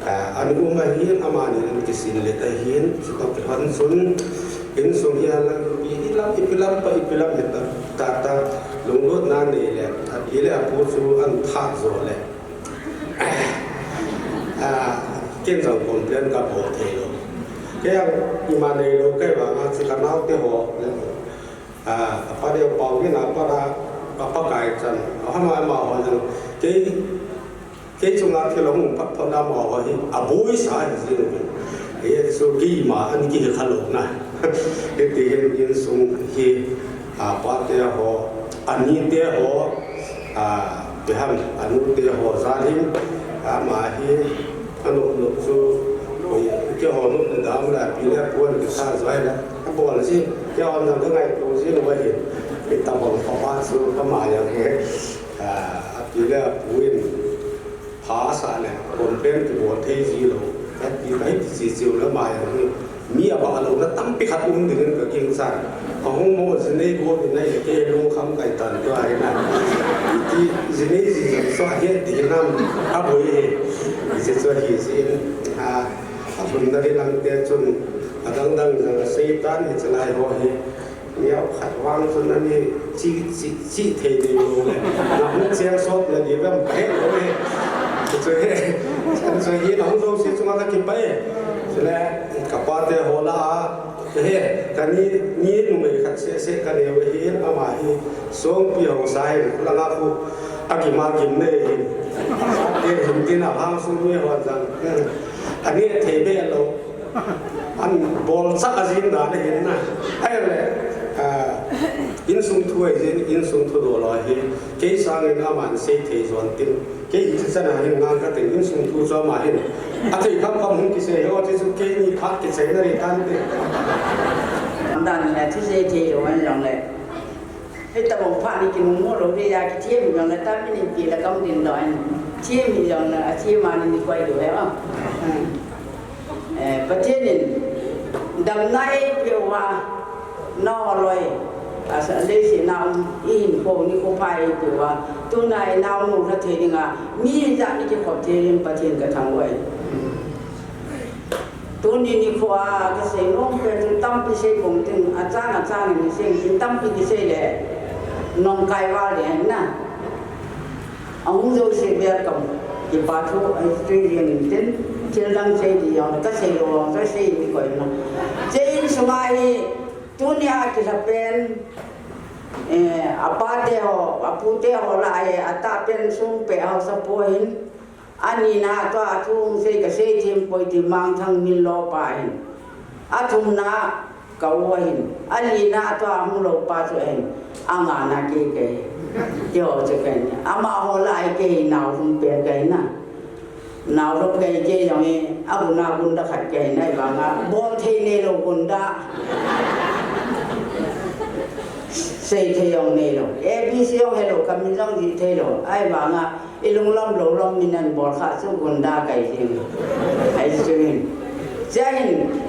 Ah, an um ahin, amani in kisin let ahin, chutoh kilhon chun, insung hi alang ipi, ilam, ipi lam pa, ipi lam hita, tata, lunglutna nei le, api le apu chu an that jo le. Ah, ken jong complain kabol thei lou. Kei a ima nei lou, kei vang a chu kanaote ho le. Ah, apa deu pau hin apa ra, apa kai chan, ama, ama ho jong. Kei Kei chunga thil ahung phat phat na amaho hi, aboisa hi jing uvin. Hichu keima ani kihe kha lou na. Hiti hin insung hi, a, pate ho, anite ho, a, ipi ham, anute ho jal hin, ama hi, anop nop chu, keiho nopna dam le, api le apu ana kisa joi le, abol ji, keiho jong ka ngaito jing uva hin, hitabang papa chu, ama jong hi, a, api le apu in, Pha asah le, complain kibol thei ji lou. Kati, kati chi chiu le ama jong hi. Mi abah louna tampi khat um ding in ka ginchat. Ahung mo jinei go in ahi, kei lungkham kahi tan tua hi na. Iti jinei ji jong chu ahet ding ham, aboi hi. Hiche chu ahi jin. A, athumna hi lang te chun, adang dang jong asei tan hiche lai ho hi. Neo khat vang chun ani chi, chi, chi thei ding lou le. Na hung cheng sot na ding vem ka he lou le. Chu he, chu hi na hung jouse chunga ka kipah e. Chule, ka pate ho lah a, he, ka ni, ni numei khat seh seh ka neo hi, ama hi, Songpi ho sa hi, langa khu, akima gim nei hi. Te hin tin a hang sung mi ho jong. Ani thei be lou. An bol chak a jin dan ahin na. Ahile, ah, insung thu ahi jin, insung thu dol ahi. Kei sangin aman sei thei jon tin. Kei hiche chan a hin ngang ka tin insung thu chu ama hin. Athei kham kham hung kisei ho, ti chu keini phat kiseina nei tante. Dan le thusei thei lou an jong le. Hitabang phat ni kinung mo lou le ya kithem jong le tam in ti le kam din lou an. Them jong le athem a ni koi lou he a. Hmm. Eh, Pathen in damna eipeuva, nao loi, asa leiset na um, ihinkho nikho pha eipeuva, tuna inaonu lha thei dinga, mi jat ni kikhop thei ding Pathen kathangvah e. Tuni nikho a kasei nom pen chu tampi sei pon tin, achang achang in sei tin, tampi kisei le nong kai val ding na. Ahung jouse bep a kipa thu ahi jeng in tin, thil dang sei ding jong kasei lou, kasei ni koi na. Chule insung a hi tunia kilha pen, eh, apate ho, apute ho lah a, atah pen sung pe haosa po hin, anina tua thu hung sei kasei thim poi ti Mangthang Minlo pa hin. Athumna ka u ahin. Alina tua hung lou pa chu ahin. Angana kei kei. Keiho chu kei. Amaho lah a kei nao hung pe kei na. Nao lou kei kei jong hi. Aguna gunda khat kei na vanga. Bol thei neilou gunda. Sei thei jong neilou. A B C jong helou, kamin jong ji thei lou. Ahivanga. Ilunglam lou lam min an bol kha chu gunda kai jing. Ahi chu hin. Chule hin.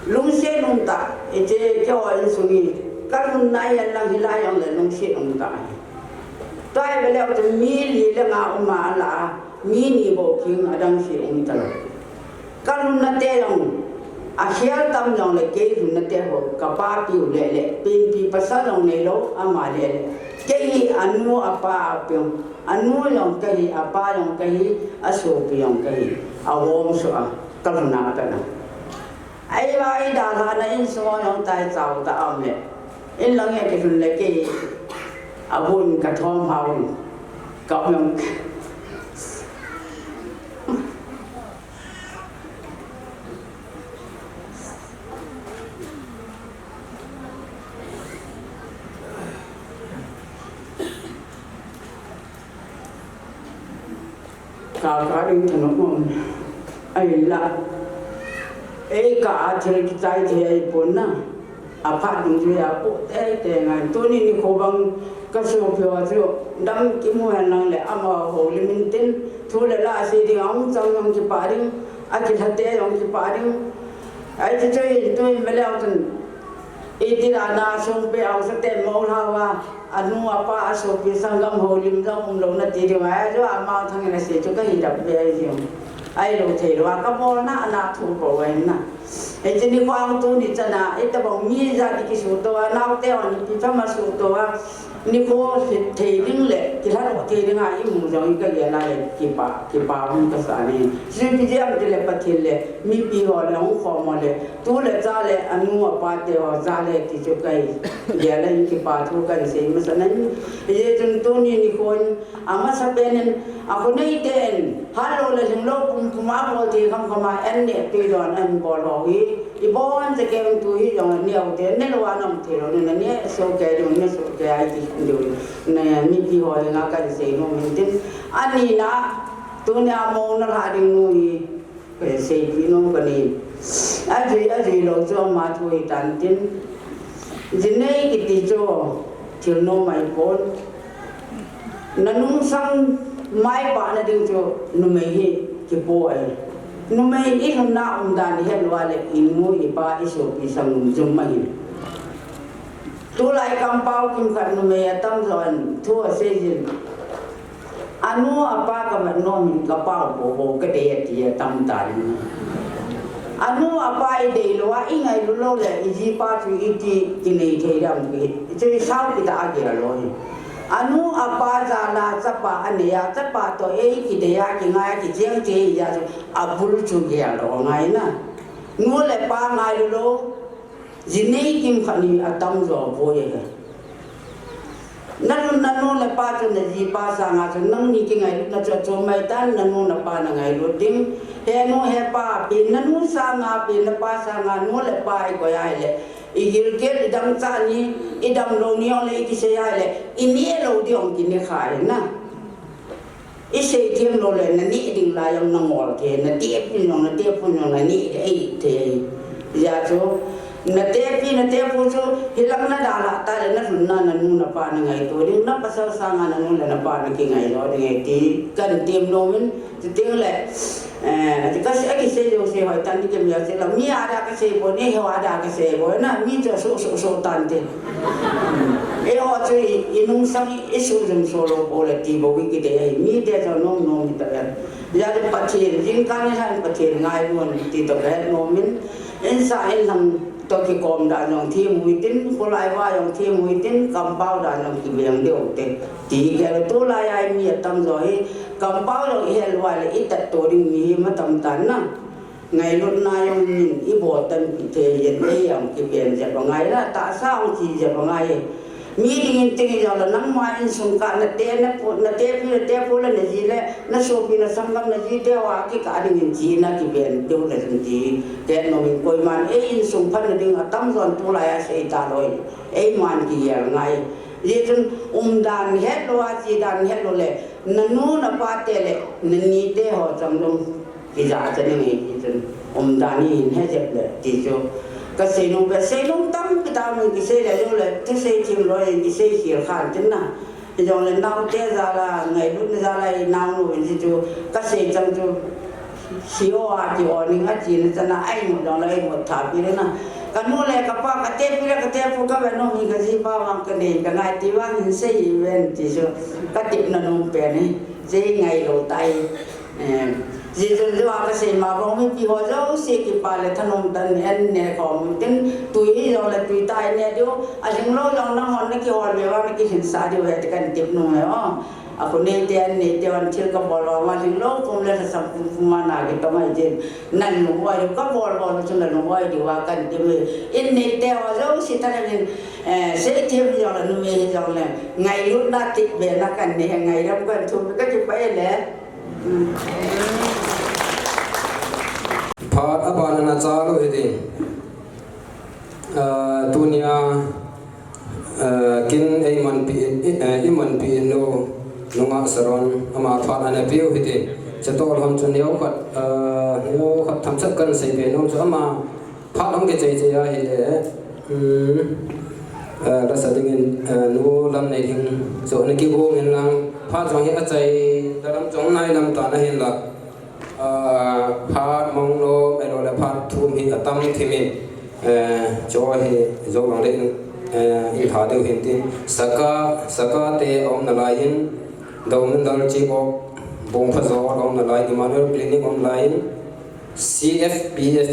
Lungset um tah. Hiche keiho insung hi. Kalhun nai an lang hilai jong le lungset um tah. Tua hi ve leu chun mi li le nga um a la. Mi ni bou king adang se um talou. Kalhunna te jong, akhel tam jong le kei lhunna te ho, kapa piu le le, penpi pasal jong neilou, ama le le. Kei hi anu apa apiu, anu jong kahi, apa jong kahi, asopi jong kahi, ahom sua, kalhunna tana. Ahivang idalhahna insung jong tai chao ta um le. In lang e kilhun le kei, abun kathom haun, ka um jong. Ka, ka ding thanop um. Ahinla. Ei ka a thil kichai thei ahipon na. Aphat dungjuia poh teitei ngai. Tuni nikho bang kasopi ho chu dam kimu hen lang le amaho houlim in tin. Thu le la sei ding ahung chang jong kipah ding. Akilhate jong kipah ding. Ahi chu chu hin tuhin ve leu chun. Iti dan a sung pe haosa te mo lhau a, anu apa asopi sanggam houlim jong umlou na ti ding a, ajo ama thang in asei chu kahi dap ve ahi jong. Ahilou thei lou a, kabolna ana thu bou ahi na. Hiche nikho a tuni chan a, itobang mi jat i kisuto a, naote hon ipi tham asuto a, nikho hithei ding le, kilhadoh thei ding a, imu jong i kagel a le, kipa, kipa hung kasa ni. Sui pi jam ti le Pathen le, mipi ho le, hung khom ho le, Tu le cha le anu apa te ho cha le ti chu kagel in kipa thu kasei masa nan. Hijeh chun tuni nikhon amasa pen in akhonei ten halou le lhinglou pumpum a bol thei khamkham a an neh peh don an bol ho hi. Ibon cha kem tu hi jong neo te nelou a nam thei lou na ne so ke jong ne so ke ai ti jong na mipi ho hi nga kasei nom in tin. Ani na tunia mou na lha ding nu hi. Ka seipeh nom kanei. Ajui, ajui lou chu ama thu hitan tin. Ji nei kiti chu thil nom ahipon. Na nungsang maipah na ding chu numei hi kipo ahi. Numei ilhunna umdan ihet lou a le inu ipa isopi sang um jum ahi. Tulai kampao kimkhat numei atamjo in thu asei jin. Anu apa kavet nom in kapao bobo kadei ati atam tan. Anu apa idei lou a ingailut lou le ijipa chu iti kinei thei dam ki. Chu isao kita agel lou hi. Anu apa jal a chapa anei a chapa toh ei kidei a kingai a kicheng thei a chu abul chu gel lou ngai na. Nu le pa ngailut lou. Ji nei kimkhat ni atamjo boi ahi. Na lhun na nu le pa chu na jipa sanga chu nangni kingailutna chu achom mai tan, na nu na pa na ngailut ding. He nu he pa, pen na nu sanga, pen na pa sanga, nu le pa ikoi a ahile. Igilkel idangchah ni, idamlou ni jong le ikisei a ahile, ineh lou ding jong kineh kha ahi na. Isei them lou le, naneh ding lai jong nangol thei, natehpun jong, natehpun jong naneh ding ahi thei. Hijeh chun, natehpi, natehpu chu, hilang nadalhah tah le, nalhunna, nanu, napa nangaito ding, napasal sanga nanu le napa nakingaito ding ahi ti, kahin tem nom in, chuteng le, Eh, ka, akisei jouse hoitah in kimu a chule, mi a dia kasei bou, neiho a dia kasei bou, na, mi chu asuh, suh, suh tante. Eiho chu i, inungsang i, isuh jum soh lou bou le ti bou i kidei ahi, mite chu nom, nom i ta ven. Jari Pathen, jingkah ni hin Pathen ngailun ti toh kahet nomin, insa inlang toh kikom dan jong them u hitin, kholai va jong them u hitin, kampau dan jong kiveng diu te. Ti gel tulai a mi atamjo hi, kampau jong ihet uva le itat to ding mi hi matam tan na. Ngailutna jong in ibol tan pi thei jeng, ei jong kipen jep angai la, tahsa jong chi jep angai. Mi dingin ting ijong le nangma insung kah nate, napu, natepi, natepu le naji le, nasopi, nasanggam, najite hoa kikah dingin chi na kipen diu le chun ti. Tet nomin koiman ei insung phatna ding atamjon tulai a sei talou. Eiman kigel ngai. Hijeh chun umdan hetlou a, chidan hetlou le, nanu, napa te le, nanite ho chang jong. Kija cha ni nge ti chun, umdan hi hin he jep le, ti chu. Kasei nom pe, sei nom tampi tah min kisei le jong le, thusei thim lou in kisei khel khan tin na. Jong le naote jal a, ngailutna jal a, i naonu in ti chu, kasei chang chu, sio a ki o ning a chi na chana, ai mo jong le, ai mo tha pi le na. Kanu le kapa, katepi le katepu, kavet nom hi kajipa vang kanei, kangai ti vang hin sei hi ven ti chu, katepna nom pe ni, sei ngailou tai. Eh, Jesu jua kasei ma bang mipi ho jouse kipa le thanom tah in an ne khom tin tui hi jong le tui tah in ne diu, alhinglou jong nanghon nakihol ve uva nakihinsah diu ahi ti kahin tep nom e o. Akhu neite an neite vang thil kabol uva alhinglou pum le lhasam pum pum a na kitong ahi jin. Nalung oi diu kabol bol chu nalung oi diu a kahin tep e. In neite ho jouse thanom in, eh, seithem hi jong le numei hi jong le ngailutna tep be na kahin nei he ngaidam kahin thum kakipah e le. Phat abana na cha lou hiti. Ah, tunia, ah, kin eimanpi, i, eh, imanpi nu, nungah Saron, ama phat ana peu hiti. Chatol hon chu neo khat, ah, neo khat themcha kahin seibe nom chu ama phat hung kichai chai ahile, um, eh, lasa dingin, eh, nu Lamneilhing chu ana kigong in lang, phat jong hi achai, dalam jong nailam tan ahin la, eh, phat mong lou, ahilou le phat thum hi atam thim in, eh, chu hi jou lang le in, eh, in tha deu hin tin, Saka, Saka te aum nalai in, Doumindal Chibok, Bongphajo aum nalai, Emmanuel Clinic aum lai in, C F P F,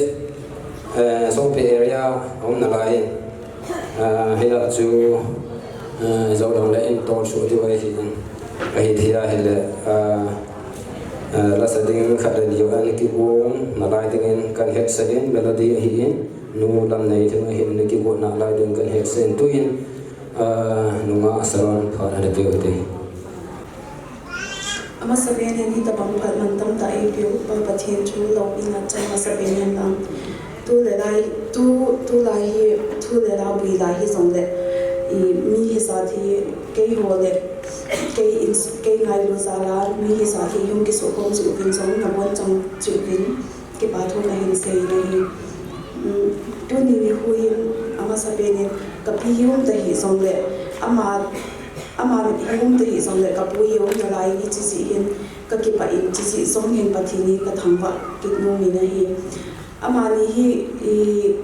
eh, Songpi area aum nalai, eh, hila chu, eh, jou dang le in tol suh diu ahi in, ahi thia hile, eh, eh, lasa ding khat le ni jo an kigong nalai dingin kahin hetsah in, Melody ahi in, nu Lamneilhing ahi in, kigong nalai ding kahin hetsah in tuin, eh, nungah Saron phat ana peu hite. Amasapen in hitabang phat mantam tah eipeu Pa Pathen thu loupina chang amasapen in lang. Tu le lai, tu, tu lai hi, thu le la bui lai hi jong le, i, mi hisah hi, keiho le, kei in, kei ngailu jal a, mi hisah hi, hung kisukhom chu uvin jong, nabon chang chu uvin. Kipa thu kahin sei nahi. Um, tuni nikho hin amasapen in kapi hi um tahih jongle, ama, ama hi um tahih jongle, kapu hi um nalai hi chijeh hin kakipah in chijeh jong hin Pathen hi kathangvah kit nom in ahi. Amani hi, i,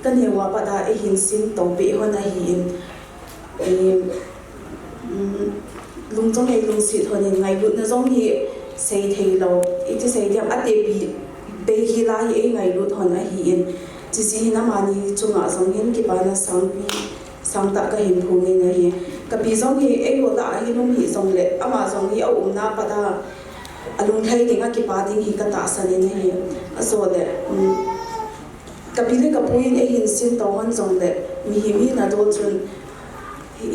kaneo a pat a eihin simtou peh hon ahin, i, um, lung jong eilungset hon in ngailutna jong hi seithei lou. Iti sei diam, atepi bei hi la hi eingailut hon ahin. Chijeh hin amani chunga jong hin kipana sangpi, sangtah kahin phong in ahi. Kapi jong hi eiho lah a hin um hih jongle, ama jong hi aumna pat a, alunglhai ding a kipa ding hi katahsan in ahi. Ajole, um, kapi le kapu in eihin simtou hon jongle, mihem hina dol chun, hi,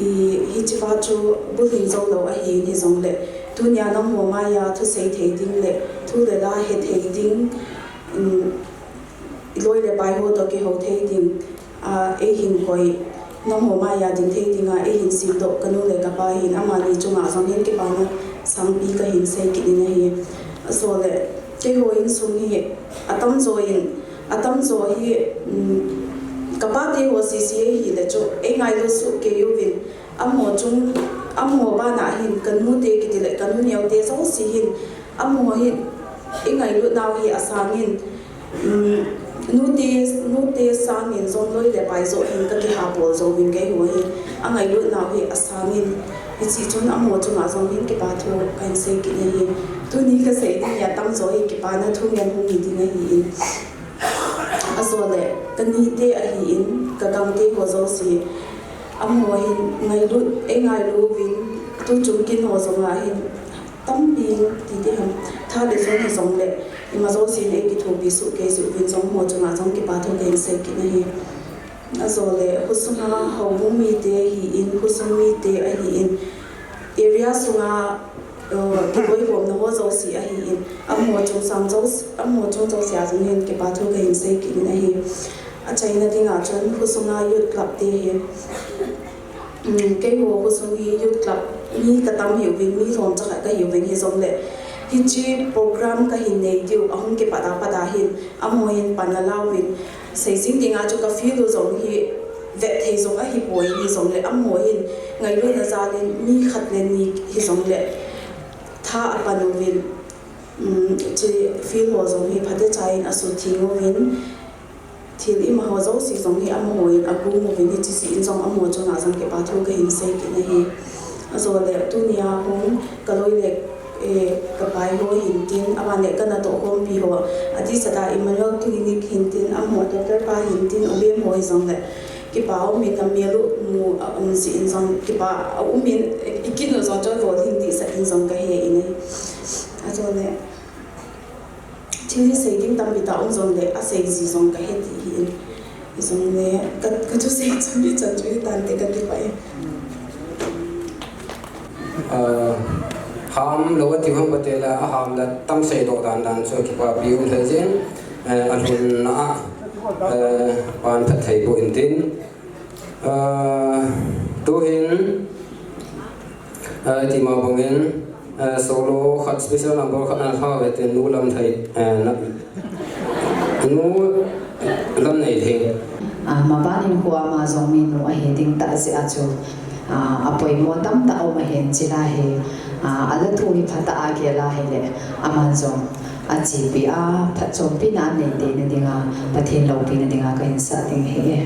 hicheva chu bulhin jou lou ahin hijongle, tunia nangho maiya thusei thei ding le, thu le la hethei ding, um, iloi le pai ho toh kihou thei ding, a, eihin koi, nangho maiya ding thei dinga eihin simdoh kanu le kapa hin amani chunga jong hin kipana sangpi kahin sei kit in ahi. Ajole, keiho insung hi atamjo in, atamjo hi, um, kapate ho sese ahile chu eingailut soh kei uvin, amaho chung, amaho bana hin kanute kitile kanu neote jouse hin, amaho hin eingailut nau hi asangin, um, nute, nute sangin jong loi le pai joh hin kakihapol jouvin keiho hi, angailut nau hi asangin, hiche chun amaho chunga jong hin kipa thu kahin sei kit in ahi. Tuni kasei ding hi atamjo hi kipana thungen hung hi ding ahin. Ajole, kanite ahin, kagangte ho jouse. Amaho hin ngailut, eingailu uvin, tuchung kin ho jong ahin, tampi ti ding ham, tha le jung hijongle, ima jousen eikithopi soh kei jeh uvin jong amaho chunga jong kipa thu kahin sei kit ahi. Ajole, khosunga houbung mite ahin, khosung mite ahin, area sunga, uh, kiboikhomna ho jouse ahin, amaho chung sang jouse, amaho chung jouse a jong hin kipa thu kahin sei kit in ahi. Achaina dinga chun khosunga youth club te hi, um, keiho khosung hi youth club mi katam hiuvin, mi lhomcha khat kahiuvin hijongle, hiche program kahin nei diu ahung kipat a pat a hin, amaho hin pan ala uvin, seijing dinga chu ka field u jong hi vetthei jong ahipoi, hijongle amaho hin ngailutna jalin mi khat le ni hijongle tha apan uvin, um, hiche field ho jong hi phatecha in asutheng uvin, thil ima ho jouse jong hi amaho in agung uvin, hiche jeh in jong amaho chunga jong kipa thu kahin sei kit ahi. Ajole, tunia hung kaloi le, eh, kapai ho hintin, aban le kanatoh khompi ho, adehset a Emmanuel Clinic hintin, amaho doctor pa hintin, U Bem ho hijongle, kipa aumin, amel u mu aum jeh in jong kipa aumin, eh, ikin u jong chu vol hing dehset in jong kahe in ahi. Ajole, thil hi sei ding tampi tah um jongle, asei ji jong kahe ti ahin. Hijongle, ka, kathusei chu hichan chu hitante, kakipah e. Ah, hamlou ati hung kati le, aham le tam seidoh dan dan chu kipapi um thei jin, eh, alhunna a, eh, pan phatthei boh intin, ah, tuhin, ah, iti ma bangin, ah, solo khat, special number khat na lha uve tin, nu Lamthei, eh, na, nu Lamneithei. Ah, maban in khu ama jong minu ahi ding tah jeh a chu, ah, apoimo tamtah aum ahin, chulai hi, ah, ala thu hi phatah a gel a hile, aman jong achepi a phatchompi na anei tei na dinga Pathen loupina dinga kahin sah ding ahi e.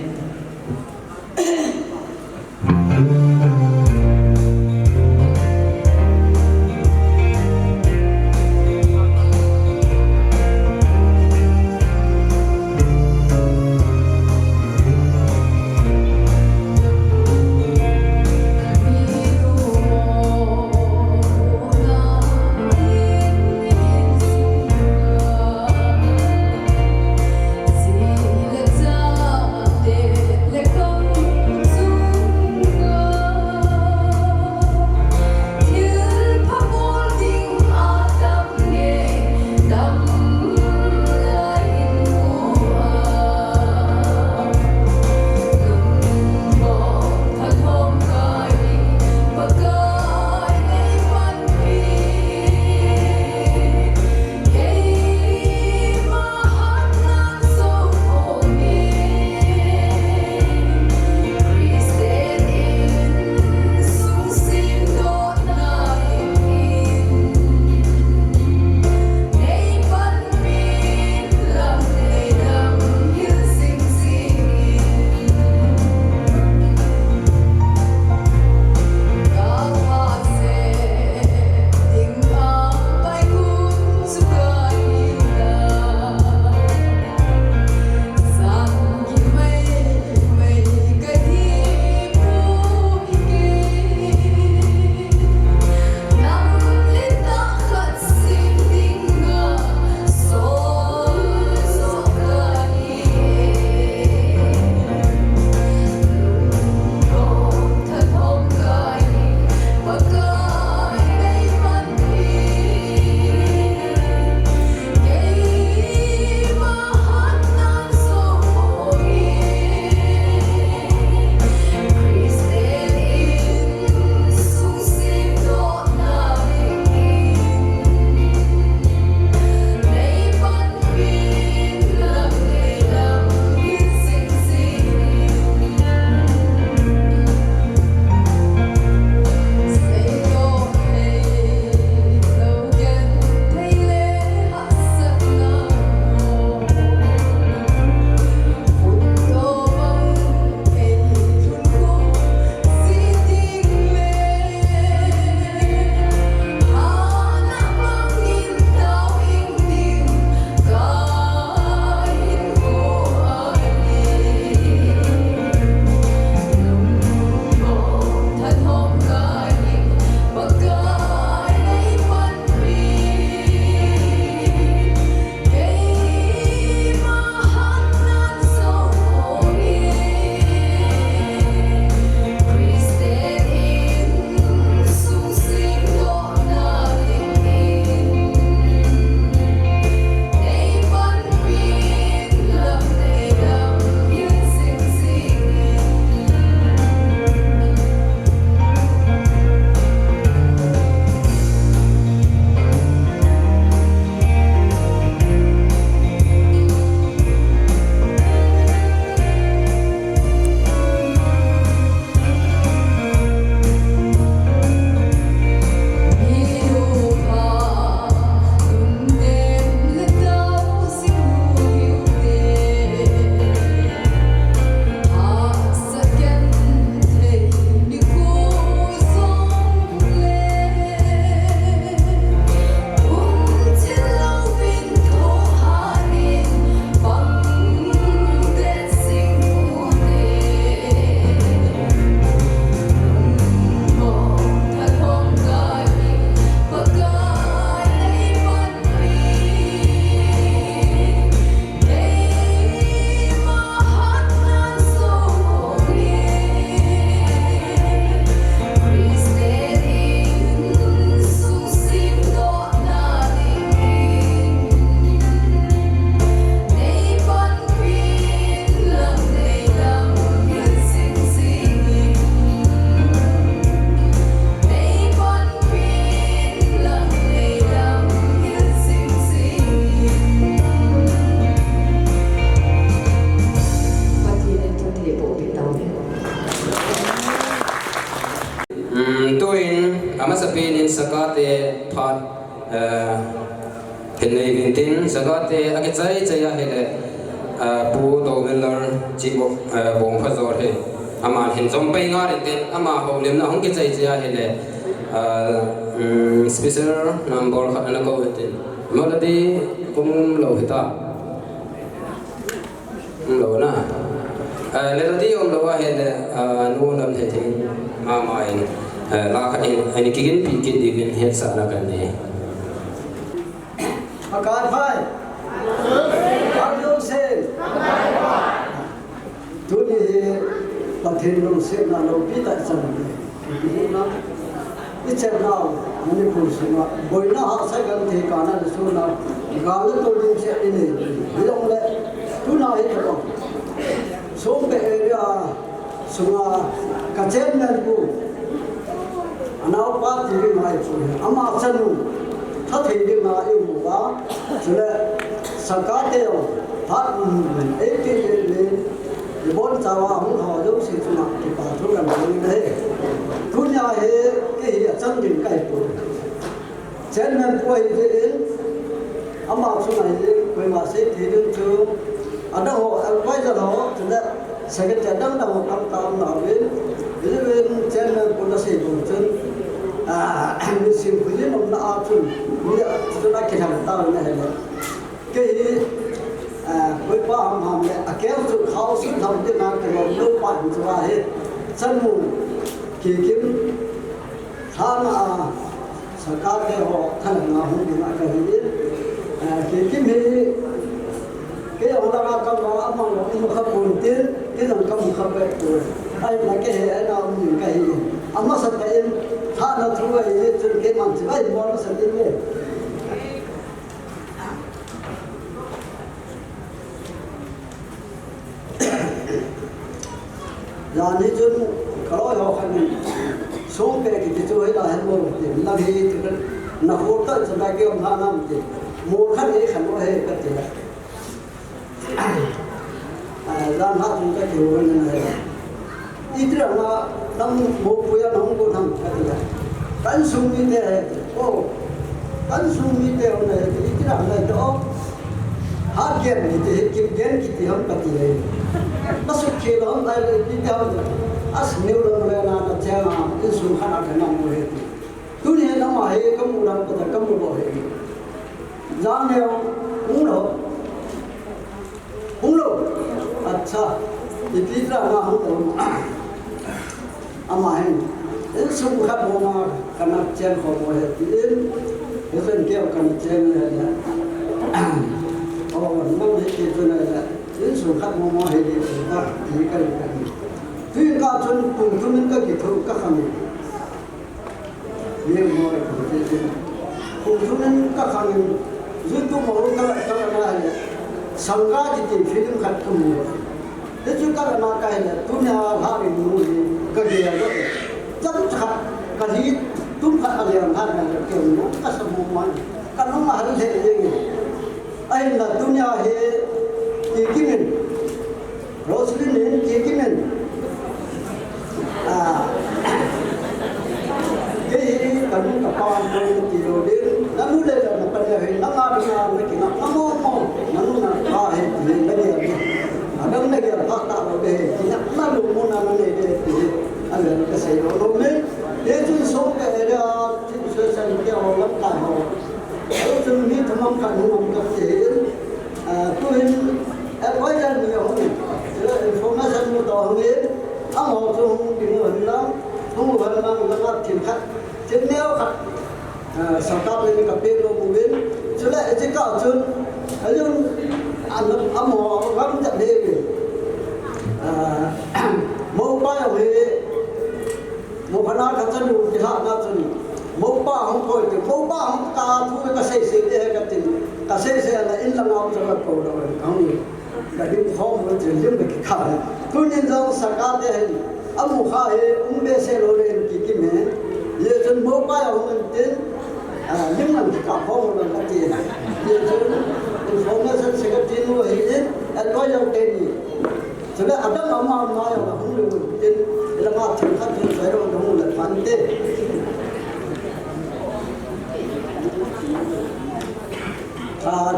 Tuin, amasapen in Saka te phat, eh, hin nei uvin tin, Saka te akichai chai ahile, eh, Pu Dominlar Chief of, eh, Bongphajol hi. Aman hin jom pai ngal in tin, ama houlimna hung kichai chai ahile, eh, um, special number khat ana kou in tin. Melody kum lou hita. Umlou na. Eh, melody umlou ahile, eh, nu lam thei thei mama in, eh, la khat in, ani kiginpi kit diuvin hetsahna kanei. Pakai phai. Pakai phai. Tuni hi Pathen lungsetna loupi tah i chan uve. Ichennau Manipur sunga boina hahsa gam thei kana le suna gal le tol ding se inei. Hijongle tuna hi tabang Songpe area sunga ka chairman pu anaopa ti ding ngai chu ama chanu thathei ding ngai uva. Chule Saka te jong phat, um, eighty-eight nin ibon chawa hung ho jouse chunga kipa thu kan bol in ahi. Tunia hi kei hi achang ding kahi poi. Chairman pu ahi jeh in, ama chunga hi koima sei thei ding chu, adang ho, advisor ho, chule secretary dang dang ho tamtah um nauvin, hijeh in chairman pu nasei bang chun, ah, mi sim pu jin umna a chun, mi a chun akilhang tauvin ahile. Kei hi, ah, koipa ham ham le, akeng chu khao sun tham ding a kilom lou pa hin chu ahi. Chanu Kikim, Thana a, Saka te ho, thalheng a hung ding a kahi in, ah, Kikim hi, kei jong langa kama, amang jong um kha pon tin, kei jong kamu kha peh poi. Ahinla kei hi, ana um ding kahi in. Amasatah in, Thana thu ahi, chun keiman chibai bol masa ding e. Jan hi chun kaloi ho khat in, Songpe kiti chu hi la hen mo ti, lang hi ti khan, na khol tah chan a kium tha nam ti, mol khat hi khan o he kati la. Ah, jan ha chun kakihou in ahi. Iti dang a nang mopoh a nahung gon ham kati a. Ka insung mite ahi. O, ka insung mite hon ahi. Iti dang a iti o. Hatgen kiti hi, Kipgen kiti ham kati ahi. Ka sukhi lou ham ahi, iti ham. As niu lang le na na cheng a, insung khat a ka nam mo ahi. Tuni hin ama hi kamu lang kati a kamu lou ahi. Jang neo, hung lou. Hung lou. Acha. Ipi dang a hung lou. Ama hin. Insung khat mo ma kana chen kho mo ahi tin. Hijeh in kei kana chen le le. O, nang hi kei chun le le. Insung khat mo ma hi di ka ti ka ka. Tui ka chun kum thum in kakitho kakhang in. Kum thum in kakhang in, YouTube a ka, ka, ka, Sangha kiti film khat kamu. Hichu ka, ka, ka, tunia lha ring nu hi kagel lou. Chomcha khat, kalhi tum khat aleng khat na keu nu kasa mo man. Kanung ahal le jeng e. Ahinla tunia hi Kikim in, Roselyn in Kikim in, ah, kei hi kanu kapa koi ti lou ding, nanu le napa le hi, nanga dinga nakinga, namo mo, nanu napa hi ti, nagel hi. Adang nagel pha talou ding, kinga nalu mo na nanei ding ti, ale kasei lou lou me. Hichun Songpe area, Chin Association te ho lamkai ho. Chun mi thum am khat hung um kate in, ah, tuhin advisor ni ahung in, chule information mu toh hung in, amaho chu hung ding u hen lang, hung u hen lang, langa thil khat, thil neo khat, ah, Sangha te ni kape lou uvin, chule hiche kah chun, ajun, an, amaho gam chat le uvin. Ah, Mopa jong hi, Mopa na ka chanu kilhahna chun, Mopa hung koi te, Mopa hung ta thu kasei sei te he katin, kasei sei a la in langa um chun kakou lou e, kahung in. Ka ding khom lou chun lim ka kikha. Tunin jong Sangha te hin, amu kha hi, um behseh lou le in Kikim hin. Hijeh chun Mopa jong hung in tin, ah, lim lang kikha khom lou kati. Hijeh chun, information secretary nu ahin, advisor te ni. Chule adang ama ama jong ahung lou tin, langa thil khat thil chai lou hung le phan te.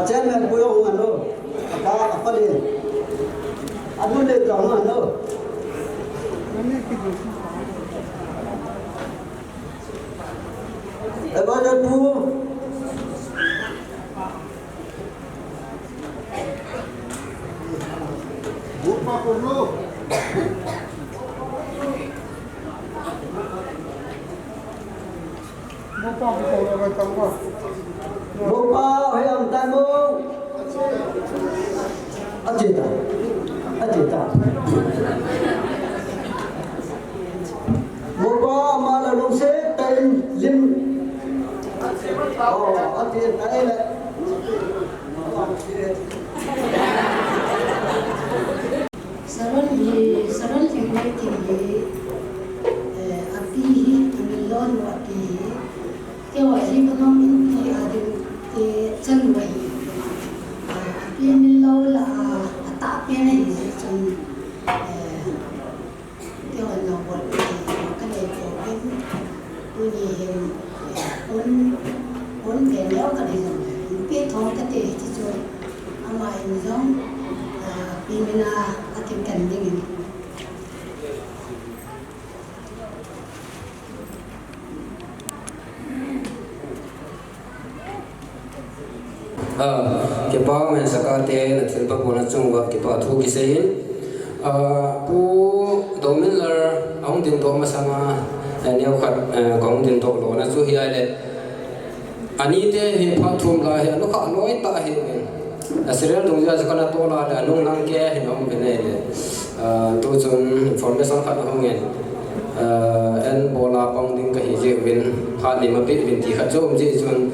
Chairman pu jong hung ano. Apa, apa le. Anu le jong hung ano. Advisor pu. Mopa, hei ang tamo. Ache ta. Ache ta. Mopa, ama la lungset tah in lim. Oh, ache ta le. Saron hi, Saron Lhingmai Thing hi, eh, api hi, amilou nu api hi. Keiho hi Vanong Inpi a ding te chanu ahi. Eh, api milou lah a, atahpen ahi jeh chun, eh, keiho nabol pi hi kanei pouvin. Tuni hin, eh, pon, pon pen leu kanei jong le, inpi thong kate ti chu, ama in jong, eh, api mina akikan dingin. Ah, kipa um e, Sakate, na thilpha bolna chung uva kipa thu kisei in. Ah, Pu Dominlar ahung dingdoh masanga, eh, neokhat, eh, kahung dingdoh lona chu hi ahile. Anite hi phat thum lai hi, alukha loi tah ahi. A serial dungjui a chu kana toh lai le, anung lang kei hin aum ve nei le. Ah, tu chun information khat ahung in. Ah, en bola pang ding kahi jeh uvin, phat nei ma pe uvin ti khat chu um jeh chun,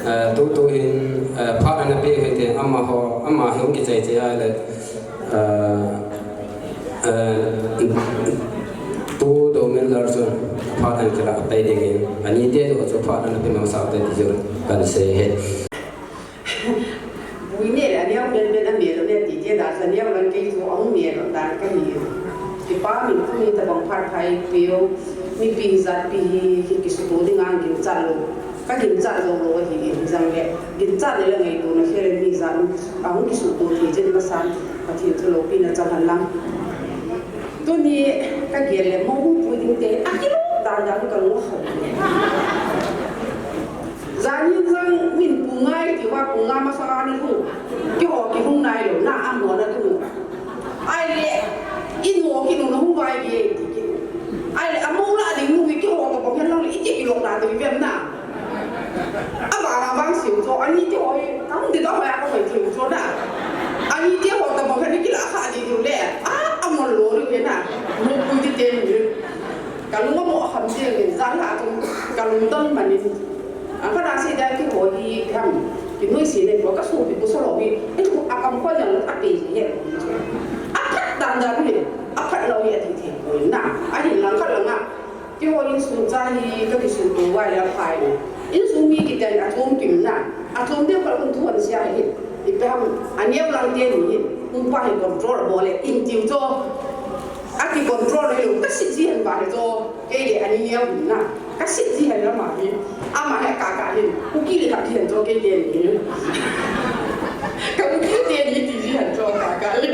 ah, tu tu hin, ah, phat ana pe uvin te amaho, ama hi hung kichai chai a le. Ah, ah, Pu Dominlar chun phat ana kila pai dingin, anite chu phat ana pe masa te ti chu kan sei e. Bui ne le aneo pen pen ame lou ne ti te da sa neo lang kei chu ahung ne lou dan kahi. Kipa min tuni tabang phat phai peo, mipi jat pi hi, hi kisuto ding a ginchat lou. Ka ginchat jou lou ahi in, hijong le, ginchat le la ngaito na khel le mi jat nu, ahung kisuto thei jeng masan, Pathen chu loupina chang hen lang. Tuni ka gel le, mo hu pu ding te, akilou dan dan ka lung ho. Jan hin jong min pung nga ti uva, pung nga masanga na lhung. Keiho kilhung nai lou, na amo na lhung. Ahile, inu kinu na hung vai ge ti ke. Ahile, amo la ding nu keiho tabang hen lang le, iti kilou na ti vem na. Avang avang siu chu, ani ti hoi, tam di da hoi a ka hoi thiu chu na. Ani ti ho tabang hen kila kha di diu le, a, amol lou diu na. Mo pu ti te ni. Ka lung amo ham ti le, jan la chu, ka lungdon man in. Ang ka na sei da keiho hi ham, kinoise nei ko ka sopi pu sa lou hi, e tu a kam ko jang a pe hi. Aphat dan dan hi, aphat lou hi ati thei poi na. Ahin lang khat lang a, keiho insung cha hi ka kisuto uva le aphai. Insung mi kiti a chom kim na. Achom deu ka lung thu an sia hi. Ipi ham, aneo lang te ni hi. Upa hi control bol le in tiu cho. Aki control le ka sit ji hen ba le cho. Kei le ani neo na. Ka sit ji hen la ma hi. Ama he ka ka hin. Kuki le ka ki hen cho kei le ni. Ka kuki te ni ti ji hen cho ka ka le.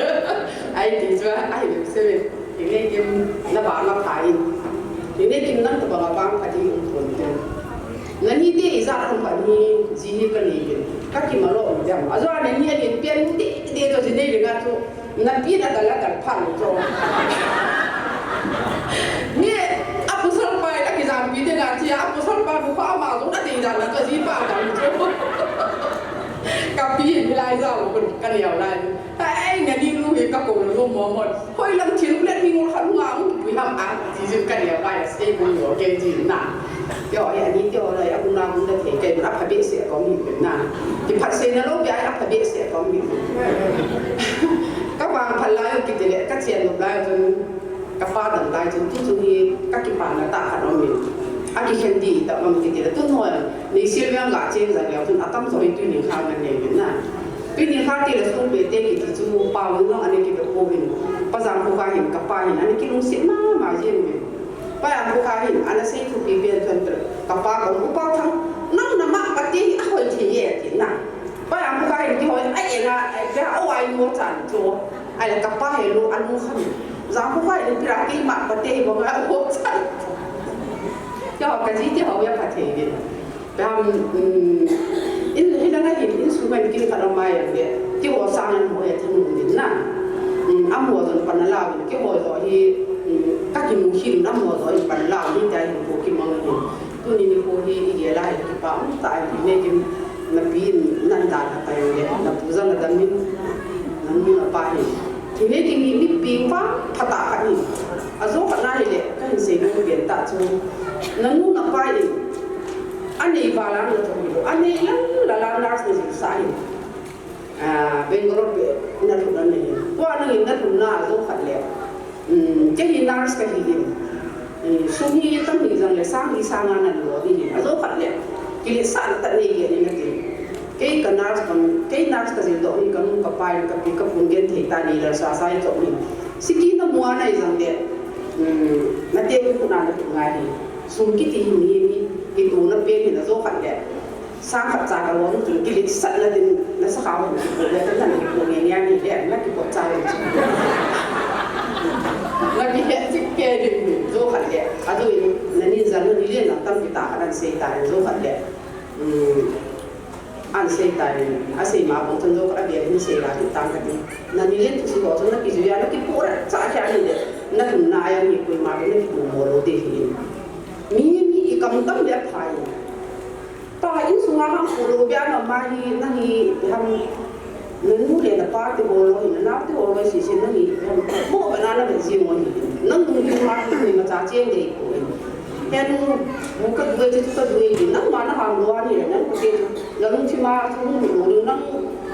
Ai ti cho, ai le se le. Kei le kim na ba na pha in. Kei le kim nang ta ba ba pha di un kon te. Nani te ijat ham pha ni ji hi ka ni le. Ka ki ma lo mi jam. Ajo nani a le pian te te to ji nei le nga to. Na pi na dal a dal phan cho. Ni a pasal pa a kijam pi te na ti a pasal pa bu pa ma zo na te dan na to ji pa dan cho. Ka pi ni lai za lo ka ni au lai. Ai, na ni lu he ka ko lo mo mo. Hoi lam thil le ni ngol khan nga mu pi ham a ti ji ka ni au lai sei bu lo ke ji na. Teo, ai, ani teo, ai, a bung na bung da thei, kei bung a pha behseh a kong hi pen na. Ti phat sei na lou, bia a pha behseh a kong hi pen. Ka vang phat lai u kiti le, ka chen lou lai chun, ka pa dam lai chun, tu chun hi, ka kipana tah khat um in. A kikhen di tah um kiti le, tu noi, nei sil veng ga chen jang le, chun a tam so hi tuni kha ngan nei pen na. Tuni kha ti le sung pe te kiti chu, pa vang no, ani ki pe ko hin. Pa jang ko ka hin, ka pa hin, ani ki lungset mama jeng pen. Pa Angkokha hin, ana sei thupi pen thon pen. Ka pa kong, "U Pa Thang, nang na ma ka te hi a hoi thei e," ati na. Pa Angkokha hin, Ai mo chan cho. Ai la kapa he lo anu khan. Za ko vai ni pira ke ma pa te mo ma ho chan. Kya ka ji te ho ya pa te ni. Pam in hi la ngai in instrument kin ka la mai ya. Ki ho sang an ho ya thin ni na. Am ho don pa na la ki ho zo hi. Ka ki mu hi na mo zo in pa na la ni ta hi ko ki mang ni. Tuni nikho hi i gel a hi kipa um tah in, i nekin na pi in nan dan a tai le, na pu jong na dam in, na nu na pa hin. Thil nei kin hi mi pi pa phatah khat in. Ajo khat na hi le, ka hin sei nom pen tah chu. Na nu na pa in, anei val a na thong hi lo, anei lang la la nurse na jil sa hin. Ah, Bangalore pe na lhun na nei. Tua nangin na lhun na ajo khat le. Um, kei hi nurse ka hi in. Um, sum hi tam hi jong le sang hi sang a nan lo ding hi. Ajo khat le. Kiletsahna tah nei ge ni na ti. Kei ka nurse ka, kei nurse ka jil doh hi ka nu ka pa in ka pi ka pun gen thei ta ni la sa sa hi to ni. Siki na mu a na hi jong le. Um, na te ku na na ku ngai hi. Sum kiti hi mi mi. Kitohna pen hi na ajo khat le. Sang khat cha ka lom chu kiletsahna din na sa kha hon kipo le, na na kipo nge nge ni le, na kipo cha le chu. Na kihe chik ke din ni, ajo khat le. Ajo in, na nin jang na ni le na tampi tah khat an sei ta, ajo khat le. Um, an sei ta ni, asei ma bang chun ajo khat a bia ni sei la ti tang ka ti. Na ni le tu si ho chun na kijui a, na kipo ra cha cha ni le. Na lhun na a ya ni koima na kipo mo lo de hi. Mi, mi i kam tam le phai. Ta insunga ham polo bia na ma hi, na hi ham, na nu le na pa te ho lo hi, na nau te ho lo hi, si si na hi ham, mo ba na na be ji mo hi. Na nu hi ma hi ma cha cheng de ko hi. He nu, mu ka due chu ka due hi, na ma na ham lo ani le, na ku te chu, na nu chi ma chu mu lo ni, na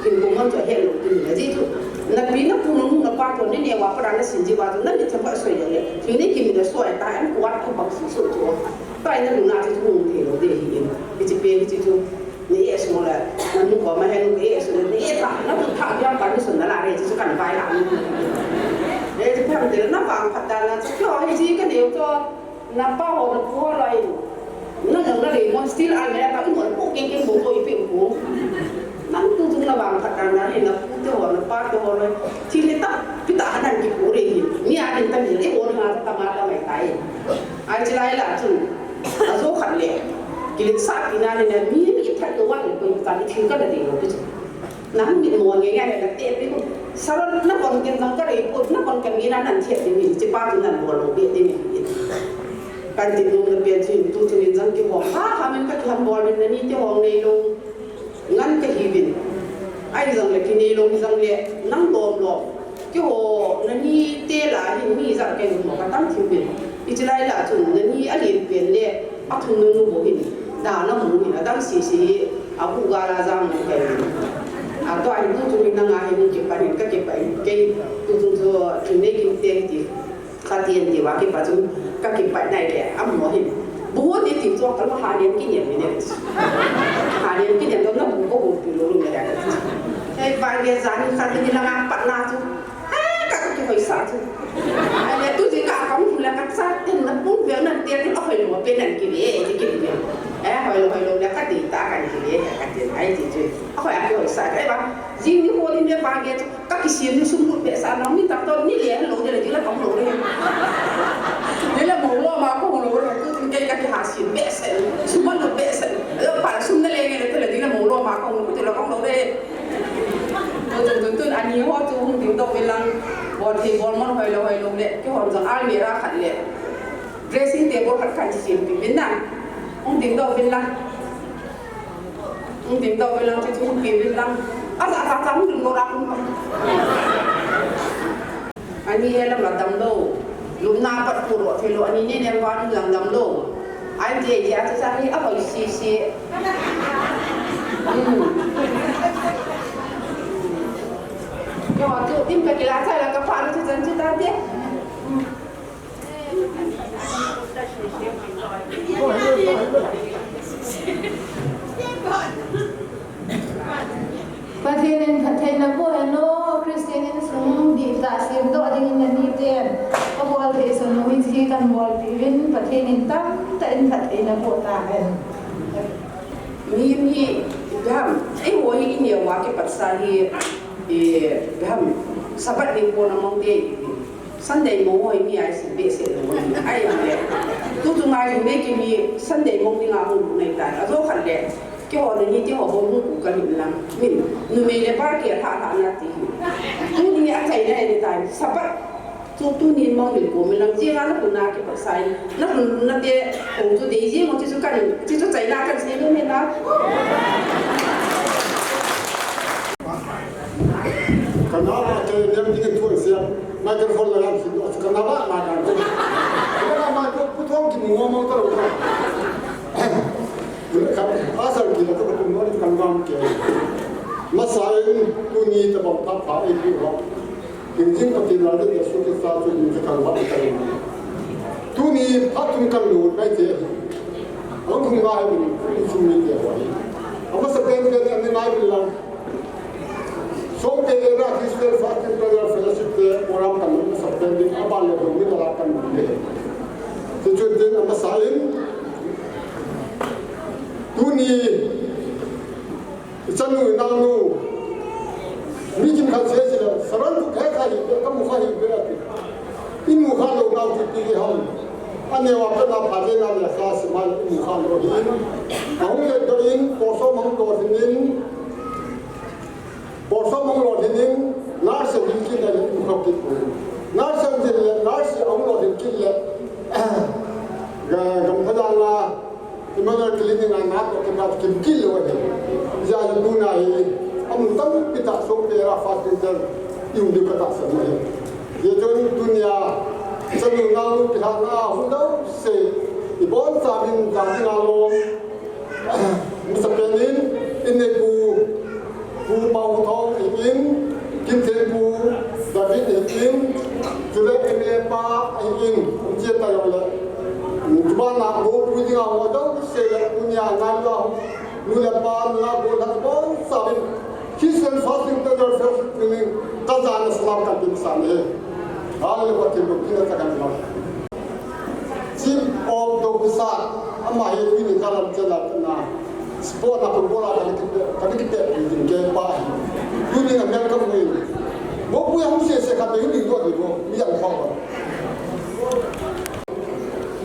kin ko man chu he lo ti ni na ji chu. Na pi na pu na nu na pa to ne ne wa pa na sin ji wa chu, na ni cha ba so ya le. Chu ne ki mi na so ta em ko wa ta ba su su chu. Pai na luna chu thung thei lo de hi in. Hichi pe hichi chu. Ni e su la. Na nu ko ma he nu e su ni e ta. Na tu tha ya pa ni su na la re chu kan pai la. E chu tham de na vang phat da na chu kyo hi ji ka neo to. Na pa ho na pu ho la in. Na na na re mo still a me pa mo pu ke ke mo ko i pe ko. Nang tu tu na vang phat da na he na pu te ho na pa te ho la. Thi le ta pi ta ha nan ki ko re hi. Ni a din ta ni le ho na ta ma ta mai tai. Ai, chilai la chun, ajo khat le, kiletsah tina ni na, mi, mi phat lo wa le, koi ka ni thil ka na de lo pi chu. Na hung ni mo nge nge na te pi ku. Saron na kon ken jang ka re pu, na kon ka mi na nan thiat ni, chi pa tu nan bol lo be de ni. Kan ti nu na pian chin tu tu ni jang ki ho. Ha, ha, men ka ki ham bol ni na ni te ho nei lo. Ngan ka hi vin. Ai jong le kinei lo jong le nang lom lom. Kiho na ni te la hin mi jat ka hi mo ka tam thim vin. I chilai la chun na ni a lin pen le a thum nu nu bo hin. Da na mu hin a dang si si a bu ga la jang mu ka hi. A to a hi tu tu min na nga hin ki pa hin ka ki pa hin. Kei tu tu tu tu nei kin te ti. Ka tien ti wa ki pa chu, ka ki pa nai le, a mo hin. Bu ti ti chu ka lo ha len ki nen ni ne. Ha len ki nen lo na bu ko bu ti lo ni ne. Hei, ba nge za ni kha ni la nga pa na chu. Ha, ka ki hoi sa chu. Ai le tu ji ka ka mu la ka cha tin na pu ve nan te ti a hoi lo pe nan ki ve, ti ki ve. Eh, hoi lo, hoi lo le ka ti ta ka ni ki ve, ka ti ai ti chu. A hoi a ki hoi sa, ai ba. Jing ni ho ni ne ba nge chu. Ka kisem ni sum lut behseh na, mi tak to ni le lo de le, ding la kong lo de. Ding la mo lo ma kong lo de, tu tu ke ka ki ha sem behseh, sum lut behseh. Lo pa sum na le nge le, ding la mo lo ma kong lo de, la kong lo de. Tu tu tu tu, ani ho tu hung ding to bilang, bol thei bol mon hoi lo hoi lo le, ki hon jong almirah khat le. Dressing table khat khat sem pi bin na. Hung ding to bilang. Hung ding to bilang chu chu pi bilang. A za za za hung ding lo ra hung. Ani he lam la dam lo. Lum na pat pu ro thei lo ani ne ne van lang dam lo. Ai je je a cha cha hi a hoi si si. Hmm. Yo tu tim ka kila cha la ka pa lu chu chan chu ta te. Pathen in phattheina boh hen o, Christian insung dihtah semdoh dingin naniten kabol thei sun u hiche hi kahin bolpeh uvin, Pathen in tamtah in phattheina boh tahen. Mi, mi, gam, eiho hi ineo a kipat sa hi, Eh, ham, Sabbath ding pon among te, Sunday mong hoi mi ai si be se lo ni. Ai ang le. Tu tu mai ni ki mi Sunday mong ding a hung nei tai. A zo khan le. Ki ho ni ti ho ho hung ku ka ni lang. Min, numei le bar ki a tha tha na ti. Tu ni a chai na ni tai. Sabbath. Chu tuni mang hil ko mi lang, chi nga na kun na ki pasai. Na kun na te, kong chu dei ji mo, chi chu kan, chi chu chai na kan si lo me na. Kana ba te nem ding thu sia. Microphone la lam si, kana ba ma kan. Kana ma ko pu thong ki mo mo ta lo. Ka, pasal ki ko ko mo ni kan ngam ke. Masa in tuni ta bang pha pha e ki wa. Hingjing Pathen lal Jesu Christa chu min ka kang vat ka ring. Tuni phat thum kan lut mai te. Ang khum ngai min, min sum min te hoi. Amasa pen pen an ngai min lang. Songte le ra Christian Fasting Prayer Fellowship te program kan amasa pen ding, aban le dong min la kan min le. Te chun tin amasa in. Tuni I chanu, i naonu, mi kim khat se sila, saran tu khe kha hi, ka mu kha hi, be ati. I mu kha lo nau ti ti ham. Ane wa ka na pha de na le sa si ma i mu kha lo hi. Ahung le do in, por som hung lo hin in. Por som hung lo hin in, nurse hin kin le i mu kha ki. Nurse hin le, nurse hung lo hin kin le. Ga, gam pha da na. Immanuel Clinic a na to kibah kim kil lo ahi. Ijeh inem itile tuna hi, amun tampi tah Songte Era Fasting Cell i um diu ka tahsan ahi. Hijeh chun tunia, chanu naonu kihahna a hung douse, i bonchauvin jam ding a lom. Masa pen in, in neipu, Pu Mauthong ahin, Kimthengpu David ahin, chule M L A pa ahin, hung chia ta jong le. Chuban a mopoh ding a hung douse le, tunia ngai lou a hung, nu le pa, nu le pa, bonchauvin, Christian Fasting Prayer Fellowship meeting, ka jana salam kan pe masang e. Hallelujah, Pathen lungsetna kan lou. Chief of Dongkisa, ama hi tuni kalam chela na. Sport a football a kani kipe, kani kipe, kini kipe pa. Tuni na mel ka mui. Mo pu ya hung se se ka pe ni do ni mo, mi yang pa.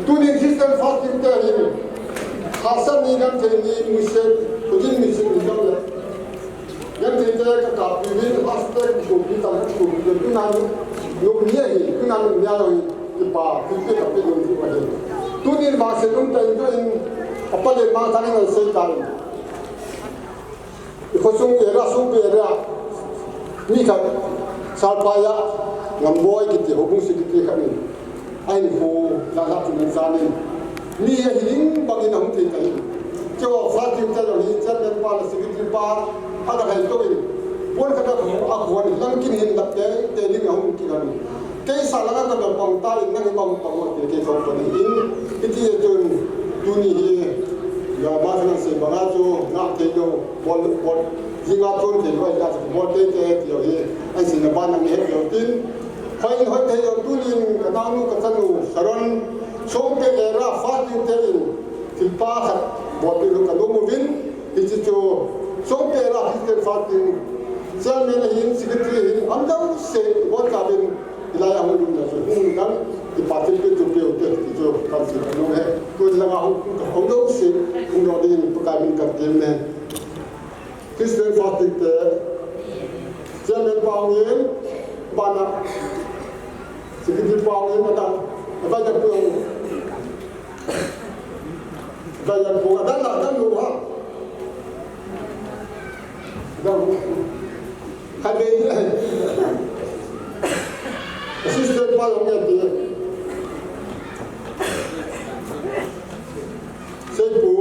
Tuni Christian Fasting te hi. Hasan ni nam te ni mu se, ko din mi se ni do le. Yan te te ka ka pi ni hashtag ko pi ta ko pi tu na no ni hi, tu na no ni a lo hi, ki pa, ki pe ka pe no ni wa hi. Tuni ma se tum ta in tu in, a pa le ma ta ni na se ta in. I khosung area, Songte area, mi khat, Salphai a, Ngamboi kiti, houbung secretary khat in. Ahin khu, la la tu nan sa nin. Mi ahi ding bangin ahung thei ta hi. Keiho fasting te jong hi chairman pa le secretary pa, ana hai to in. Pon khat a khu, a khu an lang kin hin lap te, te ding ahung ki gan. Kei sa la ka bang ta in, nang bang pa mo te, kei ko ko ni in. Iti ye tun, tuni hi, ya ma thang se banga chu, na te do, bol, bol, jinga tun te do, ya bol te te, te hi. Ai sin na ba na he do tin. Hoi, hoi, thei jong tunin ka naonu ka chanu Sharon, Songte Era Fasting te in thilpha khat bolpeh u ka nom uvin, hiche chu Songte Era Christian Fasting chairman ahin, secretary ahin, um jouse i bonchauvin, hilai a hung lhunna chu hung dang i pa thilpeh chu peh u te, ti chu kan sei nom e. Tun langa hung, hung jouse hung ding in Pakai min kan tem e. Christian Fasting te chairman pa hung in, bana secretary pa hung in, adang, adang pu hung. Adang pu, adang la, adang lu ha. Adang lu. Khai be ni. Assistant pa hung in ti. Seipu.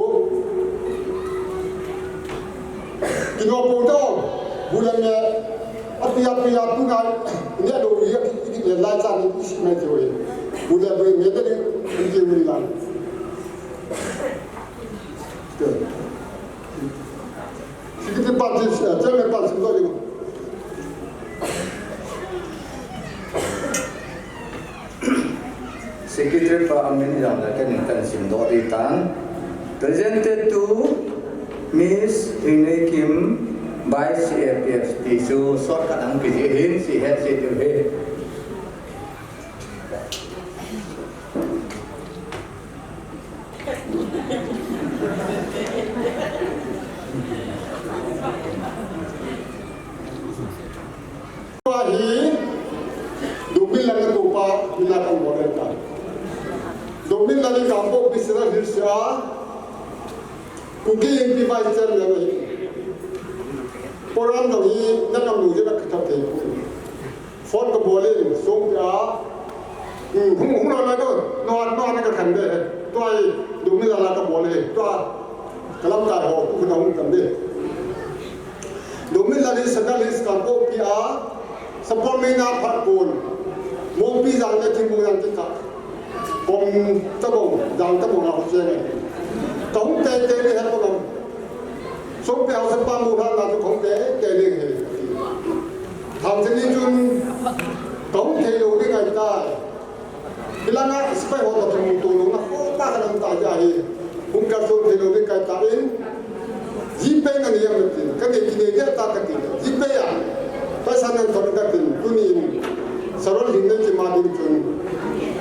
Kino pu to. Bulan ne. Api, api, api ngai. Ne do ri api, api ne lai chan ni isi mai jo e. Bulan bu ne de ni. Ni ji ri lan. Secretary pa, eh, chairman pa, sim doh ding. Secretary pa, amin jong le kahin, kahin sim doh ding tan. Presented to Miss Ingneikim By C A P S T chu shortcut ang kiti hin, C H C T U hi. Hi, Domin Lal ka tupa, mina kan bo ta. Domin Lal ka bo bisra hirsia. Kuki Inpi Vice Chairman ahi. Program dang hi na kam lu je na ka thap thei. Phone ka bol in, song pia. Hmm, hung, hung lo lai ko, no, no, na ka khan de. Tua hi, Domin Lal ka bol e. Tua, ka lamkai ho, ku na hung tam de. Domin Lal hi Central Hills Kangpokpi a, Sapormeina phat kon. Mongpi jang le Thingmung jang ti kha. Kom tabang, jang tabang a ho cheng e. Ka hung te te ni het ko lam. Song pe hausa pa mu hang na chu ka hung te te ni he. Thang cheni chun ka hung thei lo ni ngai ta. Hilanga sepai ho ka thu mu to lo na ho pa ka lam ta ja hi. Hung ka so thei lo ni kai ta in. Ji pe na ni yang tin. Ka ne ki ne ya ta ka tin. Ji pe ya. Paisa nan thon ka tin. Tuni in. Saron hin ne ki ma din chun.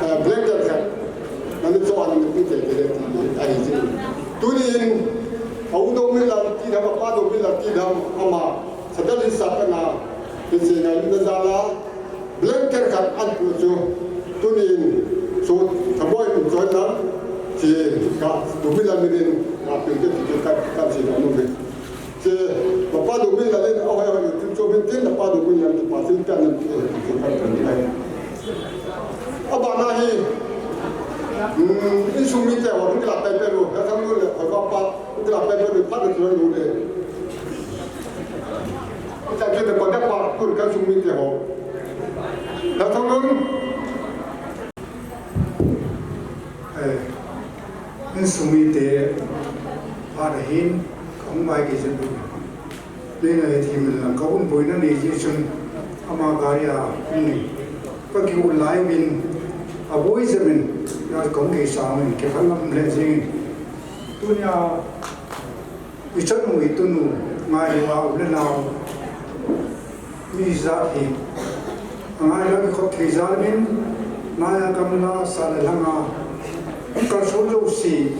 Eh, blanket ka. Nani cho an ni te te te ti ahi ji. Tuni in, a u Domin Lal ti dam, a pa Domin Lal ti dam, ama, Central Hills a kana, ti che ngai na jal a, blanket khat an pu chu, tuni in, chu, thaboi in choi na, ti ka, Domin Lal min in, ka pil ke ti ka, ka che na nu me. Che, papa Domin Lal in, a hoi hoi, tin cho min tin, papa Domin Lal in, pa tin kan in, eh, tin kan kan ai. Abana hi, hmm, insung mite ho, hung kila pai pai lo, ka thang lo le, hoi papa, hung kila pai pai lo, pa na lo le. Ka ke de ko da pa, kun ka sung mite ho. Ka thang lo. Eh, insung mite, pa da hin, ka hung mai ke jin. Nei na he thim lang ka hun boina nei ji chun ama gari a ni. Ka ki u lai min a boi je min na kong ke sa min ke phan lam le jing. Tunia i chanu i tunu ngai wa u le nau. Mi jat hi. Angai la mi khop thei jal min, naya kam la sa le langa. Ka so jo si,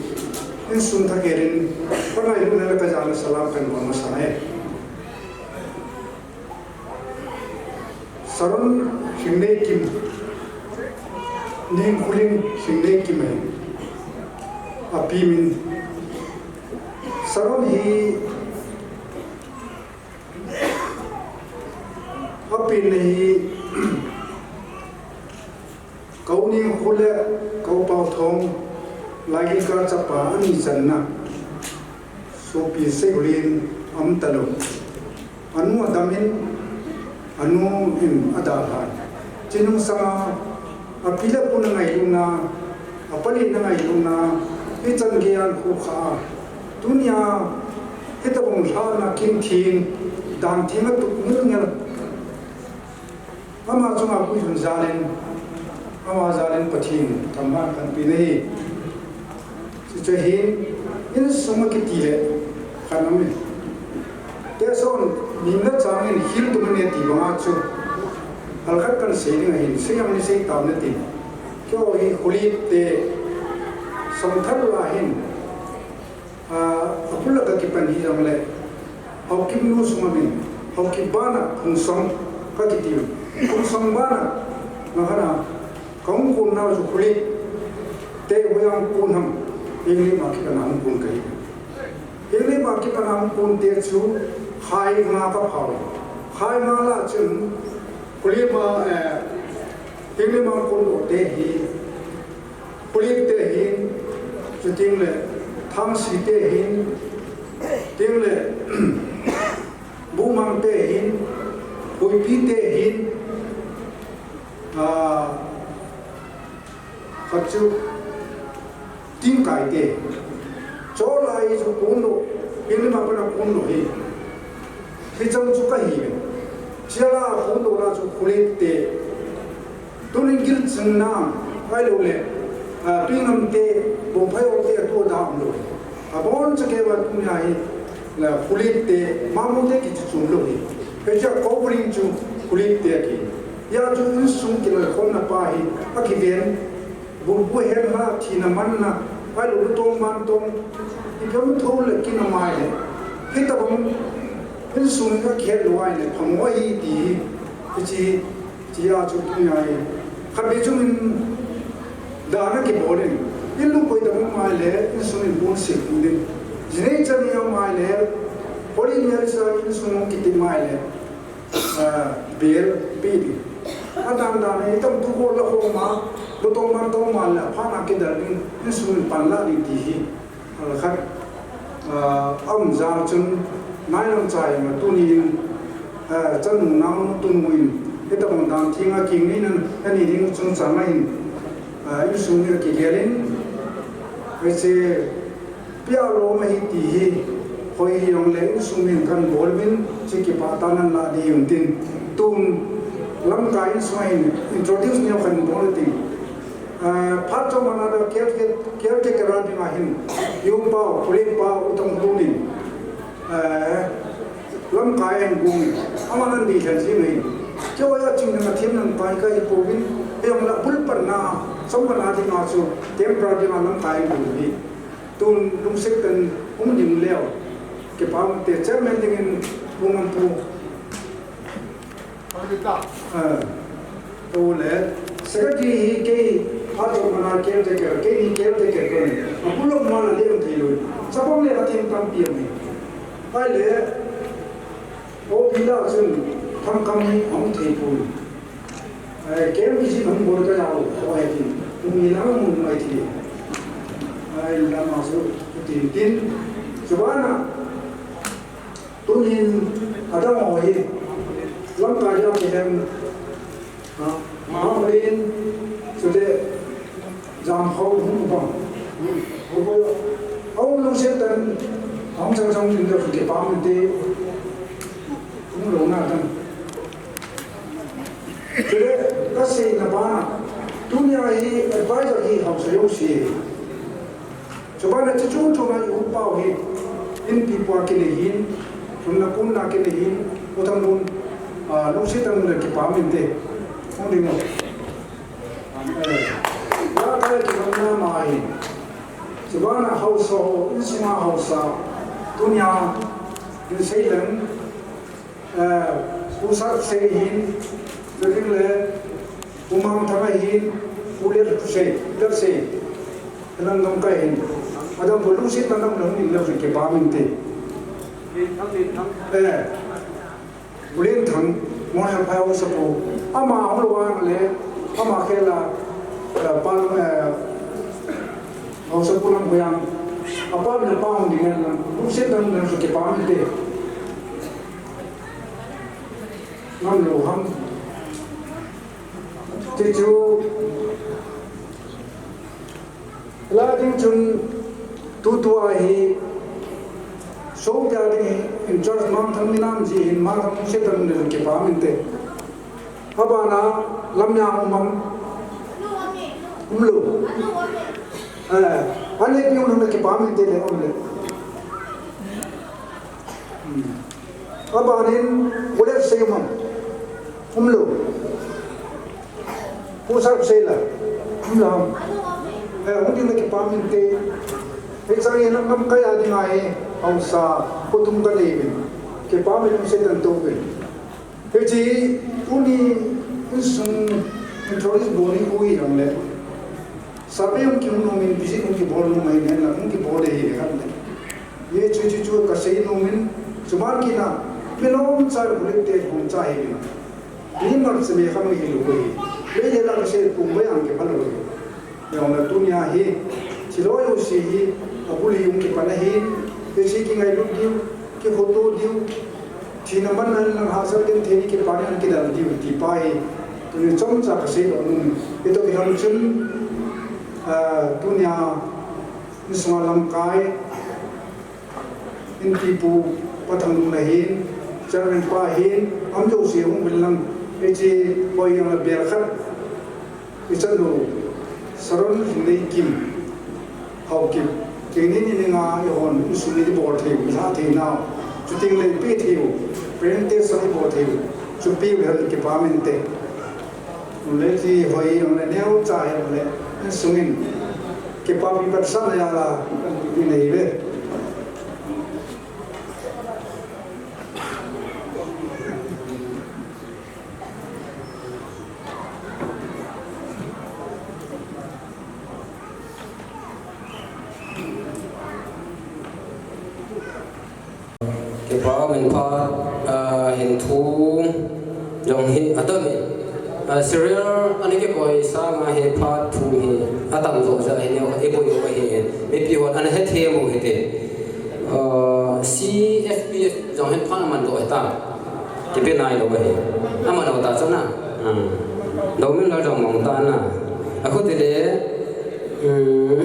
insung tha kerin, ka ngai lu ne la ka jal salam kan bon masa e. Saron Singnei Kim, Ningkhuling Singnei Kim e. Api min. Saron hi Api nei, ka u Ningkhu le ka u Paothong, Laigilkal chapa ani channa. Sopi Seihulin aum talou. Anu adamin, anu in adalhan. Chinung sanga, api le pu na ngailutna, apa le na ngailutna, hichan geiya khu kha. Tunia, hitabang lhana kin thing, dan thing atup ngil ngil. Ama chunga puisun jalin, ama jalin Pathen, thangvahna kanpi nahi. Chuche hin, insung a kiti le, khat aum in. Teson, nina changin hil tum ane ti banga chu. Alkhat kan sei ding ahin, sei ang ni sei tam nati. Keiho hi Khulip te, Songthal a hin. A, abul a kakipan hi jong le. Haokip nu sunga min. Haokip bana, Phungsong, kakiti. Phungsong bana, na hana. Kahung kun nau chu Khulip te hoiya hung kun ham, Henglep a kipana hung kun kahi. Henglep a kipana hung kun te chu khai nga kaphau. Khai nga lah chun Khulip a, eh, Henglep a hung kun te hi, Khulip te hin, chuteng le Thangsi te hin, chuteng le Bumang te hin, Huipi te hin, ah, Khat chu Tingkai te. Cholai chu kun lou, Henglep a pana kun lou hi. Hichang chu kahi ve. Chulai a kun lou la chu Khulip te. Tunin gil chang na, ahilouleh, ah, Tuinam te, Bongphai o te, tua da um lou. Abon chakei va tunia hi. Khulit te, mamu te kichu chum lou hi. Hiche a covering chu khulit te aki. Hia chu insung kiloikhomna pa hi, akiven. Bumbu henna, thina manna, ahilou le tong man tong. Ipi ham thou le kin amai le. Hitabang insung akihet lou ahile, phamo ahi ti hi. Hiche Chia chu tunia hi. Khatvei chungin dan akibol in. In lungkoi tah um ahile, insung in pon sek ding. Jinei chani um ahile, Holy Mary sa insung kiti um ahile, ah, bel pe ding. Adan dan in, itam tu ko la ko ma, lutong man tong ma la, phan akidal ding, insung in pan la ding ti hi. Alakhat, ah, aum jal chun, nailam chai ma tunin, ah, chanu nau tunu in, hitabang dan theng a king in an, ani ding chungchang a hin, ah, insung in kigel in, hiche pia lom ahi ti hi, hoi hi jong le insung in kan bol uvin, hiche kipah tah nan la ding tin, tun lamkai insung a hin introduce neo kan bol tin, ah, phat chom ana da caretaker, caretaker a ding a hin, Young Pau, Puleng Pau, U Thang Lun in, eh, lamkai a hin bung in, aman an dei lhen jing in. Kei a ching ding a thim lamkai kahi pouvin, hijong le bulpatna, chomkhat a ding a chu, temporary ding a lamkai a hin bung hi. Tun lungset tah in um ding leu, kipah um te chairman dingin bung an pu. Ah, to le, secretary hi kei, a chom ana caretaker, kei ni caretaker kon. A bulom mana le um thei lou. Chapang le a thim tampi um hi. Ahile, O P la chun, thangkam hi um thei poi. Ai, kem kisi thang bol ka yau, ko ai tin. Kum ni lang mun mai thi. Ai, lama su, tin tin. Chubana, Tunin adang ho hi, lamkai a kihem, ha, Maulin, chule Jamkhao hung bang. Hung lungset tah in, hung chang chang in ka kipah um te, hung lou na tah. Chule, kasei na bana, tunia hi advisor hi haosa jouse. Chubana chu chu chu ngai u pau hi, inpi pua kinei hin, lungna kunna kinei hin, U Thang Lun, ah, lungset tah in kipah um inte. Hung ding o. Eh, ya kai kipah na mai. Chubana haosa, insunga haosa, tunia, in sei leng, Eh, Pu Sar Sei hin, Pu Ring le, Pu Mang Thang hin, Pu Ler Sei, Ler Sei, Lam Dong Kai hin. Adam Pu Lung Sit Tang Dam Dong hin, Ler Sei kipah um inte. Eh, Pu Len Thang, Mon Hel Phai Haosapu, ama hung lou vang le, ama khel a, eh, pa, eh, Haosapu lam hung yang, apa le pa hung ding le, Lung Sit Tang Dam Dong kipah um inte. Ngam lou ham. Ti chu, la ding chun tutua hi, so pia ding hi, in charge Mang Thang minam ji hin, Mang Thang Sit Tang Dam kipah um inte. Abana, lam ya um am. Um lou. Eh, ale pi um kipah um inte le um le. Hmm. Abanin, Pu Ler Sei um am. Um lou. Pu Sar Sei la. Um lou. Eh, hung ding le kipah um inte. Hichang in lamkai a ding ahi. Haosa, ko tum ka nei uvin. Kipah um in um se tan to uvin. Hiche, tuni, insung, introduce bol ni ui jong le. Sape hung kihung nom in, visit hung kibol nom ahi, nen la hung kibol de hi le khat le. Ye chu chu chu kasei nom in, chuman kina, mi lom cha le bullet te hung cha hi le. Mi mar se me kha mo hi lo hi. Le ye la kasei pum ba yang ke phal lo hi. Jong la tunia hi, chiloi u si hi, abul hi hung kipan ahi, ye si kingailut diu, kikhoto diu, Thina manna in lang hahsat genthei ni kipah ni an kidal diu ti pa hi. Tuni chomcha kasei lou nom. Hitoh kilhon chun, ah, tunia insunga lamkai, inpi pu Pa Thang Lun ahin, chairman pa ahin, aum jouse hung uvin lang, hiche hoi jong la bel khat. Ichan lou, Saron Lhingneikim, Haokip, Tuni ni nga ihon insung ni bol thei u, la thei nau. Chuting le pi thei u, presentation bol thei u. Chupi u hen kipa min te. Le ti hoi ang le neo cha hen le insung in. Kipa pi pat san ya la, pi nei ve. Kipa min phat, ah, hin thu jong hi atam in. Ah, serial ana kikoi sanga hi phat thu hi atam jo ja hi neo, i pui u hi. Mipi hon ana hethem u hite. Ah, C F P F jong hin phat aman doh ta. Kipe nai lou ahi. Aman doh ta chu na. Hmm. Domin la jong mong ta na. Akhuti le, hmm.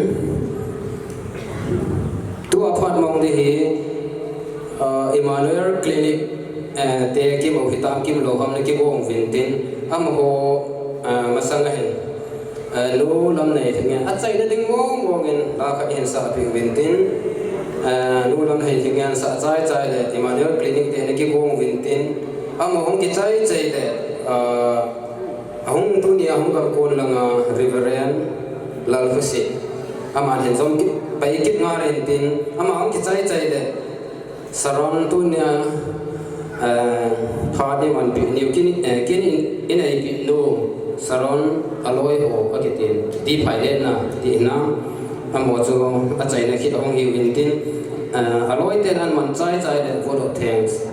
Tua phat mong di hi, ah, Emmanuel Clinic, eh, te kimu hitam kimlou ham le kibong uvin tin. Amaho, ah, masanga hin. Eh, nu Lamneithinge, achaina ding mong mong in, la khat hin sah peh uvin tin. Eh, nu Lamneithinge, sah chai chai le, Emmanuel Clinic te ana kibong uvin tin. Ama hung kichai chai le, eh, ahung tuni ahung gam kon langa Reverend Lalkhosit. Aman hin jom kit, pai kit ngal in tin. Ama hung kichai chai le, Saron tunia, eh, phat ni man pi niu kin, eh, kin in, in ei pi nu. Saron aloi ho akitin. Ti phai le na, ti na. Amaho chu achaina khit ahung hiu in tin. Eh, aloi ten aman chai chai le vote of thanks.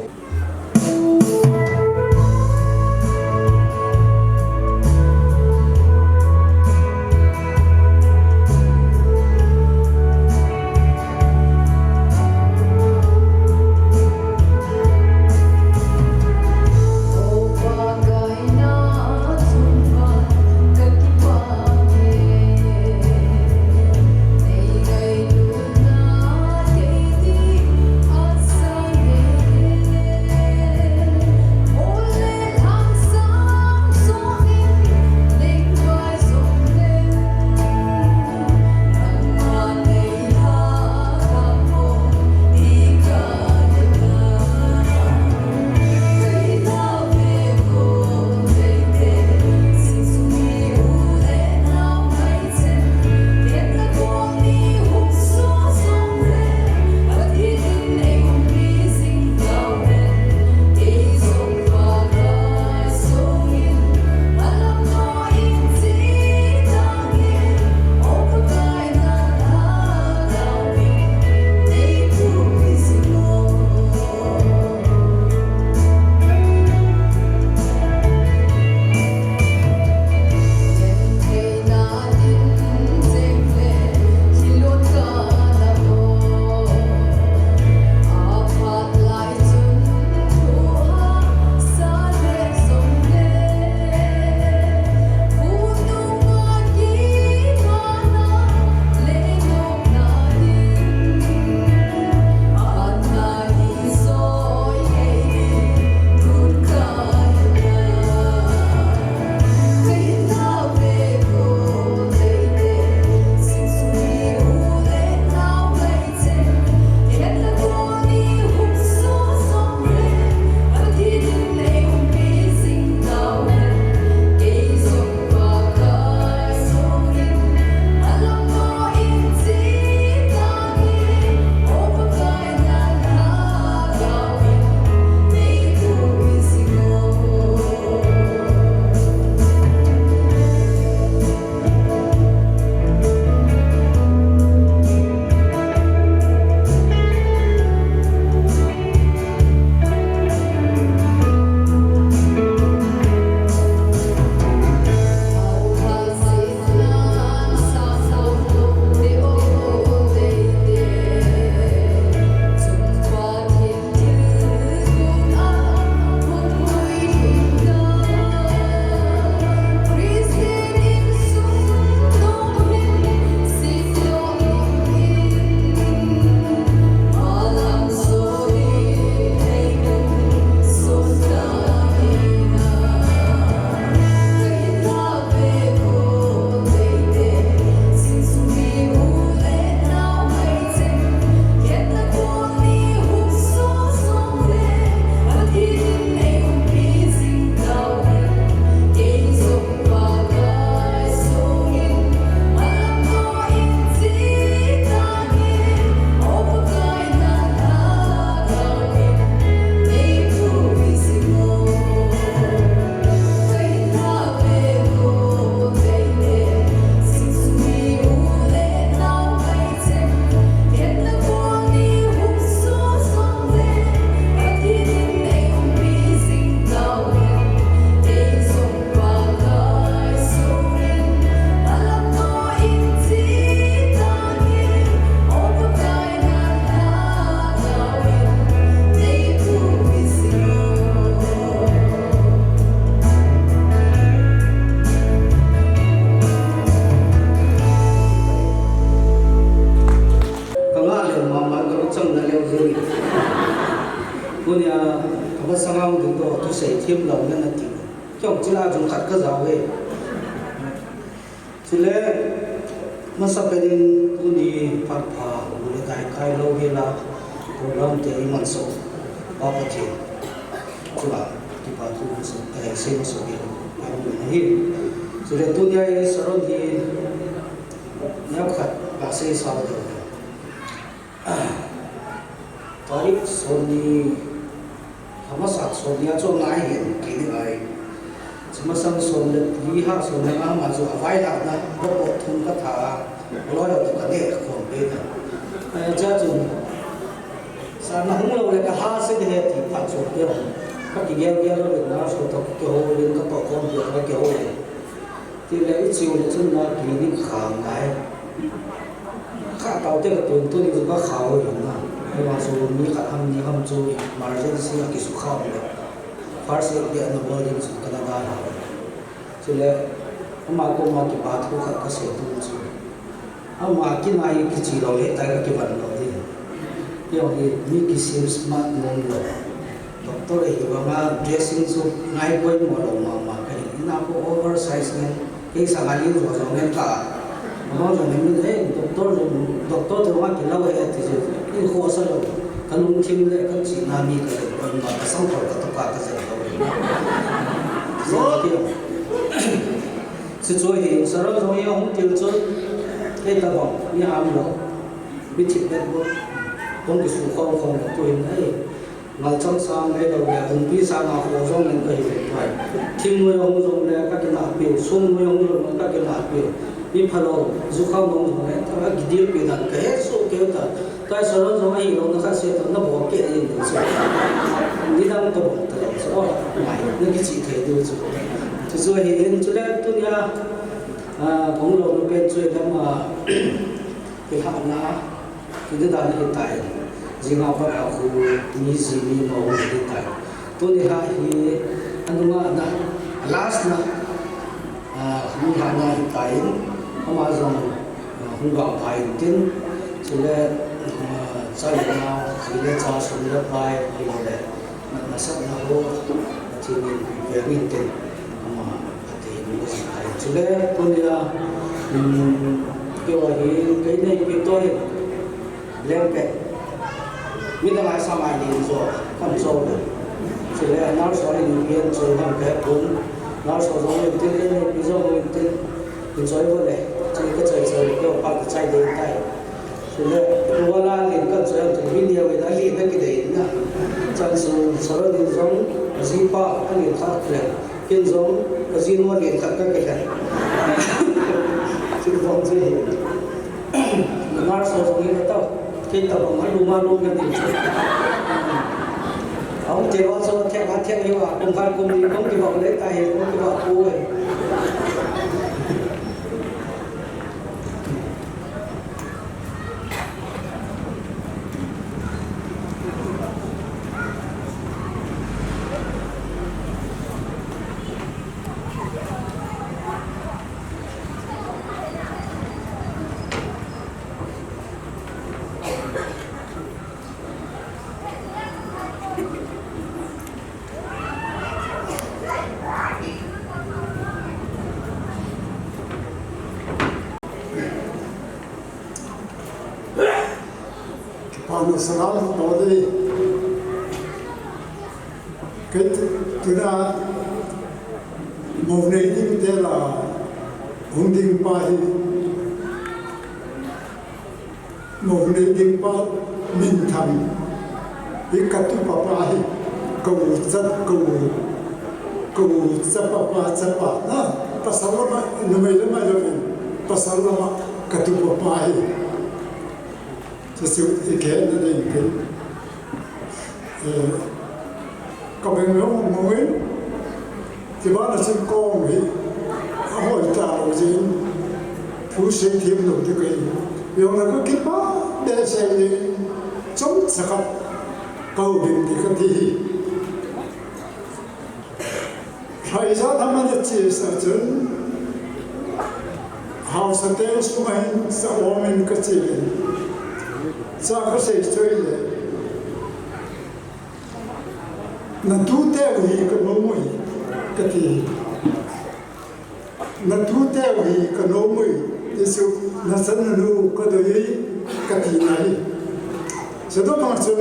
Sanga hung ding to, thusei thim lou nge nati. Kei jong chila jong khat ka jao e. Chule, masapen in tuni phat pha, bu le tai kai lou hi la, program te i mansoh, Pa Pathen chunga kipa thu masah, eh, sei masah hi, ka hung ding ahi. Chule, tunia i sermon hi, neokhat ka sei sao ding. Tarik som ni, a masa som ni a chu ngai hin kini ngai. Chu masang som le li ha som le nga ma chu a vailhahna, ka pot thum ka tha a, loi ho toh ka neh khom peh ta. Eh, cha chu, sa na hung lou le ka ha se de he ti phat chu peh. Ka kigel gel lou le na so toh kihou le ka toh khom peh ka kihou le. Tile i chiu le chun na clinic khang ngai. Kha tau te ka tun tun chu ka khau hi na. Hei ma chu mi khat ham ni ham chu emergency a kisukha le. First aid bia na bol ding chu Canada la. Chule ama koma kipa thu khat ka sei tu chu. Ama kina hi kichi lou le tai ka kivan lou ding. Kei hi mi kisem smart nom lou. Doctor hi vanga dressing chu ngai poimo lou mama ka hi. Ina ko oversize ngen. Kei sanga li jo jo ngen ka. Ama jo ngen min, "Eh, doctor jo, doctor te vanga kilou e," ti chu. Kei khosa lou. Ka lungthim le ka chihna mi ka le poimo, ka sangkhol ka toh ka ka jen lou. Lord. Chuchu hi, Sarah jong hi ahung til chun, kei tabang, mi ham lou, mi thipbeh bou, hung kisu khom khom lou, tuhin, ei, ngalchang sang, ei lou le, humpi sanga kho jong len kahi ve pai. Thingnoi ahung jong le, ka kinah piu, sungnoi ahung jong le, ka kinah piu. Mi phalou, jukham ahung jong le, ka kidil pi dan, ka hesoh keu ta. Tua Sarah jong ahilou na khat seh toh na bol keh in ding seh. Nidang toh bol talou seh. Oh, mai, na kichih thei diu chu. Chuchu ahi in chule tunia, ah, kahung louna pen chu lam a, kilhahna, kidang dan ahitai. Jing a pat a khu mi ji mi mo ahitai. Tuni a hi, anunga na, last na, ah, mi hahna ahitai, ama jong, ah, hung vangpha intin, chule, ah, cha le nao, ji le cha, sum le pai, ahilou le, na, nasatna ho, Pathen in peh intin, ama, Pathen in peh intin. Chule, tunia, um, keiho hi, kei neipi toh hi, Blanket. Midang a sanga hin jo, kan jo le. Chule nurse ho hin pi an jo ham pe pun. Nurse ho jong hin tin le, pi jong hin tin. Hin jo vo le. Chule ka choi choi le, ka pa ka chai de tai. Chule, ko wala hin kan jo ham tin, min ya we na hin na ki de na. Chan su, so hin jong, ji pa, an hin kha le. Ken jong, ka jinu a len khat ka kikhen. Chu vang chu hi. Nurse ho jong hi ka tao. Kei tabang a lum a lum ka ding chu. Ahung te va chu thek a thek hi va, kum khat kum ni kum kivah le ta hi, kum kivah pu hi. Kipana salam tode. Kei tuna mou nei ding te la hung ding pa hi. Mou nei ding pa minthang hi ka tupa pa hi, ka u cha, ka u, ka u chapa pa, chapa na, pasal lama, numei lama lou in, pasal lama ka tupa pa hi. Chuchu i kehna ding hi. Eh, ka beng lou mong in, kibana chun kong hi, ahoi talou jin, thu sei them lou ding kahi. Jong na ka kipa behseh in, chomcha khat, ka u bing ding kati hi. Lhaija lama na chesa chun, haosa te sung a hin sa om in ka che in. Cha ka sei choi le. Natute u hi kanom u hi, kati. Natute u hi kanom u hi, ti chu nachanu nu kadei u hi, kati nai. Chutobang chun,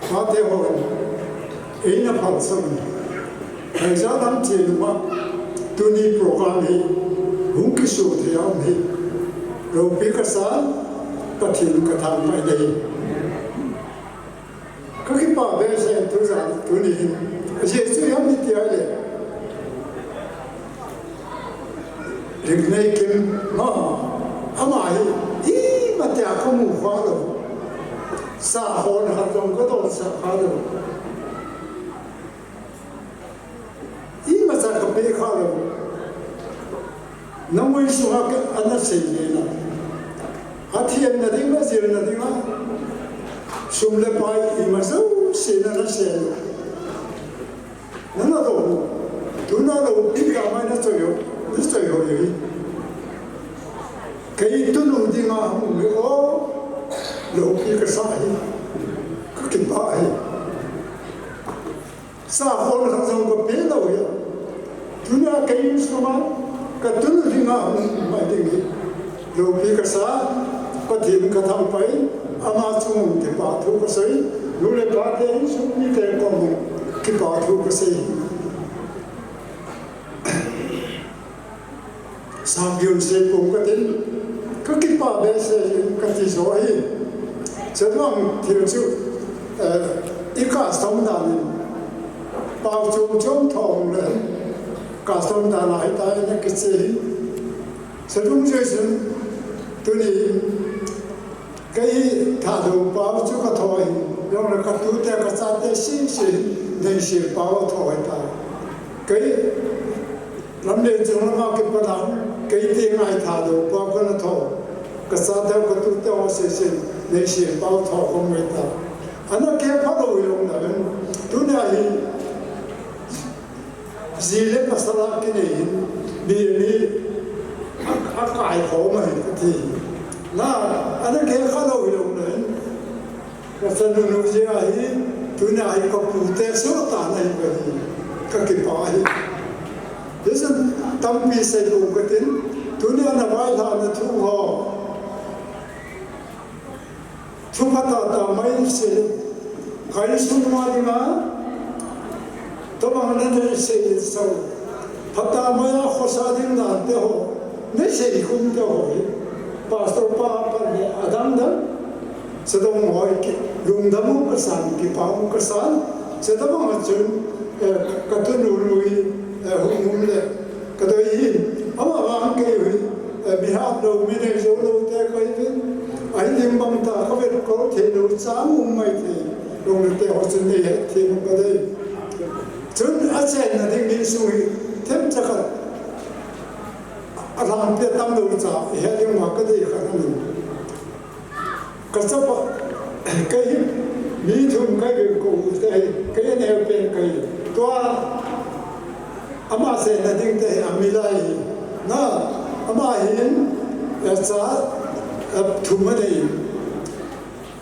pate hon eina phalsah un. Hijeh a lam chenu ma, tuni program hi hung kisu thei a um hi loupi kasa, Pathen kathangvah e. Kakipah behseh in tujan tuni hin. Ajeh chu ipi ham iti le, Ringneikim, ma, ama hi imacha kamu khalou. Sa hon khat jong kadonsah khalou. Imacha kapeh khalou. Nangma insung a ana sei le na, athiam nading, ajil nading a, sum le pai ima jouse na nasei lou. Nana lou, tuna loupi kama nachoi ho, nachoi ho hi. Kei tunu dinga hung le o, loupi kasa hi, kakipah hi. Sa hon khat jong kapeh lou hi. Tunia kei insung a, katunu dinga hung mai ding hi loupi kasa, Pathen kathangvah e, ama chunga kipathu kasei, nu le pate insung mite koma kipathu kasei. Sang kiun sei pum katin, kakipah behseh in kati jo hi. Chutobang thil chu, eh, i custom dan in, pao chom chom thong le, custom dan a hitia na kiche hi. Chutobang chu, tuni, kei Thadou pao chu katho hi, jongle katute kachate sese, Neisel pao atho hi ta. Kei lamlen chung lama kipat a, kei te ngai Thadou pao kana tho. Kachate katute ho sese, Neisel pao tho kong mai ta. Ana kipah lou hi lou na ven. Tunia hi, ji le pasal a kinei hin, mi, mi, a, akaikhom ahi kati. Na, ana kipah lou hi lou na hin. Kachanu nu jeh a hi, tunia hi kapute soh tah na hi kahi, kakipah hi. Hichun tampi sei pum katin, tunia navailhahna thu ho. Thu phatah tah mai sei, ka insung ma dinga, tobang nanei sei sao. Phatah mai a khosa ding dan te ho, nei sei khum te ho hi. Pastor pa, pa le adang dang. Chutobang ho hi ki, lungdam u kasan, kipah u kasan. Chutobang a chun, eh, katunu lui, eh, hung um le. Kadei hi, amavang kei hi, eh, mi hatlou, mi neilou lou te kahi uvin. Ahi ding bang tah, kavet kol thei lou, chang um mai thei. Lunglut te ho chun nei het thei nom kadei. Chun achenna ding insung hi, themcha khat. Alhangpi a tamlou cha, ihet ding ma kadei khat ahi. Kachapa, kei hi mi thum kahin kou te hi, kei aneo pen kahi. Tua ama chenna ding te hi, amilai hi. Na, ama hin, acha, athum anei.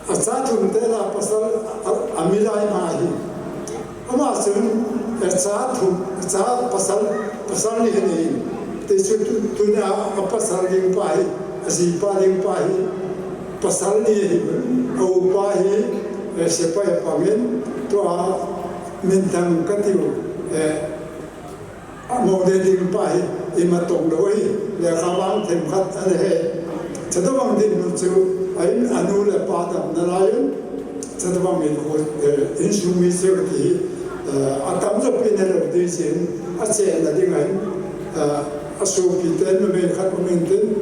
Acha thum te lah a pasal, a, amilai ma hi. Ama chun, eh, cha thum, cha pasal, pasal ni ahi. Ti chu tu, tunia apasal ding pa hi, ajipa ding pa hi, pasal ni ahi. Aupa hi, eh, sepai apangin, tua minthang katiu, eh, amau le ding pa hi, ima tong lou hi, lekha vang themkhat ana he. Chutobang dinmun chu, a in, anu le apa damna lai in, chutobang in, eh, insung mi chu ti, eh, atamjo pi nalou ding jeh in, achenna ding ahin, eh, asopi te numei khat um intin,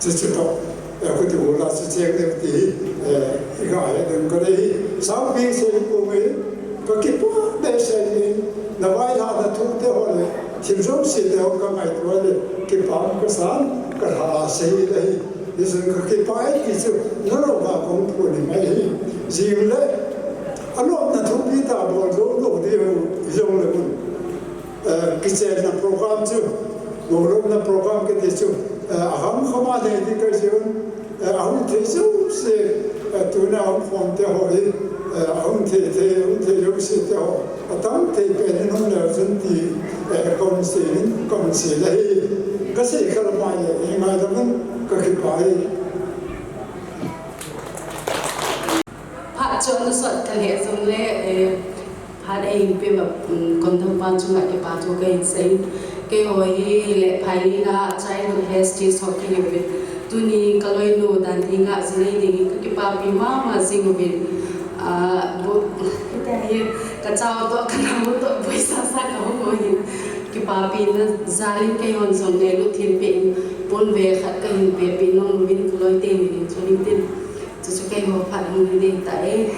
chuche toh, eh, khuti ula chu cheng ding ti, eh, iga he ding kadei hi, saupi sei pum hi, kakipah behseh in, navailhahna thu te ho le, thil jouse te ho kangaito le, kipah kasan, kalha sei ahi. Hichun kakipah e ti chu, nalou va kong phon ni mai hi. Jing le, alopna thupi tah bol jou lou ding ho, jong le un. Eh, kichenna program chu, lolopna program kiti chu, eh, aham khama nei ding kahi jeh un, eh, ahung thei jouse, eh, tuna hung phon te ho hi, Eh, hung thei thei, hung thei lou se te ho. Atam thei pen in hung leu chun ti, eh, kon se in, kon se le hi. Ka se khel mai le, hi ngai da mun, ka kipah e. Phat chon na sot ka le jong le, eh, phat ei pe ba, um, kon thang pa chunga kipa thu ka hin sei. Keiho hi le phai ni na childhood heritage ho kahi uve. Tuni ka loinu dan dinga jinei dingin ka kipapi mama jing uvin. Ah, bu, kita hi ka chao to ka namu to boisa sa ka hung ho hin. Kipapina jalin keihon jong ngailut thilpeh in pon ve khat ka hin pepi nom uvin ka loi teni ding chu hin tin. Chuchu keiho phat hung hi ding ta e.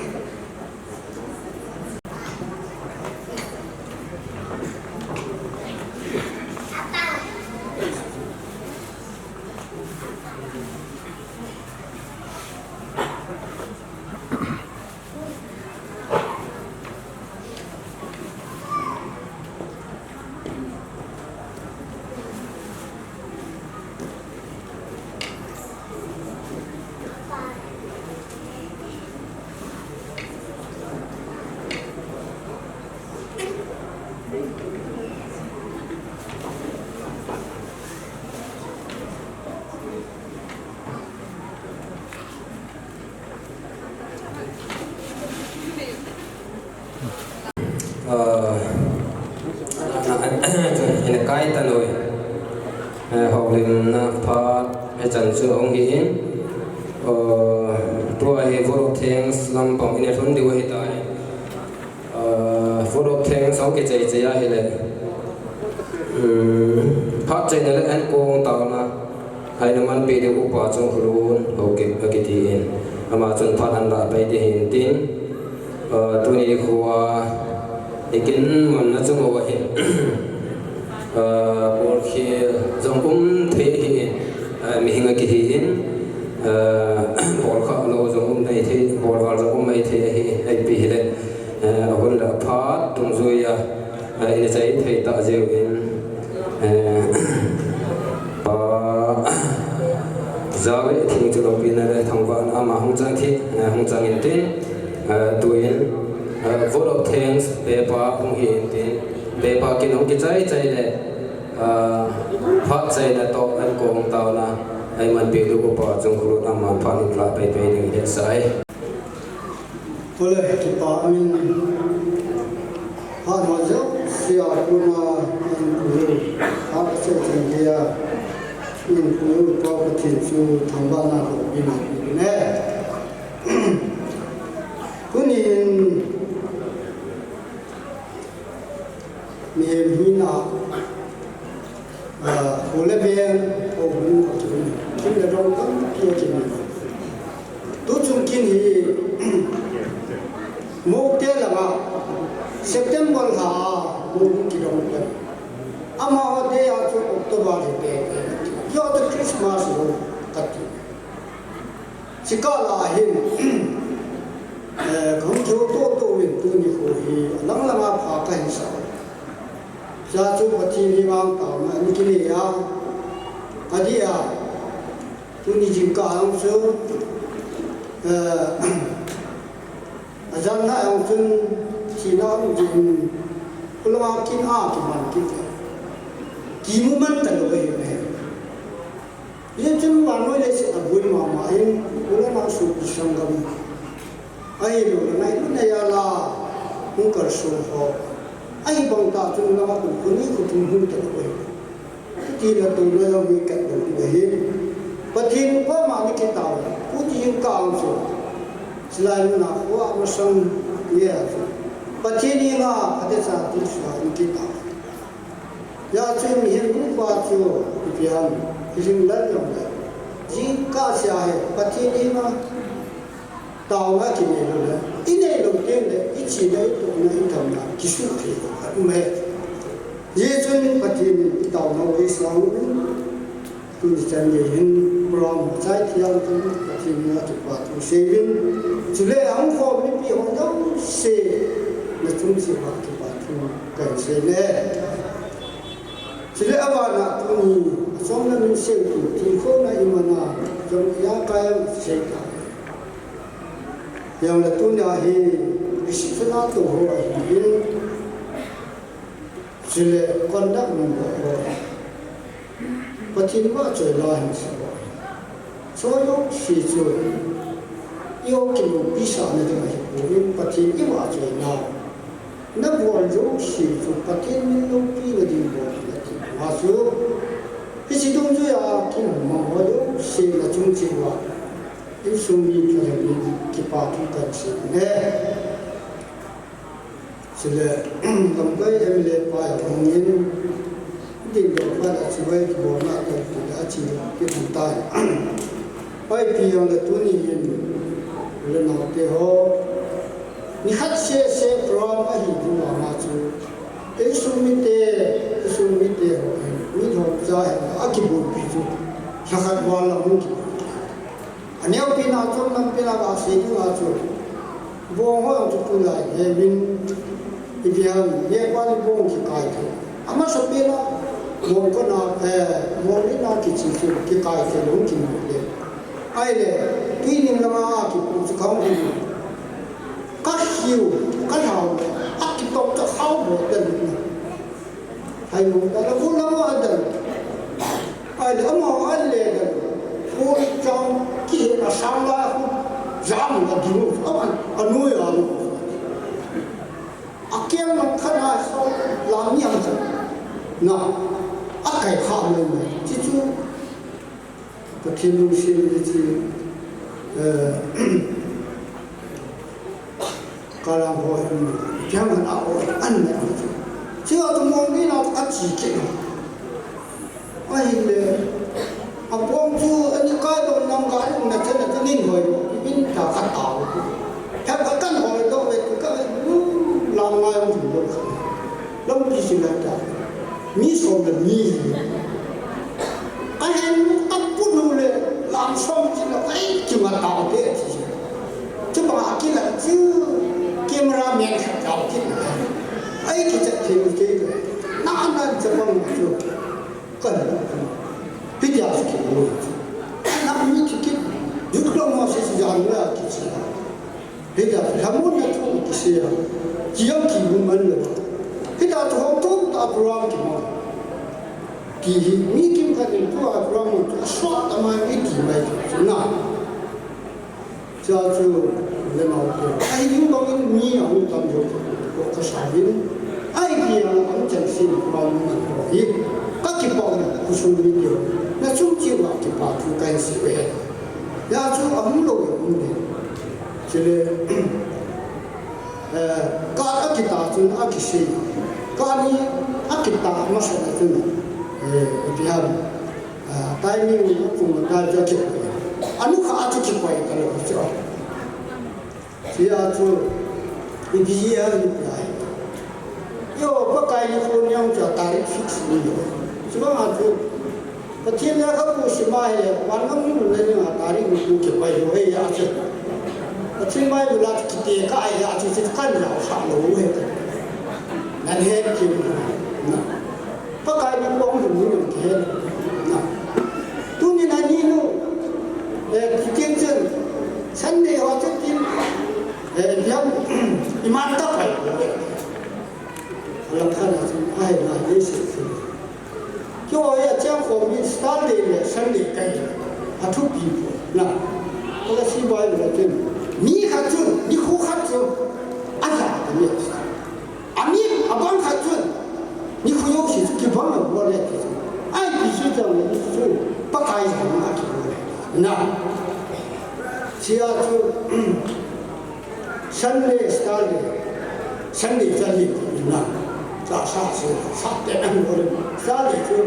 Ah, ina kai ta noi. Eh, houlimna phat hichan chu hung hi in. Ah, tua hi vote of thanks lampang ina lhun diu ahi tai. Ah, vote of thanks hung kichai chai ahile. Hmm, phat chaina le ankong taona. Aina manpi diu Upa Chungkhulun Haokip akiti in. Ama chun phat ahin lah pai ding ahin tin. Ah, tuni khoa i kin mun na chung uva hin. Ah, bol khel jong um thei ahi in. Ah, mihem akihi in. Ah, bol kha lou jong um nei thei, bol val jong um nei thei ahi, ahi pi hile. Ah, ahun le aphat dungjuia. Ah, ina chai thei ta jeh in, eh, Pa Jave Thingchu loupina le thangvahna ama hung chang thi, eh, hung chang in tin, eh, tuin, eh, vote of thanks, pepa hung hi in tin, pepa kin hung kichai chai le, eh, phat chaina toh ankong taona, ahi manpi diu Upa Chungkhulun aman phat hung lah pai pai ding hi sai. Tule, kipa min. Phat ho jouse a kona in pu. Phat sei chen dia. In pu pa Pathen chu thangvahna ko pina pina. Tunin mihem hina, ah, hou le veng, hou hung ka chun, kin le rong tampi a chun. Tuchung kin hi, Mukte langa, September lha a, Mukte kidong pen. Amaho day a chu October hi te, kio chu Christmas ho kati. Chikah a hin, eh, kahung kihouto to uvin tuni kho hi, alang langa pha kahin sa. Hijeh chun Pathen henga taona, ani kinei a, adeh a, tuni jingkah a jong chu, eh, ajanna a jong chun, thina hung jin, khulanga kin a kiman kit. Kimu man talou ahi. Hijeh chun vannoi leiset aboi mama in, u le nao sopi sanggam. Ahilou le ngailutna jal a, hung kalson ho. Ahivang tah chun langa khu, khu ni khu thum hung talou ahi. Chuti le touna jong hi katlou ahi. Pathen koma ni kitao. Pu Tijingkah chu. Chulai muna kho a masang ni a chu. Pathen henga, phatecha dilsa ni kitao. Hijeh chun mihem upa chu, ipi ham, i jing lal jong le. Jingkah sea hi, Pathen henga, taona kinei lou le. I nei lou teng le, i china, i tohna, i damna, kisuh thei lou, a um e. Hijeh chun Pathen in i taona u eisang un. Tuni chan gei hin program chai thiam tin Pathen henga kipa thu sei uvin. Chule ahung khom mipi ho jouse na chung cheh uva kipa thu kahin sei e. Chule abana tuni achom lam in seitu, thilkhohna iman a jong ia kai sei ta. Hijongle tunia hi reception a tou ho ahin, chule conduct mun ho, Pathen vahchoi la hin sa ho. Choi jouse chu eiho kiloupina ding ahi pon, Pathen ivahchoi nau. Nabol jouse chu Pathen min loupina ding bol in ati. Ama chu hiche dungjuia kimang ho jouse nachung cheh uva insung mi phalou in kipa thu kahin sei e. Chule, lamkai M L A pa jong hungin, dingdoh phat a chibai kibolna a kal tile achi kit hon tai. Ipi jongle tuni hin, u le nao te ho, nikhat sese program ahi diu vanga chu, insung mite, insung mite ho hin, mi thom cha hin, akibolpi chu, lhakhat val lang hung kibolpi. Aneopen a chun, lampen a gasei ding a chu, bong ho jong chu tulai heuvin, ipi ham, Nepali bong kikai thei. Amasapen a, bong kona, eh, bong in a kichi chu kikai thei lou kimu le. Ahile, Tuining lama kipu chu kahung in. Kahiu, kalhau le, akitong chu hao bo teni. Hai mo ta la, ko la mo adal. Ahile, amaho ale dan. Ko chang kihena sang la, ko jam la ding u. Aman, anoi a lo. Akeng lang khat na so, la mi ang sa. Na, akai kha mo mo. Chi chu, Pathen lungset hi chi, eh, kalang ho hin, piang kan a o, an na chu. Chi a tu mong ni na ka chi ki. Ahile, apong chu, ani kai don nang ka ri na chen na chen nin hoi, bin ta ka ta o. Ka ka kan hoi do ve, ka, lang ngai o, lo. Lampi sila ta. Mi som le mi. Ahin apun u le lam som chin le ai kimatao te ti. Chubang a kilah chu camera man khat tao chin. Ai kichat thei u te. Na na chapang chu. Kan. Hitia chu kimu. Na mi chu ki. Yut lo mo se si jan la kichi. Hitia, lhamonna thu kisei a, chi jong kimu man lou. Hitia chu hom thum tah a program kimang. Ti hi, mi kimkhat in tua program mun chu asot tah mai iti mai chu na. Cha chu le nau te. Ahi ding bang in mi ahung tam jo ko ka sa vin. Ai ki ang ang chan sin program mun ho hi. Ka kipah na kusung video. Na chung chi wa kipa thu kahin sei ve. Hia chu ahung lou jong um ding. Chule, eh, ka akita chun akisei. Ka ni akita masa na chun, eh, ipi ham, ah, timing a chun ta ja che. Anu kha a chu kipai ta lou chu. Hia chu, ipi ham ipi ham. Yo, Pakai nikho niang chu tarik fix ni lo. Chubang a chu, Pathen lekhabu sim a hile, vangam ni mun le ni nga tarik ni kum kipai lou hei a chu. Pathen Bible a kiti ka ai a chu, chu kan lau sa lou hei. Nan he ki na. Pakai nikho hung ni ki he. Na. Tuni na ni nu. Eh, kitin chen. Sunday ho chu tin. Eh, biam. Iman ta pai. Alang khat a chun, ahina, Jesu chun. Keiho hi acheng khom hi Saturday le Sunday kahi. Athupi poi. Na. Kala si Bible a chun. Mi khat chun, nikho khat chun. Aja, ami. Ami, abang khat chun. Nikho jouse chu kibang a bol e ti chu. Ipi chu chang le chu. Pakai jong a kibol e. Na. Sia chu. Sunday, Saturday, Sunday chu ani na. Sa, sa, sa, sa, te na mo le. Saturday chu,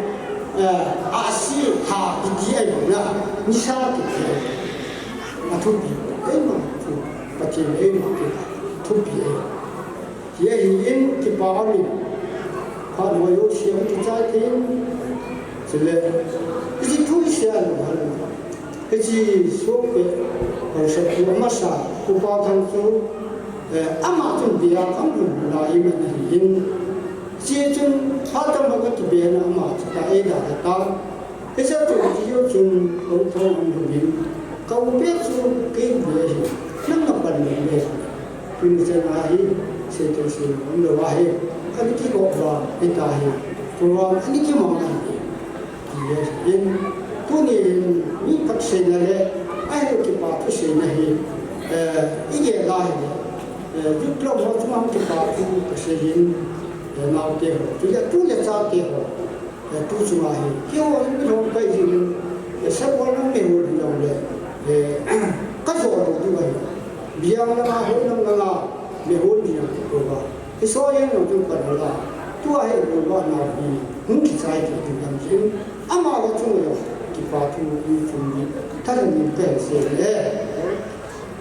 eh, a si ha kiti ai na. Ni sa kiti ai. Athupi. Eima chu. Pathen eima chu. Thupi ai. Hia hi in kipa amin. Phat ho jouse hung kichai thei in. Chule. Iti thu sia lo hal. Hiche sopi, haosapu amasa, Upa Thang chu, eh, ama chun bia khang hun la iman ahin. Hiche chun, phat tam a kibena ama chu ta eida ta. Hiche chu, hiche chun, ko thong an hun in. Ka upa chu, kei bia hi. Nang na Kan le le. Tuni chan a hi, sei thei sei nom lou ahi. Kan kigop uva, hita hi. Program kan kimang ahi. Ti le in. Tuni in, mi khat seina le, ahi kipa thu seina hi. Eh, i gel a hi. Eh, youth club ho chunga kipa thu ka sei in. Eh, naote ho. Chule tu le chate ho. Eh, tu chunga hi, keiho in mi lhom kai jing in, eh, support nang nei hon jong le, eh, ka jo lou diu ahi. Biang langa, hoi langa, nei hon ding jong kipou va. Hiche jeng jong chu pan la. Tua hi bol va nau hi, hung kichai kit ding jong jing. Ama va chung jong, kipa thu in chung ni, tha ni ka sei le.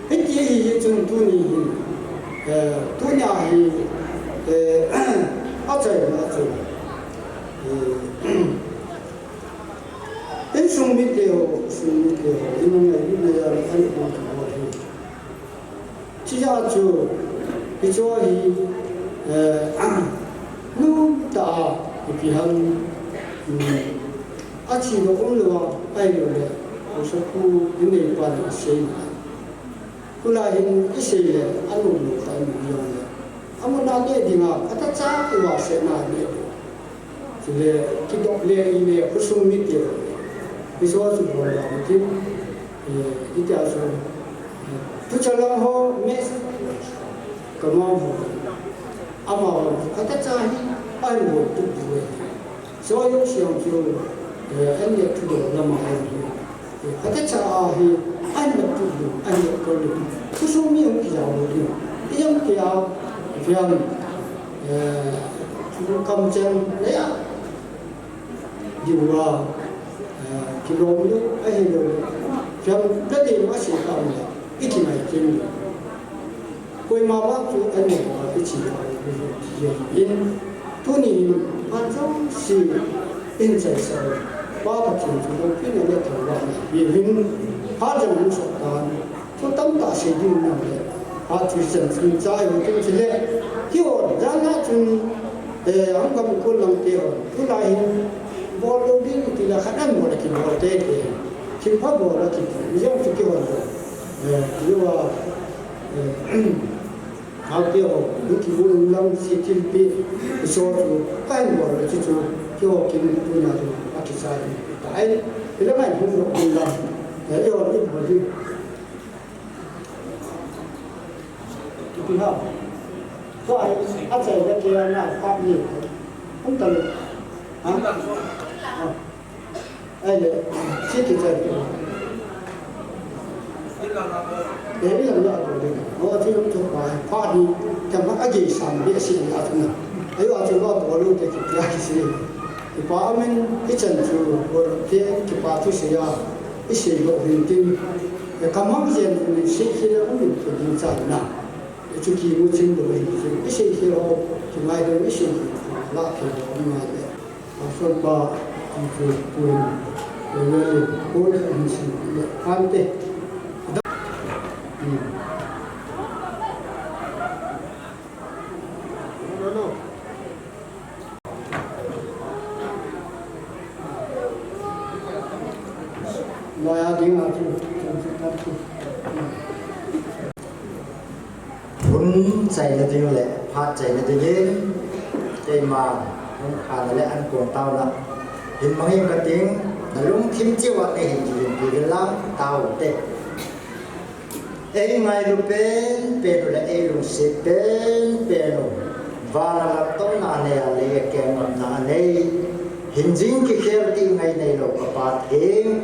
Hiti hi, hi chun tuni hi, eh, tunia hi, eh, achaina chu, eh, insung mite ho, insung mite ho, in ngai mite ho, an kum ki ho hi. Chija chu, hicho hi, eh, nu ta, ipi ham, mm, achi lou um lou a, ai lou le, haosapu, in nei pa ni sei na. Tulai hin i sei le, a lunglut kha i mu jong le. Amun a neh dinga, phatah cha i vahsetna neh ding. Chule, kidop le i le, khosung mite. I so chu bol le, i tin, eh, i tia chu, eh, tu chalang ho, me, kamau ho. Ama ho, phatah cha hi, a hin bol tu du e. Soyo siang chu, eh, an le thudoh lama ahi. Eh, phatah cha a hi, an le thudoh, an le thudoh. Khosung mi hung kijao lou ding. Ijang tia, fiang, eh, thu kamcheng le a. Diu a, eh, kilom lou, ahi lou. Fiang, ka dei lou a sei ka um le. I kingai kin lou. Koima vang chu an nei uva i chi a, i chi a in. Tuni hin, phat jouse in chaisa u. Pa Pathen chu loupina le thangvahna pia uvin. Phat jong hung sot tan. Thu tamtah sei ding um le. Phat chu chan chun chai ho kin chule. Keiho, jan a chun, eh, hung gam kon lang te ho. Tulai hin, bol lou ding ti la khat an bol a kibol teitei. Thilpha bol a kibol. Mi jong chu keiho. Eh, keiho a, eh, Hao keiho, hung kibol un lang, sei thilpeh, i so chu, ka hin bol le chu chu, keiho kin tunia chu, a kichai in, ta in, i la ngai hung lo un lang, eh, i hon i bol di. Ipi ham. Tua hi, a chai le kei a na, pa ni, hung ta le. Ha? Ah. Ahile, chi kichai. Eh, i lang la bol ding. O, chi lam chu pa, pa ni, tam a gei sam be si a chu na. Ayo a chu lo bol lou te kitia si. Kipa amen, i chan chu, bol te, kipa thu sei a, i sei lou hin tin. E, ka mang jen ni sei ki le um ko ding cha na. E, chu kimu chin lou hin tin. I sei ki ho, kingai lou, i sei ki la ki ho, kingai le. Pastor pa, teacher, tuin, tuin, tuin, tuin, tuin, tuin, tuin. Loya ding a chu, chu, chu, chu. Hun chaina ding le phat chaina dingin keima hun khana le an kon tauna hin mangin ka ting, na lungthim cheuva nei hin kihin pi uvin lang tau te. Ei ngailu penpen u le ei lungset penpen u, vana lamtouna nei a, lei a kengapna nei, hin jing kikhel ti ngai neilou ka Pathen.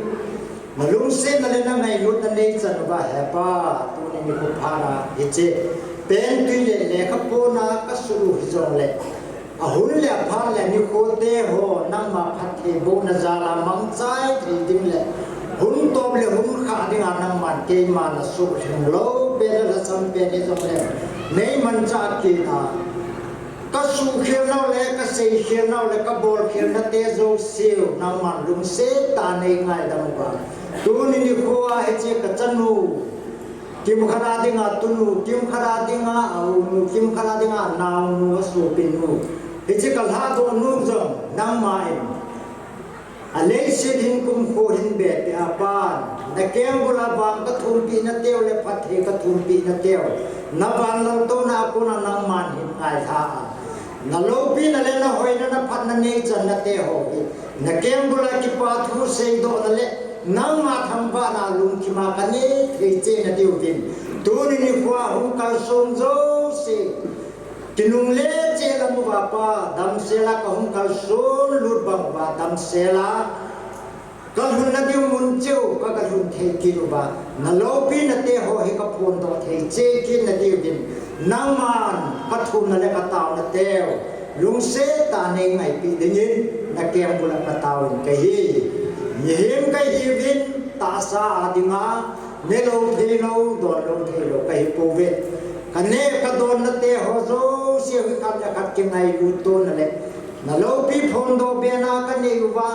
Na lungsetna le na ngailutna nei chan uva he Pa, tuni nikho phat a hiche pentui le lekhaphona ka suh u hijongle, ahun le aphat le nikhote ho nangma phattheibohna jal a mangchai thei ding le hun top le hun khah dinga nangman keima na suhlhing lou pen le lhasam pen hijongle, nei manchah kit a. Ka suhkhel nau le, ka seikhel nau le, ka bolkhel nate jouseu, nangman lungset tah a nei ngaidam uva. Tuni nikho a hiche ka chanu, kimkhat a dinga tunu, kimkhat a dinga a unu, kimkhat a dinga a naonu, a sopinu. Hiche ka lhadoh nu jong, nangma in. A leiset hin kumkho hin be peh a Pa, na Keng bula vang ka thumpina teu le phatthei ka thumpina teu, na van laltouna a kona nangman hin ngailha a, na loupina le na hoina, na phatna neichanna te ho hi, na keng bula kipa thu seidohna le nangma thangvahna lungthima ka nei thei cheh na diuvin, tuni nikhoa hung kalson jouse kinungle cheh lam uva Pa, damsel a ka hung kalson lut bang uva damsel a ka lhunna diu mun cheh u ka, ka lhun thei kit uva, na loupina te ho hi ka phondoh thei cheh kit na diuvin, nangman ka thumna le ka taona teu lungset tah a nei ngaipi dingin na keng bula ka taovin ka hi. Mihem ka hiuvin, tahsa a dinga ne lou thei lou, don lou thei lou ka hi pouve. Ka ne ka donna te ho jouse hi khat le khat kingailut tona le na loupi phondoh bena ka nei uva,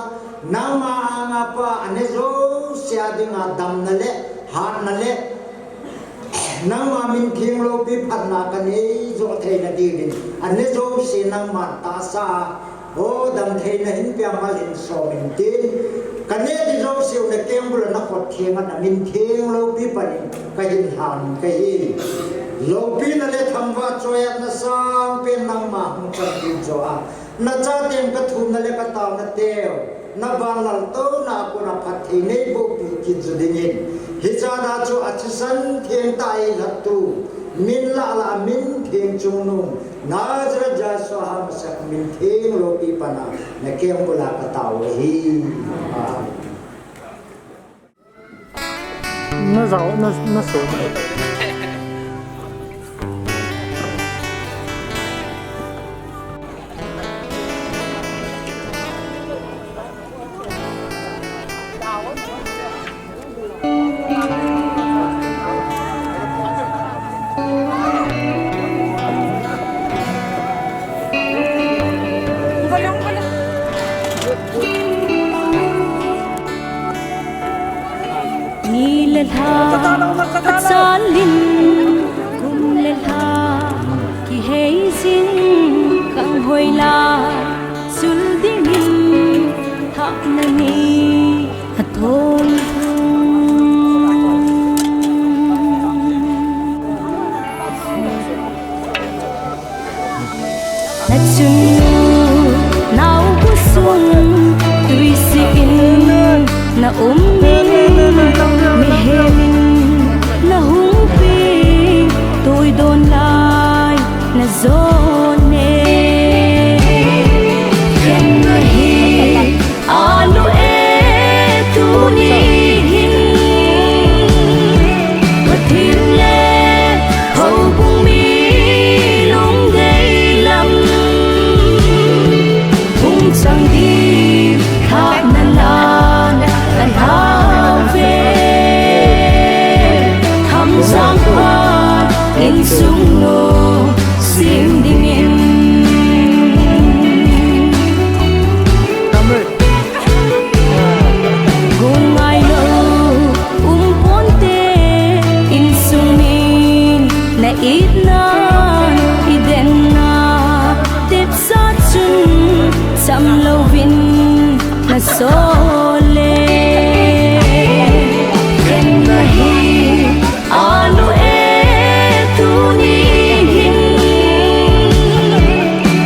nangma anga Pa, a ne jouse a dinga damna le hatna le nangma min theng loupi phatna ka nei joh theina diuvin, a ne jouse nangman tahsa a, o, damtheina hin pia mal hin som in tin, ka ne di jouse u na keng bula na khut thenga na min theng loupi pan in ka hin lhan ka hi. Loupina le thangvah choiatna sangpen nangma hung chang kit joh a, na chaten ka thumna le ka taona teu na van laltouna a kona phatthei nei bohpi kit jo dingin, hichan a chu a thisan theng tah a eilhattu, min lah lah a min theng chungnung Nazareth Jesu Hamasiah min theng loupi pana na keng bula ka tao ahi. Amen. Na jao, na, na so. Ni le lha, achal in, kum le lha, kihei jing, kang hoi la, sul dingin, thahna ni, athon thung. Na chunnu naobu sung tuisi in na um in, mihem in na hung peng, tuidon lai na jon e. Khen ahi, Anu e, tuni hin Pathen le houbung mi lungdei lam hung chang ding thahna lan ka lhau ve. Hamjang phat insung nu sim dingin. Gun ngailou um ponte, insung min na itna, i denna, tepsa chun cham louvin na sol e. Khen ahi, Anu e, tuni hin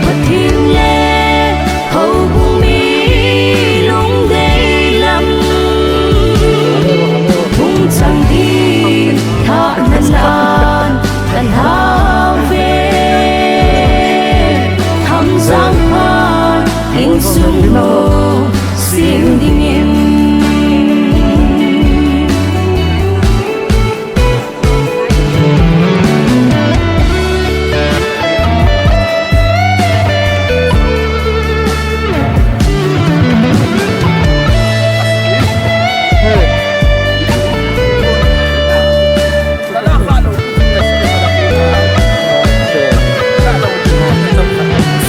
Pathen le houbung mi lungdei lam hung chang ding thahna lan ka lhau ve. Hamjang phat insung nu sim dingin.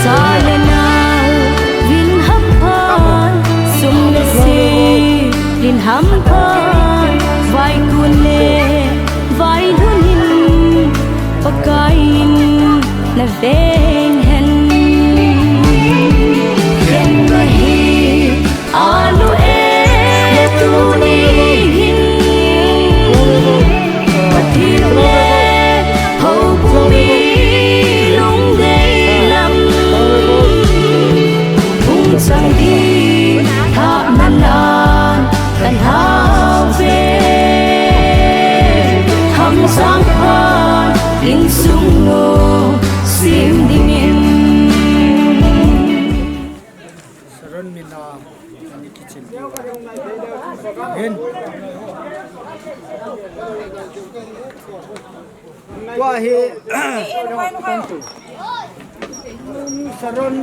Sa le nao vin hampha, sum le sil in hampha, vaikun le vailhun in Pakai in na veng hen. Khen ahi, Anu e, tuni hin Insung lo sim dingin. Saron mina ani kichin. Hin. Tua hi Saron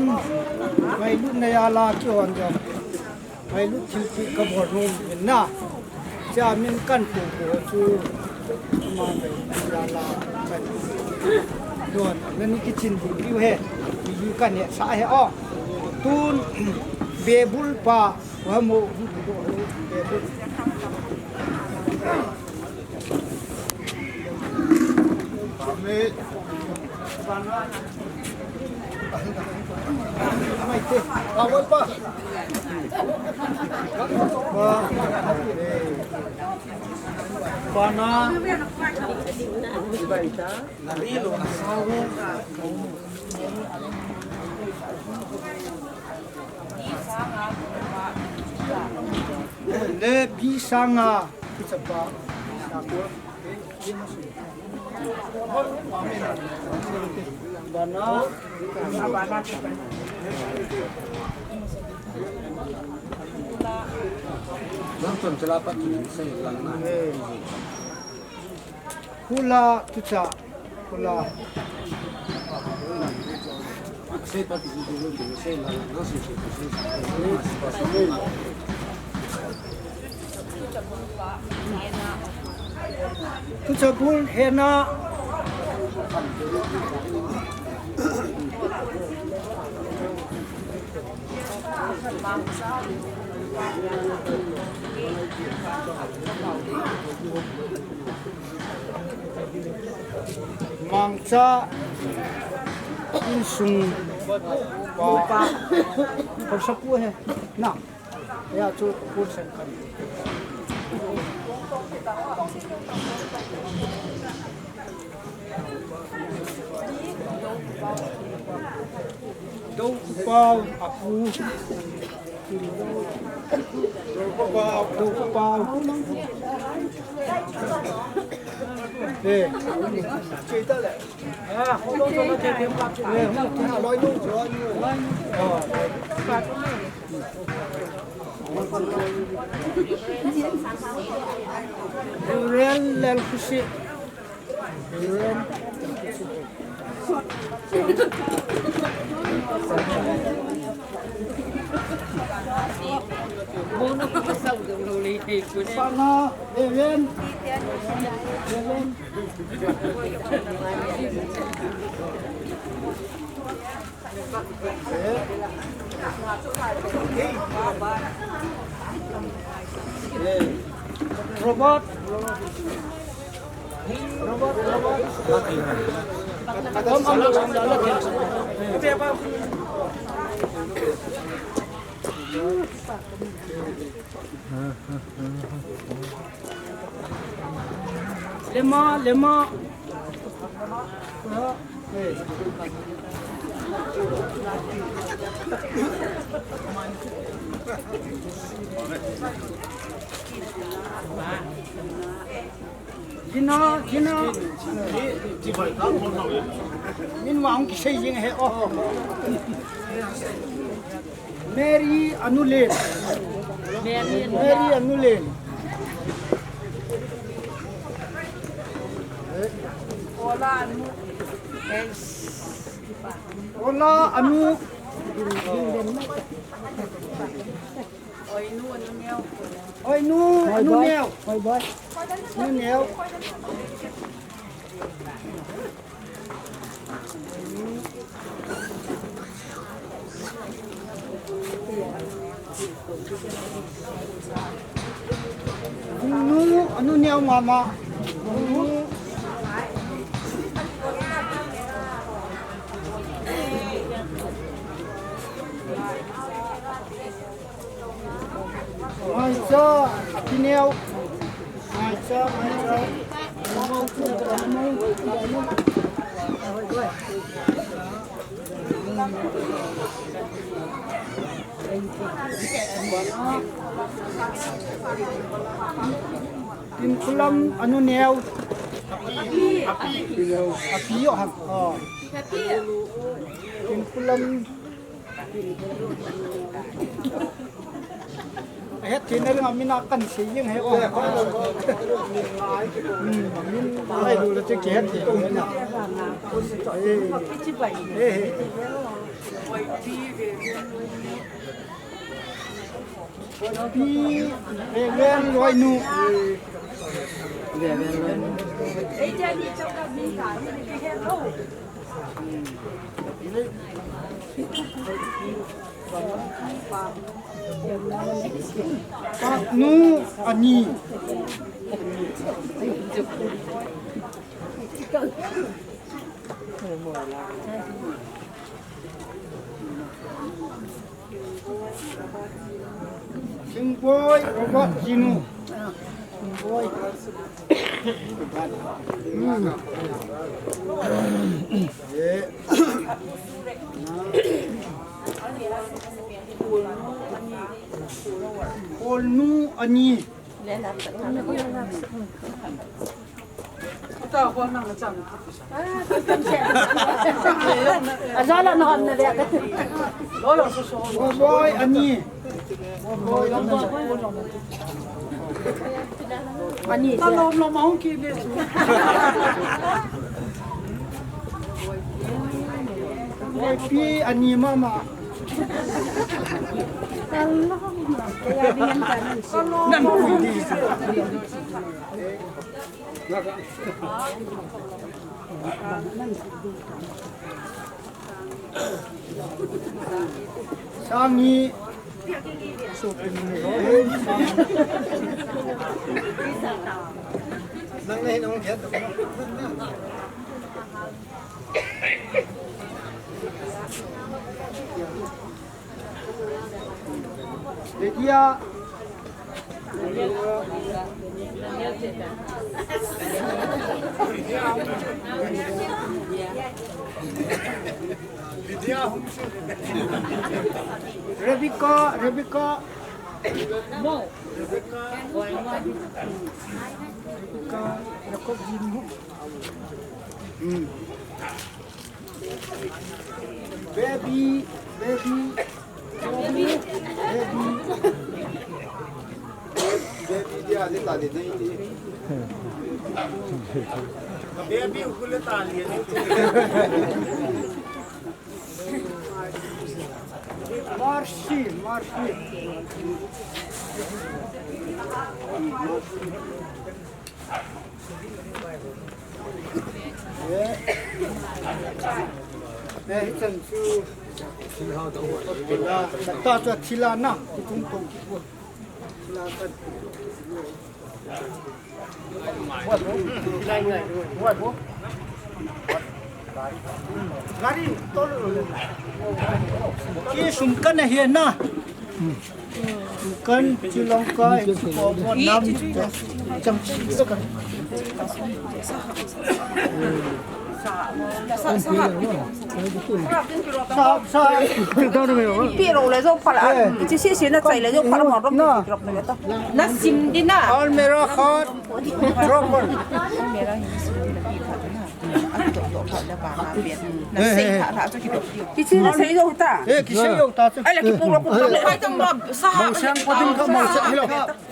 ngailutna jal a kihon jong ngailut thilpeh kabol nom in na. Chia min kan pu pu chu ama ngailut jal a kan don. Nani kichin ding diu he. Diu kan he sa he o. Tun bebul pa wa mo bebul. Le bi sanga. Bana. Hula tucha, hula. Tucha bul hena. Mangcha insung pa. Khorsa pu he. Na. Ya chu pu sen kan. Doupau, apu. Doupau, doupau. Eh. Ah, eh, loi nu, loi nu. Oh. Real lel kusi. Sana, Reverend. Reverend. Robert. Robert, Robert. Lema, lema. Gina, gina. Min ma hung kisei jing he o. Mary anu len. Mary anu len. Ola anu. Ola anu. Oi nu, anu neo. Oi nu, anu neo. Oi boy. Anu neo. Nu, anu neo mama. Maicha, akineo. Maicha, maicha. Tin kulam anu neo. Api, api. Api yo hang. Oh. Api. Inpulam. Het thei na ring a min a kan sei jeng he. Hmm, min ai du le che ke het thei na. Eh, eh. Pi Reverend Loinu. Reverend Loinu. Panu ani. Singboi Robert Jinu. Singboi. Hmm. Eh. Kolnu ani. Ajala na hon na dia. Boboi ani. Boboi ani. Ani. Ta lom lom ahung kile chu. Pi ani mama. Nan pui di. Sangi. Nang na hin hung kiat. Lydia. Rebecca, Rebecca. Rebecca. Rebecca, Jacob Jin. Hmm. Baby, baby, baby, baby. Baby dia ni ta ni ni. Baby ukule ta ni ni. Marcy, Marcy. Eh, hichan chu. Ta chu thila na, kutung tong. Thila kan. Gari tol. Ki sum kan ahi na. Kan chilong ka, chiko mo nam, cham cham. Sa, sa. Pi ro le jo pala. Chi si si na chai le jo pala mo rom na. Na sim di na. Almera khat. Rom. Kichi na sei jo ta. Eh, kichi jo ta. Ai la ki puro ko. Ai tang ba sa ha. Mosang ko ding ka mosang. Hello.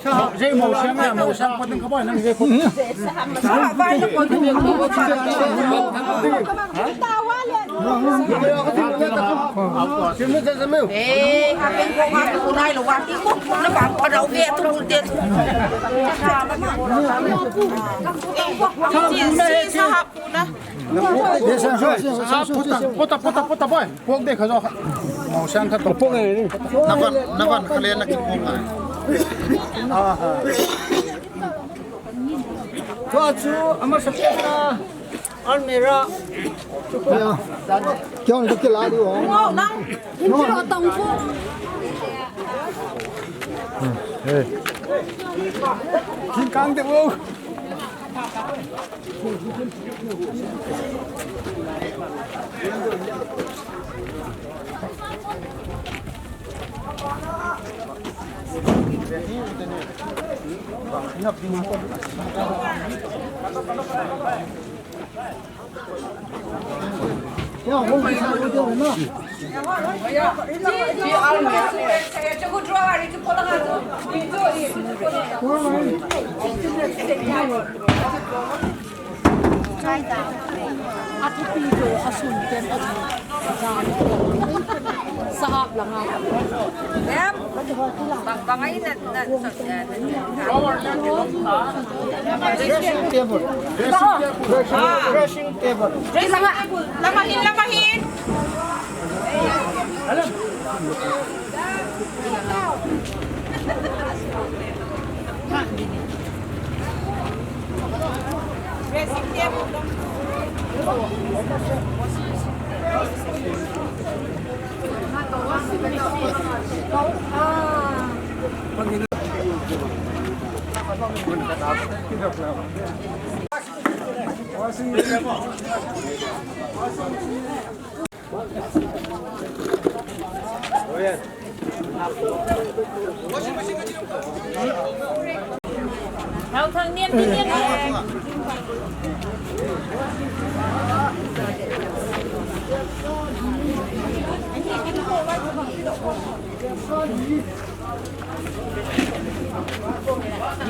Sa ha. Jai mosang ya mosang ko ding ka ba nang jai ko. Sa ha ba ko. Eh, ha pen ko ha ko nai lo wa ki ko. Na ba ko da o ke tu te. Sa ha. Pota, pota, pota, pota, boy. Pok de khajo. Mosang khat to pok e. Navan, navan khale na ki pok na. Aha. Tua chu ama sa pok na. Almera. Ya. Kya hon ke la di ho? No, nang. Hindi ro tong po. Eh. King Kang de wo. Athupi to asun ten a jan. Sahap langa. Em. Bang, bang ai na, na, na. Dressing table. Dressing table. Dressing table. Lama, lama hin, lama hin.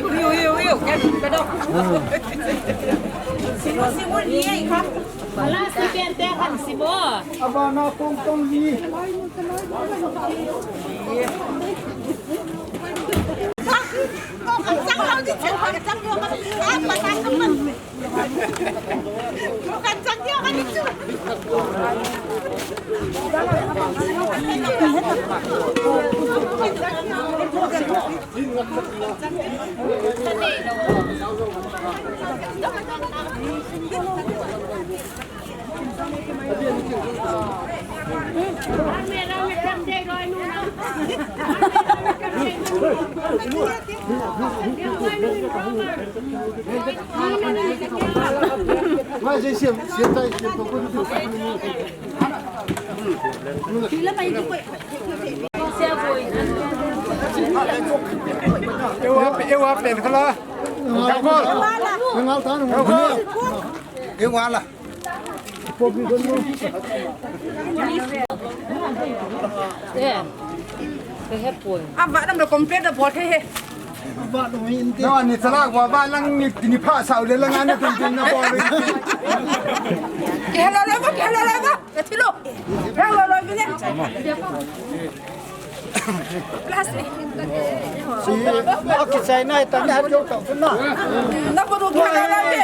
Yu, yu, yu, yu, kan, kan. Simu, simu, ni ai kha. Wala si pen te kan si bo. Abana kong kong ni. Eu a, eu a pen khala. Ngal ta ngal. Eu a la. Eh. Ke he poi. Ava nam lo complete bol he he. Ava no hin te. No, ni chala wa ba lang ni, ni pha sao le lang ana tin tin na bol. Ke lo lo ba, ke lo lo ba. Ke thi lo. Ke lo lo bi le. Plastic. Si, a kichai nai ta ni hat yo ta na. Na ko do kya na na pe.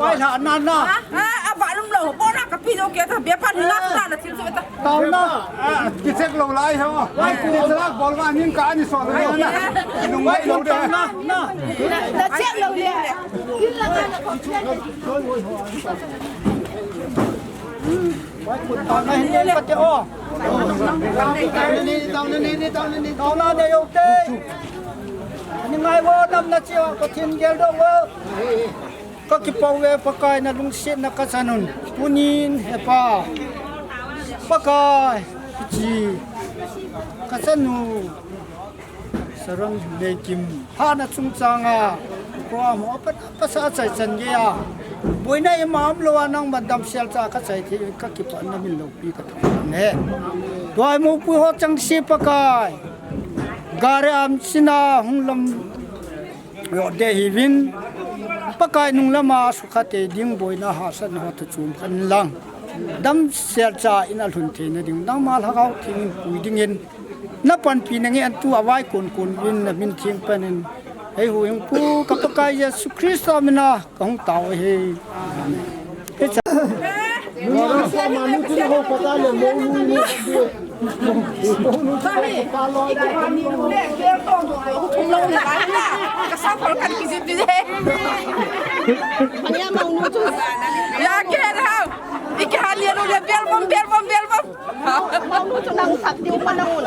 Wai la na na. Ha, ha, a ba lum lo. Bo na ka pi do kya ta be pa ni na na na thim so ta. Tau na. Kichek lo lai ho. Wai ku la bol wa ning ka ani so na. Lung wai lo de. Na, na. Na chek lo le. Kin la na ko. Taona hin nei pate o. Taona nei yo te. Ni ngai vo nam na chi o, Pathen geldoh vo. Ka kipah uve Pakai, na lungsetna ka chan un. Tunin he Pa. Pakai, chi. Ka chan u. Sarang Leikim, hana chungchanga, ko amo, apa, apa sa chai chan gei a. Boina ima umlou a nangman damsel cha ka chai thei, ka kipah na min loupi ka thangvah e. Tua imupi ho chengse Pakai. Gari am sina hung lam yo de hiuvin. Pakai nung lama sukha tei ding boina hahsatna ho toh chom khen lang. Damsel cha in alhun theina ding. Nangma Lhagao Theng in pui dingin. Na panpi nange an tu a vai kon kon uvin na min theng panin. Hei huhhingpu ka Pakai Jesu Christa mina ka hung tao ahi. Amen. Hei cha. Ka sa pol kan ki zip di de. Ani ama unu chu. Ya ke hao. Iki hali anu le bel bom, bel bom, bel bom. Nang sap diu pa nang un.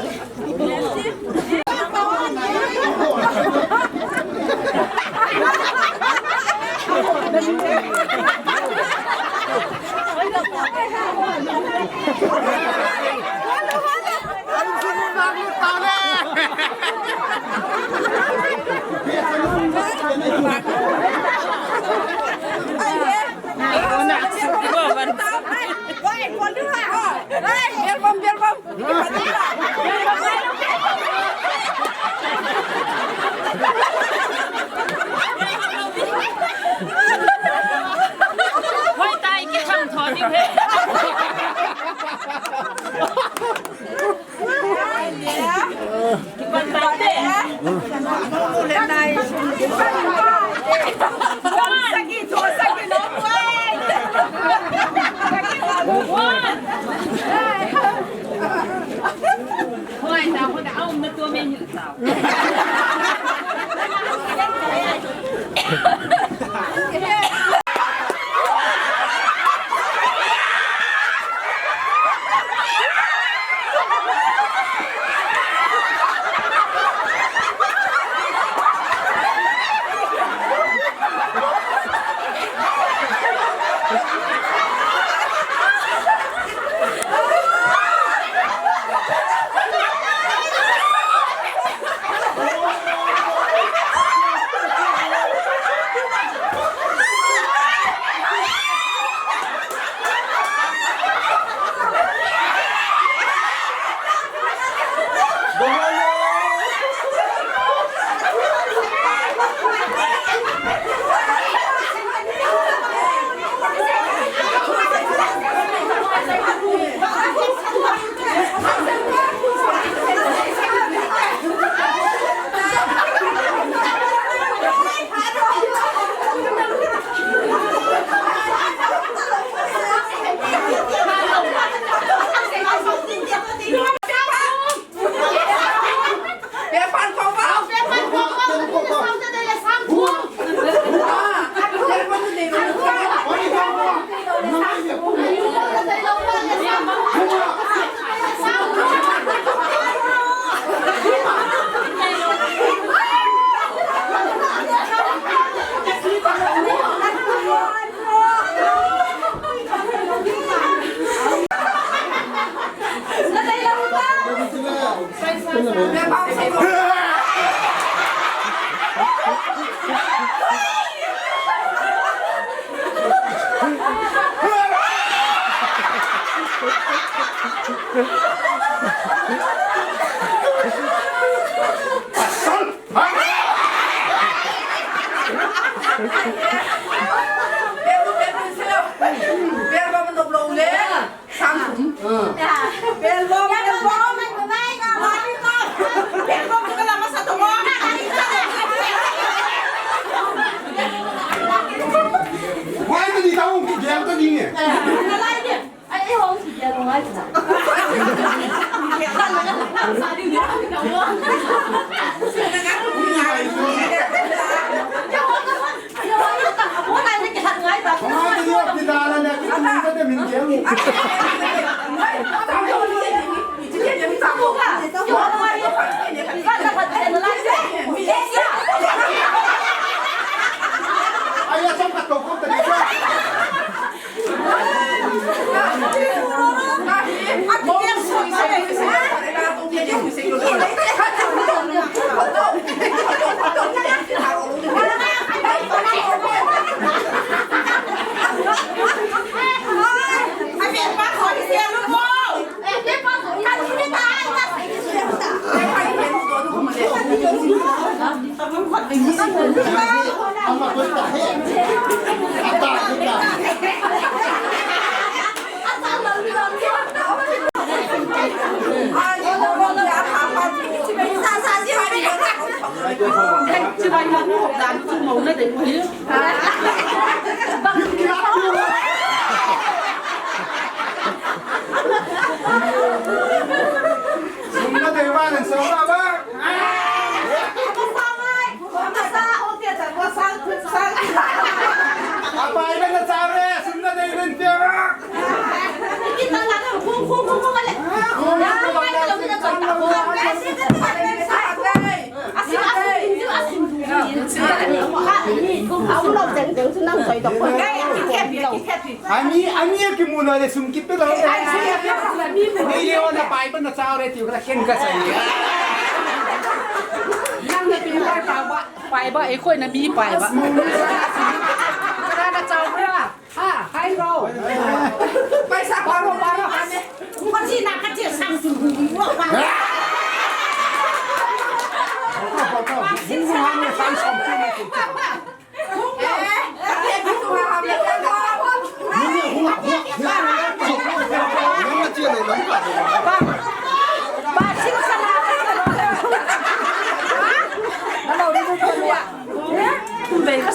Ani, ani akimu na le sum kipe lo. Ni le ona pai pa na chao re tiu ka ken ka sai. Nang na pi pai pa ba, pai ba, e koi na mi pai ba. Ka na chao re. Ha, hai lo. Paisa paro, paro, ane. Ko si na ka ti sang sun.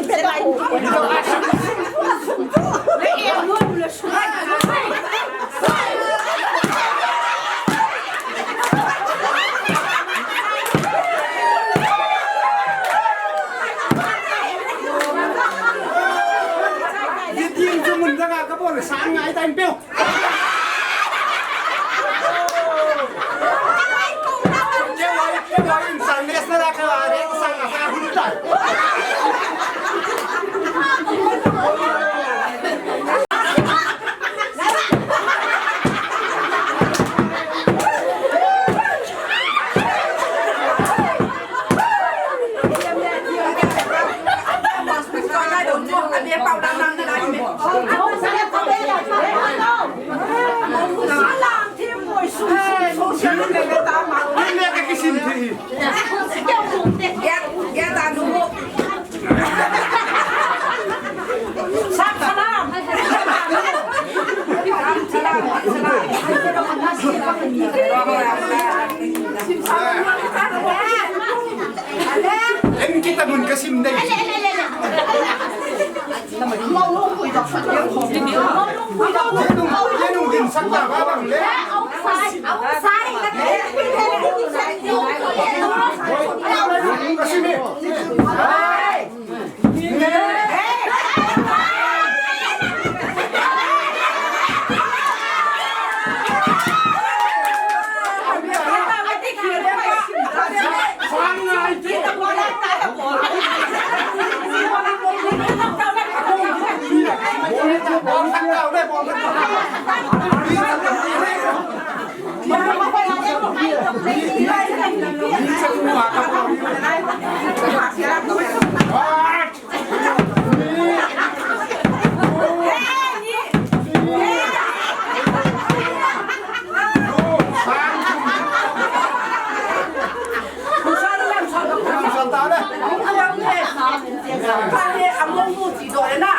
Ye ting chu mun dang a ka bol sang ngai ta in peu. Kei, kei, insang national a kei a re, sang a sang hun ta. En kita mun ka sim dai. Ye nung, ye nung din sak ta ba bang le. Ka sim e. Among nu chi do le na.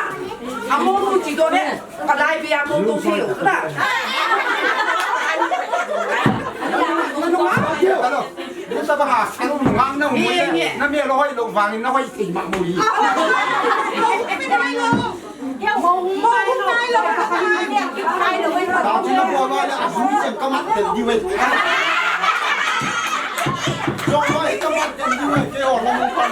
Among nu chi do le. Kalai bia mo tong thei u na. Hello. Ni sa ba ha, hello, ngang na mo. Ni, ni. Na mi lo hoi lo vang na hoi ti ma mo yi. Mo, mo, mo, mo. Ta tu na mo lo na a zu ni chen ka mat tel di wei. Yo, lo ka mat tel di wei, ke o lo mo pa.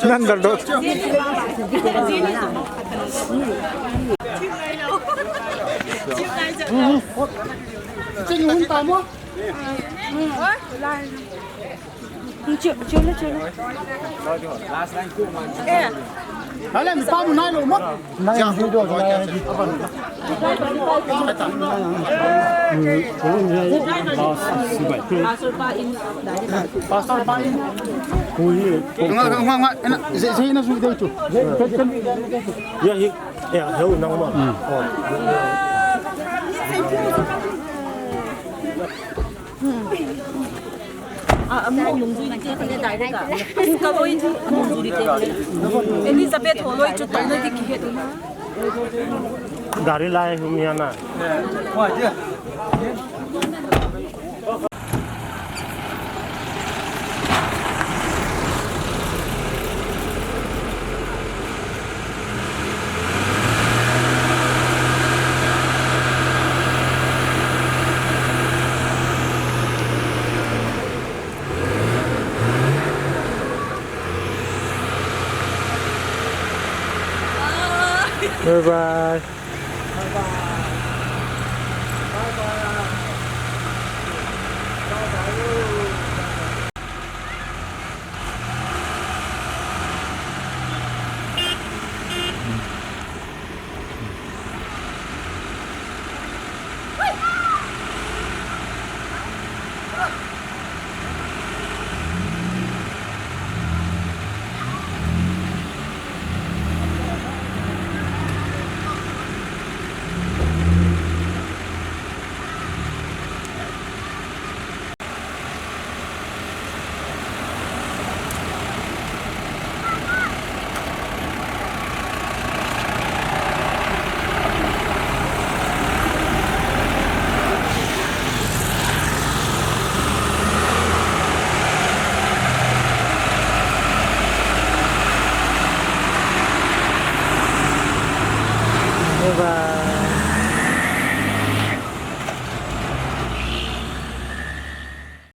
Nan dal do. Ching hun ta mo. Chu, chu le, chu le. Hala, mi pa mu nai lo mo. Nai video nai. Pastor pa in. Nga, nga, nga, ena, ze, ze na su de chu. Ya, hi, ya, heu nang ma. Oh. A, amu nungjui te te dai ka. Ka loi chu nungjui te. Elizabeth ho loi chu tong na ti kihe tu na. Gari lai hum ya na. Bye bye. Bye bye.